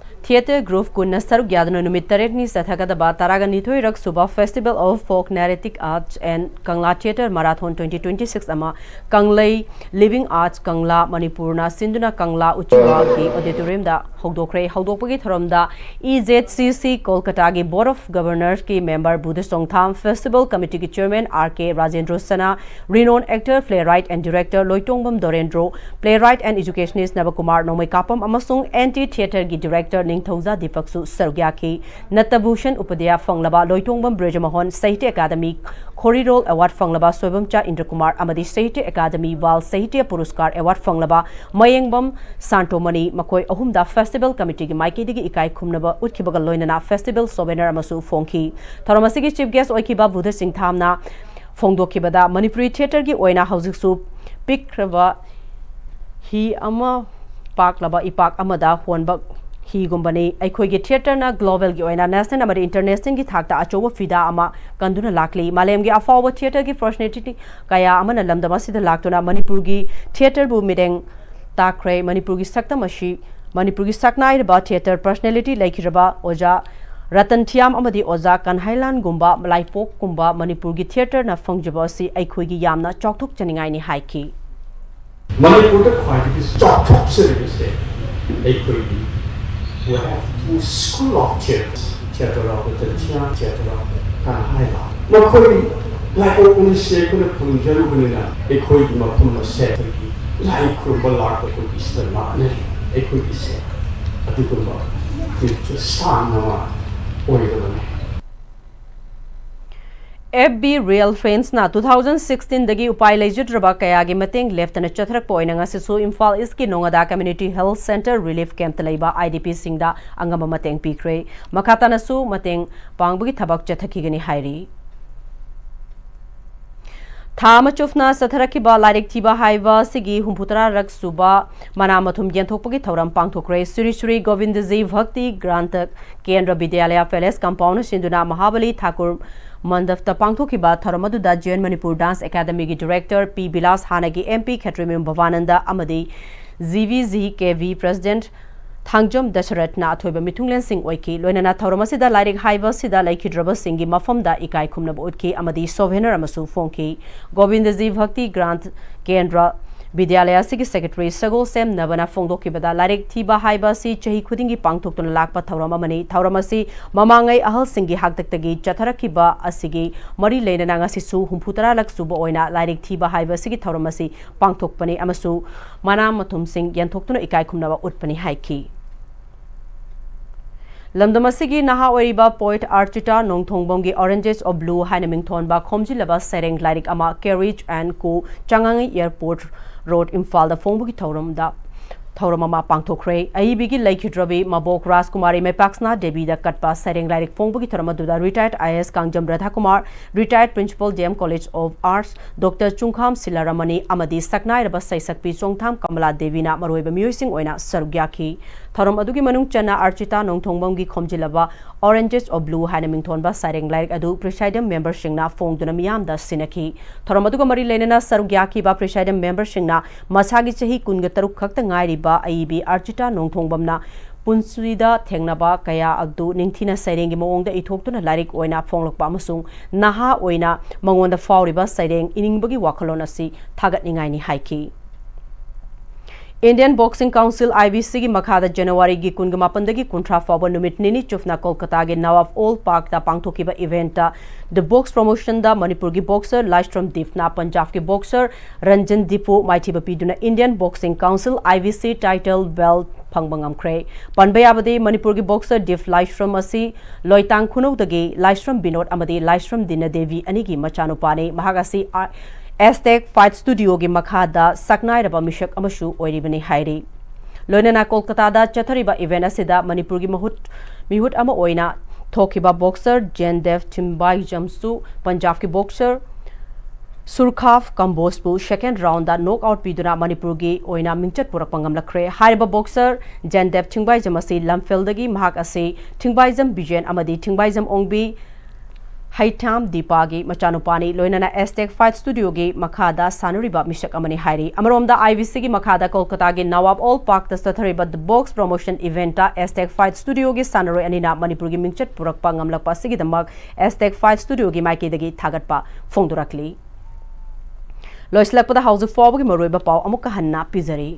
ꯊꯤꯌꯦꯇꯔ ꯒ꯭ꯔꯨꯞ ꯀꯨꯟꯅ ꯁꯔꯨꯛ ꯌꯥꯗꯨꯅ ꯅꯨꯃꯤꯠ ꯇꯔꯦꯠꯅꯤ ꯆꯠꯊꯒꯗꯕ ꯇꯔꯥꯒ ꯅꯤꯊꯣꯏꯔꯛ ꯁꯨꯕ Festival of Folk Narrative Arts and Kangla Theatre Marathon twenty twenty-six ꯑꯃ ꯀꯪꯂꯩ Living Arts ꯀꯪꯂꯥ ꯃꯅꯤꯄꯨꯔꯅ ꯁꯤꯟꯗꯨꯅ ꯀꯪꯂꯥ ꯎꯆꯤꯋꯥꯒꯤ ꯑꯣꯗꯤꯇꯣꯔꯤꯌꯝꯗ ꯍꯧꯗꯣꯛꯈ꯭ꯔꯦ꯫ ꯍꯧꯗꯣꯛꯄꯒꯤ ꯊꯧꯔꯝꯗ ꯏ ꯖꯦꯠ ꯁꯤ ꯁꯤ ꯀꯣꯜꯀꯇꯥꯒꯤ Board of Governors ꯀꯤ ꯃꯦꯝꯕꯔ ꯕꯨꯙ ꯆꯣꯡꯊꯥꯝ, Festival Committee ꯒꯤ Chairman R K Rajendra Sana, renowned actor, playwright and director Loitongbam Dorendro, playwright and educationist ꯅꯕꯀꯨꯃꯥꯔ ꯅꯣꯡꯃꯩꯀꯥꯄꯝ ꯑꯃꯁꯨꯡ and T ꯊꯤꯌꯦꯇꯔꯒꯤ director ꯅꯤꯡꯊꯧꯖꯥ ꯗꯤꯄꯛꯁꯨ ꯁꯔꯨꯛ ꯌꯥꯈꯤ꯫ ꯅꯠꯇꯚꯨꯁꯟ ꯎꯄꯥꯙ꯭ꯌꯥꯌ ꯐꯪꯂꯕ ꯂꯣꯏꯇꯣꯡꯕꯝ ꯕ꯭ꯔꯦꯖꯃꯣꯍꯟ, ꯁꯥꯍꯤꯇ꯭ꯌ ꯑꯦꯀꯥꯗꯃꯤ ꯈꯣꯔꯤꯔꯣꯜ ꯑꯦꯋꯥꯔꯗ ꯐꯪꯂꯕ ꯁꯣꯏꯕꯝꯆꯥ ꯏꯟꯗ꯭ꯔꯀꯨꯃꯥꯔ ꯑꯃꯗꯤ ꯁꯥꯍꯤꯇ꯭ꯌ ꯑꯦꯀꯥꯗꯃꯤ ꯕꯥꯜ ꯁꯥꯍꯤꯇ꯭ꯌ ꯄꯨꯔꯁꯀꯥꯔ ꯑꯦꯋꯥꯔꯗ ꯐꯪꯂꯕ ꯃꯌꯦꯡꯕꯝ ꯁꯥꯟꯇꯣꯃꯅꯤ, ꯃꯈꯣꯏ ꯑꯍꯨꯝꯗ Festival Committee ꯒꯤ ꯃꯥꯏꯀꯩꯗꯒꯤ ꯏꯀꯥꯏ ꯈꯨꯝꯅꯕ ꯎꯠꯈꯤꯕꯒ ꯂꯣꯏꯅꯅ Festival Souvenir ꯑꯃꯁꯨ ꯐꯣꯡꯈꯤ꯫ ꯊꯧꯔꯝ ꯑꯁꯤꯒꯤ Chief Guest ꯑꯣꯏꯈꯤꯕ ꯕꯨꯙ ꯆꯤꯡꯊꯥꯝꯅ ꯐꯣꯡꯗꯣꯛꯈꯤꯕꯗ, ꯃꯅꯤꯄꯨꯔꯤ ꯊꯤꯌꯦꯇꯔꯒꯤ ꯑꯣꯏꯅ ꯍꯧꯖꯤꯛꯁꯨ ꯄꯤꯛꯈ꯭ꯔꯕ ꯍꯤ ꯑꯃ ꯄꯥꯛꯂꯕ ꯏꯄꯥꯛ ꯑꯃꯗ ꯍꯣꯟꯕ ꯍꯤꯒꯨꯝꯕꯅꯤ꯫ ꯑꯩꯈꯣꯏꯒꯤ ꯊꯤꯌꯦꯇꯔꯅ ꯒ꯭ꯂꯣꯕꯦꯜꯒꯤ ꯑꯣꯏꯅ ꯅꯦꯁꯅꯦꯜ ꯑꯃꯗꯤ ꯏꯟꯇꯔꯅꯦꯁꯅꯦꯜꯒꯤ ꯊꯥꯛꯇ ꯑꯆꯧꯕ ꯐꯤꯗꯥ ꯑꯃ ꯀꯟꯗꯨꯅ ꯂꯥꯛꯂꯤ꯫ ꯃꯥꯂꯦꯝꯒꯤ ꯑꯐꯥꯎꯕ ꯊꯤꯌꯦꯇꯔꯒꯤ ꯄꯔꯁꯣꯅꯦꯂꯤꯇꯤ ꯀꯌꯥ ꯑꯃꯅ ꯂꯝꯗꯝ ꯑꯁꯤꯗ ꯂꯥꯛꯇꯨꯅ ꯃꯅꯤꯄꯨꯔꯒꯤ ꯊꯤꯌꯦꯇꯔꯕꯨ ꯃꯤꯠꯌꯦꯡ ꯇꯥꯛꯈ꯭ꯔꯦ꯫ ꯃꯅꯤꯄꯨꯔꯒꯤ ꯁꯛꯇꯝ ꯑꯁꯤ, ꯃꯅꯤꯄꯨꯔꯒꯤ ꯁꯛꯅꯥꯏꯔꯕ ꯊꯤꯌꯦꯇꯔ ꯄꯔꯁꯣꯅꯦꯂꯤꯇꯤ ꯂꯩꯈꯤꯗ꯭ꯔꯕ ꯑꯣꯖꯥ ꯔꯇꯟ ꯊꯤꯌꯥꯝ ꯑꯃꯗꯤ ꯑꯣꯖꯥ ꯀꯟꯍꯥꯏꯂꯥꯟꯒꯨꯝꯕ ꯂꯥꯏꯄꯣꯛꯀꯨꯝꯕ ꯃꯅꯤꯄꯨꯔꯒꯤ ꯊꯤꯌꯦꯇꯔꯅ ꯐꯪꯖꯕ ꯑꯁꯤ ꯑꯩꯈꯣꯏꯒꯤ ꯌꯥꯝꯅ ꯆꯥꯎꯊꯣꯛꯆꯅꯤꯡꯉꯥꯏꯅꯤ ꯍꯥꯏꯈꯤ꯫ ꯃꯅꯤꯄꯨꯔꯗ ꯈ꯭ꯋꯥꯏꯗꯒꯤ ꯆꯥꯎꯊꯣꯛꯆꯔꯤꯕꯁꯦ ꯑꯩꯈꯣꯏꯒꯤ we have two school of theatre, theatre of the Tian, theatre of Kanhaila. ꯃꯈꯣꯏ ꯂꯥꯏꯄꯣꯛ ꯑꯅꯤꯁꯦ ꯑꯩꯈꯣꯏꯅ ꯐꯪꯖꯔꯨꯕꯅꯤꯅ ꯑꯩꯈꯣꯏꯒꯤ ꯃꯐꯝ ꯑꯁꯦ ꯑꯩꯈꯣꯏꯒꯤ ꯂꯥꯏ ꯈꯨꯔꯨꯝꯕ ꯂꯥꯛꯄ ꯑꯩꯈꯣꯏꯒꯤ ꯁꯤꯗ ꯂꯥꯛꯅꯔꯤ꯫ ꯑꯩꯈꯣꯏꯒꯤꯁꯦ ꯑꯗꯨꯒꯨꯝꯕ ꯁꯥꯡꯅ ꯑꯣꯏꯔꯕꯅꯤ꯫ ꯑꯦꯐ ꯕꯤ ꯔꯤꯌꯦꯜ ꯐ꯭ꯔꯦꯟꯁꯅ ꯇꯨ ꯊꯥꯎꯖꯟ ꯁꯤꯛꯁꯇꯤꯟꯗꯒꯤ ꯎꯄꯥꯏ ꯂꯩꯖꯗ꯭ꯔꯕ ꯀꯌꯥꯒꯤ ꯃꯇꯦꯡ ꯂꯦꯞꯇꯅ ꯆꯠꯊꯔꯛꯄ ꯑꯣꯏꯅ ꯉꯁꯤꯁꯨ ꯏꯝꯐꯥꯜ ꯏꯁꯀꯤ ꯅꯣꯉꯥꯗꯥ ꯀꯝꯃ꯭ꯌꯨꯅꯤꯇꯤ ꯍꯦꯜꯊ ꯁꯦꯟꯇꯔ ꯔꯤꯂꯤꯐ ꯀꯦꯝꯞꯇ ꯂꯩꯕ ꯑꯥꯏ ꯗꯤ ꯄꯤꯁꯤꯡꯗ ꯑꯉꯝꯕ ꯃꯇꯦꯡ ꯄꯤꯈ꯭ꯔꯦ꯫ ꯃꯈꯥ ꯇꯥꯅꯁꯨ ꯃꯇꯦꯡ ꯄꯥꯡꯕꯒꯤ ꯊꯕꯛ ꯆꯠꯊꯈꯤꯒꯅꯤ ꯍꯥꯏꯔꯤ꯫ ꯊꯥ ꯑꯃ ꯆꯨꯞꯅ ꯆꯠꯊꯔꯛꯈꯤꯕ ꯂꯥꯏꯔꯤꯛ ꯊꯤꯕ ꯍꯥꯏꯕ ꯑꯁꯤꯒꯤ ꯍꯨꯝꯐꯨ ꯇꯔꯥꯔꯛ ꯁꯨꯕ ꯃꯅꯥ ꯃꯊꯨꯝ ꯌꯦꯟꯊꯣꯛꯄꯒꯤ ꯊꯧꯔꯝ ꯄꯥꯡꯊꯣꯛꯈ꯭ꯔꯦ꯫ ꯁ꯭ꯔꯤ ꯁ꯭ꯔꯤ ꯒꯣꯕꯤꯟꯗꯖꯤ ꯚꯛꯇꯤ ꯒ꯭ꯔꯥꯟꯊ ꯀꯦꯟꯗ꯭ꯔ ꯕꯤꯗ꯭ꯌꯥꯂꯌ ꯄꯦꯂꯦꯁ ꯀꯝꯄꯥꯎꯟꯅ ꯁꯤꯟꯗꯨꯅ ꯃꯍꯥꯕꯂꯤ ꯊꯥꯀꯨꯔ ꯃꯟꯗꯞꯇ ꯄꯥꯡꯊꯣꯛꯈꯤꯕ ꯊꯧꯔꯝ ꯑꯗꯨꯗ ꯖꯦꯟ ꯃꯅꯤꯄꯨꯔ ꯗꯥꯟꯁ ꯑꯦꯀꯥꯗꯃꯤꯒꯤ ꯗꯤꯔꯦꯛꯇꯔ ꯄꯤ ꯕꯤꯂꯥꯁ, ꯍꯥꯟꯅꯒꯤ ꯑꯦꯝ ꯄꯤ ꯈꯦꯇ꯭ꯔꯤꯃꯌꯨꯝ ꯚꯕꯥꯅꯟꯗ ꯑꯃꯗꯤ ꯖꯤ ꯚꯤ ꯖꯤ ꯀꯦ ꯚꯤ ꯄ꯭ꯔꯦꯁꯤꯗꯦꯟꯠ ꯊꯥꯡꯖꯝ ꯗꯁꯔꯠꯅ ꯑꯊꯣꯏꯕ ꯃꯤꯊꯨꯡꯂꯦꯟꯁꯤꯡ ꯑꯣꯏꯈꯤ꯫ ꯂꯣꯏꯅꯅ ꯊꯧꯔꯝ ꯑꯁꯤꯗ ꯂꯥꯏꯔꯤꯛ ꯍꯥꯏꯕ ꯑꯁꯤꯗ ꯂꯩꯈꯤꯗ꯭ꯔꯕꯁꯤꯡꯒꯤ ꯃꯐꯝꯗ ꯏꯀꯥꯏ ꯈꯨꯝꯅꯕ ꯎꯠꯈꯤ ꯑꯃꯗꯤ ꯁꯣꯚꯦꯅꯔ ꯑꯃꯁꯨ ꯐꯣꯡꯈꯤ꯫ ꯒꯣꯕꯤꯟꯗꯖꯤ ꯚꯛꯇꯤ ꯒ꯭ꯔꯥꯟꯊ ꯀꯦꯟꯗ꯭ꯔ ꯕꯤꯗ꯭ꯌꯥꯂꯌ ꯑꯁꯤꯒꯤ ꯁꯦꯀ꯭ꯔꯦꯇꯔꯤ ꯁꯒꯣꯜꯁꯦꯝ ꯅꯕꯅ ꯐꯣꯡꯗꯣꯛꯈꯤꯕꯗ, ꯂꯥꯏꯔꯤꯛ ꯊꯤꯕ ꯍꯥꯏꯕ ꯑꯁꯤ ꯆꯍꯤ ꯈꯨꯗꯤꯡꯒꯤ ꯄꯥꯡꯊꯣꯛꯇꯨꯅ ꯂꯥꯛꯄ ꯊꯧꯔꯝ ꯑꯃꯅꯤ꯫ ꯊꯧꯔꯝ ꯑꯁꯤ ꯃꯃꯥꯡꯉꯩ ꯑꯍꯜꯁꯤꯡꯒꯤ ꯍꯥꯛꯇꯛꯇꯒꯤ ꯆꯠꯊꯔꯛꯈꯤꯕ ꯑꯁꯤꯒꯤ ꯃꯔꯤ ꯂꯩꯅꯅ ꯉꯁꯤꯁꯨ ꯍꯨꯝꯐꯨ ꯇꯔꯥꯔꯛ ꯁꯨꯕ ꯑꯣꯏꯅ ꯂꯥꯏꯔꯤꯛ ꯊꯤꯕ ꯍꯥꯏꯕ ꯑꯁꯤꯒꯤ ꯊꯧꯔꯝ ꯑꯁꯤ ꯄꯥꯡꯊꯣꯛꯄꯅꯤ ꯑꯃꯁꯨ ꯃꯅꯥ ꯃꯊꯨꯝꯁꯤꯡ ꯌꯦꯟꯊꯣꯛꯇꯨꯅ ꯏꯀꯥꯏ ꯈꯨꯝꯅꯕ ꯎꯠꯄꯅꯤ ꯍꯥꯏꯈꯤ꯫ ꯂꯝꯗꯝ ꯑꯁꯤꯒꯤ ꯅꯍꯥ ꯑꯣꯏꯔꯤꯕ ꯄꯣꯏꯠ ꯑꯥꯔꯆꯤꯇꯥ ꯅꯣꯡꯊꯣꯡꯕꯝꯒꯤ Oranges of Blue ꯍꯥꯏꯅ ꯃꯤꯡꯊꯣꯟꯕ ꯈꯣꯝꯖꯤꯜꯂꯕ ꯁꯩꯔꯦꯡ ꯂꯥꯏꯔꯤꯛ ꯑꯃ Carriage and Co ꯆꯉꯥꯉꯩ Airport Road ꯏꯝꯐꯥꯜꯗ ꯐꯣꯡꯕꯒꯤ ꯊꯧꯔꯝꯗ ꯊꯧꯔꯝ ꯑꯃ ꯄꯥꯡꯊꯣꯛꯈ꯭ꯔꯦ꯫ ꯑꯏꯕꯤꯒꯤ ꯂꯩꯈꯤꯗ꯭ꯔꯕꯤ ꯃꯕꯣꯛ ꯔꯥꯖꯀꯨꯃꯥꯔꯤ ꯃꯩꯄꯥꯛꯁꯅꯥ ꯗꯦꯕꯤꯗ ꯀꯠꯄ ꯁꯩꯔꯦꯡ ꯂꯥꯏꯔꯤꯛ ꯐꯣꯡꯕꯒꯤ ꯊꯧꯔꯝ ꯑꯗꯨꯗ retired I A S Kangjam ꯔꯥꯙꯥꯀꯨꯃꯥꯔ, retired Principal D M College of Arts Doctor ꯆꯨꯡꯈꯥꯝ ꯁꯤꯂꯥꯔꯥꯃꯅꯤ ꯑꯃꯗꯤ ꯁꯛꯅꯥꯏꯔꯕ ꯁꯩꯁꯛꯄꯤ ꯆꯣꯡꯊꯥꯝ ꯀꯃꯂꯥ ꯗꯦꯕꯤꯅ ꯃꯔꯨꯑꯣꯏꯕ ꯃꯤꯑꯣꯏꯁꯤꯡ ꯑꯣꯏꯅ ꯁꯔꯨꯛ ꯌꯥꯈꯤ꯫ ꯊꯧꯔꯝ ꯑꯗꯨꯒꯤ ꯃꯅꯨꯡ ꯆꯟꯅ ꯑꯥꯔꯆꯤꯇꯥ ꯅꯣꯡꯊꯣꯡꯕꯝꯒꯤ ꯈꯣꯝꯖꯤꯜꯂꯕ Oranges of Blue ꯍꯥꯏꯅ ꯃꯤꯡꯊꯣꯟꯕ ꯁꯩꯔꯦꯡ ꯂꯥꯏꯔꯤꯛ ꯑꯗꯨ presiding memberꯁꯤꯡꯅ ꯐꯣꯡꯗꯨꯅ ꯃꯤꯌꯥꯝꯗ ꯁꯤꯟꯅꯈꯤ꯫ ꯊꯧꯔꯝ ꯑꯗꯨꯒ ꯃꯔꯤ ꯂꯩꯅꯅ ꯁꯔꯨꯛ ꯌꯥꯈꯤꯕ presiding memberꯁꯤꯡꯅ ꯃꯁꯥꯒꯤ ꯆꯍꯤ ꯀꯨꯟꯒ ꯇꯔꯨꯛ ꯈꯛꯇ ꯉꯥꯏꯔꯤꯕ ꯑꯏꯕꯤ ꯑꯥꯔꯆꯤꯇꯥ ꯅꯣꯡꯊꯣꯡꯕꯝꯅ ꯄꯨꯟꯁꯤꯗ ꯊꯦꯡꯅꯕ ꯀꯌꯥ ꯑꯗꯨ ꯅꯤꯡꯊꯤꯅ ꯁꯩꯔꯦꯡꯒꯤ ꯃꯑꯣꯡꯗ ꯏꯊꯣꯛꯇꯨꯅ ꯂꯥꯏꯔꯤꯛ ꯑꯣꯏꯅ ꯐꯣꯡꯂꯛꯄ ꯑꯃꯁꯨꯡ ꯅꯍꯥ ꯑꯣꯏꯅ ꯃꯉꯣꯟꯗ ꯐꯥꯎꯔꯤꯕ ꯁꯩꯔꯦꯡ ꯏꯅꯤꯡꯕꯒꯤ ꯋꯥꯈꯜꯂꯣꯟ ꯑꯁꯤ ꯊꯥꯒꯠꯅꯤꯡꯉꯥꯏꯅꯤ ꯍꯥꯏꯈꯤ꯫ Indian Boxing Council, I B C ꯒꯤ ꯃꯈꯥꯗ ꯖꯅꯋꯥꯔꯤꯒꯤ ꯀꯨꯟꯒ ꯃꯥꯄꯟꯗꯒꯤ ꯀꯨꯟꯊ꯭ꯔꯥ ꯐꯥꯎꯕ ꯅꯨꯃꯤꯠ ꯅꯤꯅꯤ ꯆꯨꯞꯅ ꯀꯣꯜꯀꯇꯥꯒꯤ ꯅꯋꯥꯕ ꯑꯣꯜ ꯄꯥꯔꯛꯇ ꯄꯥꯡꯊꯣꯛꯈꯤꯕ ꯏꯚꯦꯟꯠꯇ The Box Promotionꯗ ꯃꯅꯤꯄꯨꯔꯒꯤ ꯕꯣꯛꯁꯔ ꯂꯥꯏꯁ꯭ꯔꯝ ꯗꯤꯞꯅ ꯄꯟꯖꯥꯕꯀꯤ ꯕꯣꯛꯁꯔ ꯔꯟꯖꯟ ꯗꯤꯞꯄꯨ ꯃꯥꯏꯊꯤꯕ ꯄꯤꯗꯨꯅ Indian Boxing Council, I B C title belt ꯐꯪꯕ ꯉꯝꯈ꯭ꯔꯦ꯫ ꯄꯟꯕ ꯌꯥꯕꯗꯤ, ꯃꯅꯤꯄꯨꯔꯒꯤ ꯕꯣꯛꯁꯔ ꯗꯤꯞ ꯂꯥꯏꯁ꯭ꯔꯝ ꯑꯁꯤ ꯂꯣꯏꯇꯥꯡ ꯈꯨꯅꯧꯗꯒꯤ ꯂꯥꯏꯁ꯭ꯔꯝ ꯕꯤꯅꯣꯗ ꯑꯃꯗꯤ ꯂꯥꯏꯁ꯭ꯔꯝ ꯗꯤꯅ ꯗꯦꯕꯤ ꯑꯅꯤꯒꯤ ꯃꯆꯥꯅꯨꯄꯥꯅꯤ꯫ ꯃꯍꯥꯛ ꯑꯁꯤ ꯑ-, Aztec Fight Studioꯒꯤ ꯃꯈꯥꯗ ꯁꯛꯅꯥꯏꯔꯕ ꯃꯤꯁꯛ ꯑꯃꯁꯨ ꯑꯣꯏꯔꯤꯕꯅꯤ ꯍꯥꯏꯔꯤ꯫ ꯂꯣꯏꯅꯅ ꯀꯣꯜꯀꯇꯥꯗ ꯆꯠꯊꯔꯤꯕ ꯏꯚꯦꯟꯠ ꯑꯁꯤꯗ ꯃꯅꯤꯄꯨꯔꯒꯤ ꯃꯍꯨꯠ, ꯃꯤꯍꯨꯠ ꯑꯃ ꯑꯣꯏꯅ ꯊꯣꯛꯈꯤꯕ ꯕꯣꯛꯁꯔ ꯖꯦꯟꯗꯦꯕ ꯊꯤꯡꯕꯥꯏꯖꯝꯁꯨ ꯄꯟꯖꯥꯕꯀꯤ ꯕꯣꯛꯁꯔ ꯁꯨꯔꯈꯥꯐ ꯀꯝꯕꯣꯖꯄꯨ ꯁꯦꯀꯦꯟ ꯔꯥꯎꯟꯗ ꯅꯣꯛ ꯑꯥꯎꯠ ꯄꯤꯗꯨꯅ ꯃꯅꯤꯄꯨꯔꯒꯤ ꯑꯣꯏꯅ ꯃꯤꯡꯆꯠ ꯄꯨꯔꯛꯄ ꯉꯝꯂꯛꯈ꯭ꯔꯦ꯫ ꯍꯥꯏꯔꯤꯕ ꯕꯣꯛꯁꯔ ꯖꯦꯟꯗꯦꯕ ꯊꯤꯡꯕꯥꯏꯖꯝ ꯑꯁꯤ ꯂꯝꯐꯦꯜꯗꯒꯤ꯫ ꯃꯍꯥꯛ ꯑꯁꯤ ꯊꯤꯡꯕꯥꯏꯖꯝ ꯕꯤꯖꯦꯟ ꯑꯃꯗꯤ ꯊꯤꯡꯕꯥꯏꯖꯝ ꯑꯣꯡꯕꯤ ꯍꯩꯊꯥꯝ ꯗꯤꯄꯥꯒꯤ ꯃꯆꯥꯅꯨꯄꯥꯅꯤ꯫ ꯂꯣꯏꯅꯅ Aztec Fight Studioꯒꯤ ꯃꯈꯥꯗ ꯁꯥꯟꯅꯔꯤꯕ ꯃꯤꯁꯛ ꯑꯃꯅꯤ ꯍꯥꯏꯔꯤ꯫ ꯑꯃꯔꯣꯝꯗ, I B Cꯒꯤ ꯃꯈꯥꯗ ꯀꯣꯜꯀꯇꯥꯒꯤ ꯅꯋꯥꯕ ꯑꯣꯜ ꯄꯥꯔꯛꯇ ꯆꯠꯊꯔꯤꯕ The Box Promotion eventꯇ Aztec Fight Studioꯒꯤ ꯁꯥꯟꯅꯔꯣꯏ ꯑꯅꯤꯅ ꯃꯅꯤꯄꯨꯔꯒꯤ ꯃꯤꯡꯆꯠ ꯄꯨꯔꯛꯄ ꯉꯝꯂꯛꯄ ꯑꯁꯤꯒꯤꯗꯃꯛ Aztec Fight Studioꯒꯤ ꯃꯥꯏꯀꯩꯗꯒꯤ ꯊꯥꯒꯠꯄ ꯐꯣꯡꯗꯣꯔꯛꯂꯤ꯫ ꯂꯣꯏꯁꯤꯜꯂꯛꯄꯗ ꯍꯧꯖꯤꯛ ꯐꯥꯎꯕꯒꯤ ꯃꯔꯨꯑꯣꯏꯕ ꯄꯥꯎ ꯑꯃꯨꯛꯀ ꯍꯟꯅ ꯄꯤꯖꯔꯤ꯫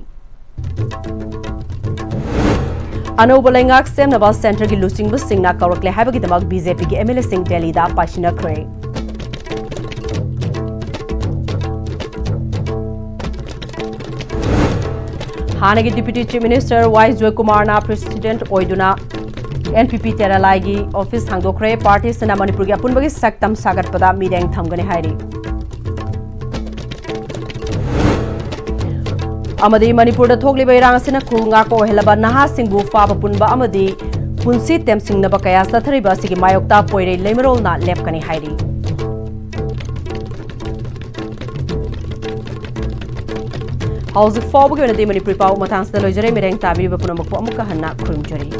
ꯑꯅꯧꯕ ꯂꯩꯉꯥꯛ ꯁꯦꯝꯅꯕ ꯁꯦꯟꯇꯔꯒꯤ ꯂꯨꯆꯤꯡꯕꯁꯤꯡꯅ ꯀꯧꯔꯛꯂꯦ ꯍꯥꯏꯕꯒꯤꯗꯃꯛ BJPꯒꯤ MLAꯁꯤꯡ ꯗꯦꯜꯂꯤꯗ ꯄꯥꯏꯁꯤꯟꯅꯈ꯭ꯔꯦ꯫ ꯍꯥꯟꯅꯒꯤ Deputy Chief Minister Y ꯖꯣꯏꯀꯨꯃꯥꯔꯅ President ꯑꯣꯏꯗꯨꯅ NPP ꯇꯦꯔꯥꯂꯥꯏꯒꯤ office ꯍꯥꯡꯗꯣꯛꯈ꯭ꯔꯦ꯫ Partyꯁꯤꯅ ꯃꯅꯤꯄꯨꯔꯒꯤ ꯑꯄꯨꯟꯕꯒꯤ ꯁꯛꯇꯝ ꯁꯥꯒꯠꯄꯗ ꯃꯤꯠꯌꯦꯡ ꯊꯝꯒꯅꯤ ꯍꯥꯏꯔꯤ꯫ ꯑꯃꯗꯤ ꯃꯅꯤꯄꯨꯔꯗ ꯊꯣꯛꯂꯤꯕ ꯏꯔꯥꯡ ꯑꯁꯤꯅ ꯈꯨꯜ ꯉꯥꯛꯄ ꯑꯣꯏꯍꯜꯂꯕ ꯅꯍꯥꯁꯤꯡꯕꯨ ꯐꯥꯕ ꯄꯨꯟꯕ ꯑꯃꯗꯤ ꯄꯨꯟꯁꯤ ꯇꯦꯝꯁꯤꯡꯅꯕ ꯀꯌꯥ ꯆꯠꯊꯔꯤꯕ ꯑꯁꯤꯒꯤ ꯃꯥꯌꯣꯛꯇ ꯄꯣꯏꯔꯩ ꯂꯩꯃꯔꯣꯜꯅ ꯂꯦꯞꯀꯅꯤ ꯍꯥꯏꯔꯤ꯫ ꯍꯧꯖꯤꯛ ꯐꯥꯎꯕꯒꯤ ꯑꯣꯏꯅꯗꯤ ꯃꯅꯤꯄꯨꯔꯤ ꯄꯥꯎ ꯃꯇꯥꯡꯁꯤꯗ ꯂꯣꯏꯖꯔꯦ꯫ ꯃꯤꯠꯌꯦꯡ ꯇꯥꯕꯤꯔꯤꯕ ꯄꯨꯝꯅꯃꯛꯄꯨ ꯑꯃꯨꯛꯀ ꯍꯟꯅ ꯈꯨꯔꯨꯝꯖꯔꯤ꯫